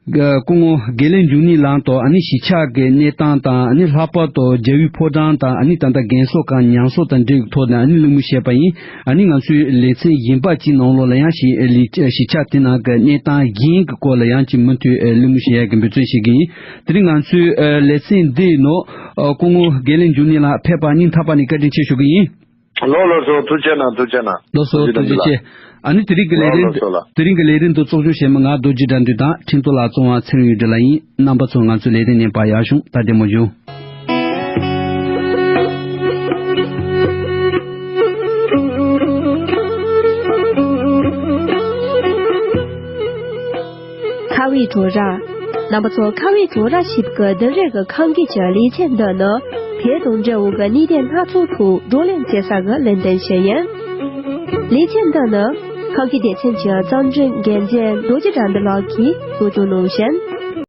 སྐུ་ངོ་དགེ་ལེགས་འབྱུང་གནས་ལགས་དང་ཨ་ནི་གཞིས་ཆགས་ཀྱི་གནས་སྟངས་དང་ཨ་ནི་ལྷག་པར་དུ་རྒྱལ་བའི་ཕོ་བྲང་དང་ཨ་ནི་ད་ལྟ་རྒན་གསོ་ཁང་ཉམས་གསོ་དང་འབྲེལ་བའི་ཐོག་ནས་ཨ་ནི་གླེང་མོལ་བྱས་པ་ཡིན། ཨ་ནི་ང་ཚོའི་ལེ་ཚན་གཞན་པ་གཅིག་ནང་ལོགས་ལ་ཡང་ཞིག་ལི་གཞིས་ཆགས་དེ་ནང་གི་གནས་སྟངས་གཞན་གྱི་སྐོར་ལ་ཡང་ཅིག་མུ་མཐུད་གླེང་མོལ་བྱེད་ཡག་གི་འབད་བརྩོན་བྱེད་ཀྱི་ཡིན། དེ་རིང་ང་ཚོའི་ལེ་ཚན་འདིའི་ནང་སྐུ་ངོ་དགེ་ལེགས་འབྱུང་གནས་ལགས་ཕེབས་པར་སྙིང་ཐག་པ་ནས་བཀའ་དྲིན་ཆེ་ཞུ་གི་ཡིན། ལགས་ལགས་སོ། ཐུགས་རྗེ་གནང་། ཐུགས་རྗེ་གནང་། ལགས་སོ། ཐུགས་རྗེ་ཆེ། ཨ་ནི་དེ་རིང་གི་ལས་རིམ། ལགས་ལགས་སོ་ལགས། དེ་རིང་གི་ལས་རིམ་དུ་གཙོ་སྐྱོང་བྱེད་མི་ང་རྡོ་རྗེ་དགྲ་འདུལ་དང་ཁྲིན་ཏུ་ལ་བཙོང་བ་ཚེ་རིང་ཡུལ་གྲུ་ལགས་ཡིན། རྣམ་པ་ཚོ་ང་ཚོའི་ལས་རིམ་ནས་ཕར་ཡར་བྱུང་། ད་བདེ་མོ་བྱུང་། ཁ་བའི་བྲོ་ར། རྣམ་པ་ཚོ་ཁ་བའི་བྲོ་ར་ཞེས་པའི་འདི་རེས་ཀྱི་ཁང་གི་ཀྱི་ལེ་ཚན་འདི་ནི་བོད་དང་འབྲེལ་བའི་གནད་དོན་སྣ་ཚོགས་ཐོག་བགྲོ་གླེང་བྱེད་ས་གི་ལས་དོན་ཞིག་ཡིན། ལེ་ཚན་འདི་ནི་ཁང་གི་སྡེ་ཚན་གྱི་གཙང་འཛིན་འགན་འཛིན་རྡོ་རྗེ་དགྲ་འདུལ་ལགས་ཀྱིས་གཙོ་སྐྱོང་གནང་བཞིན།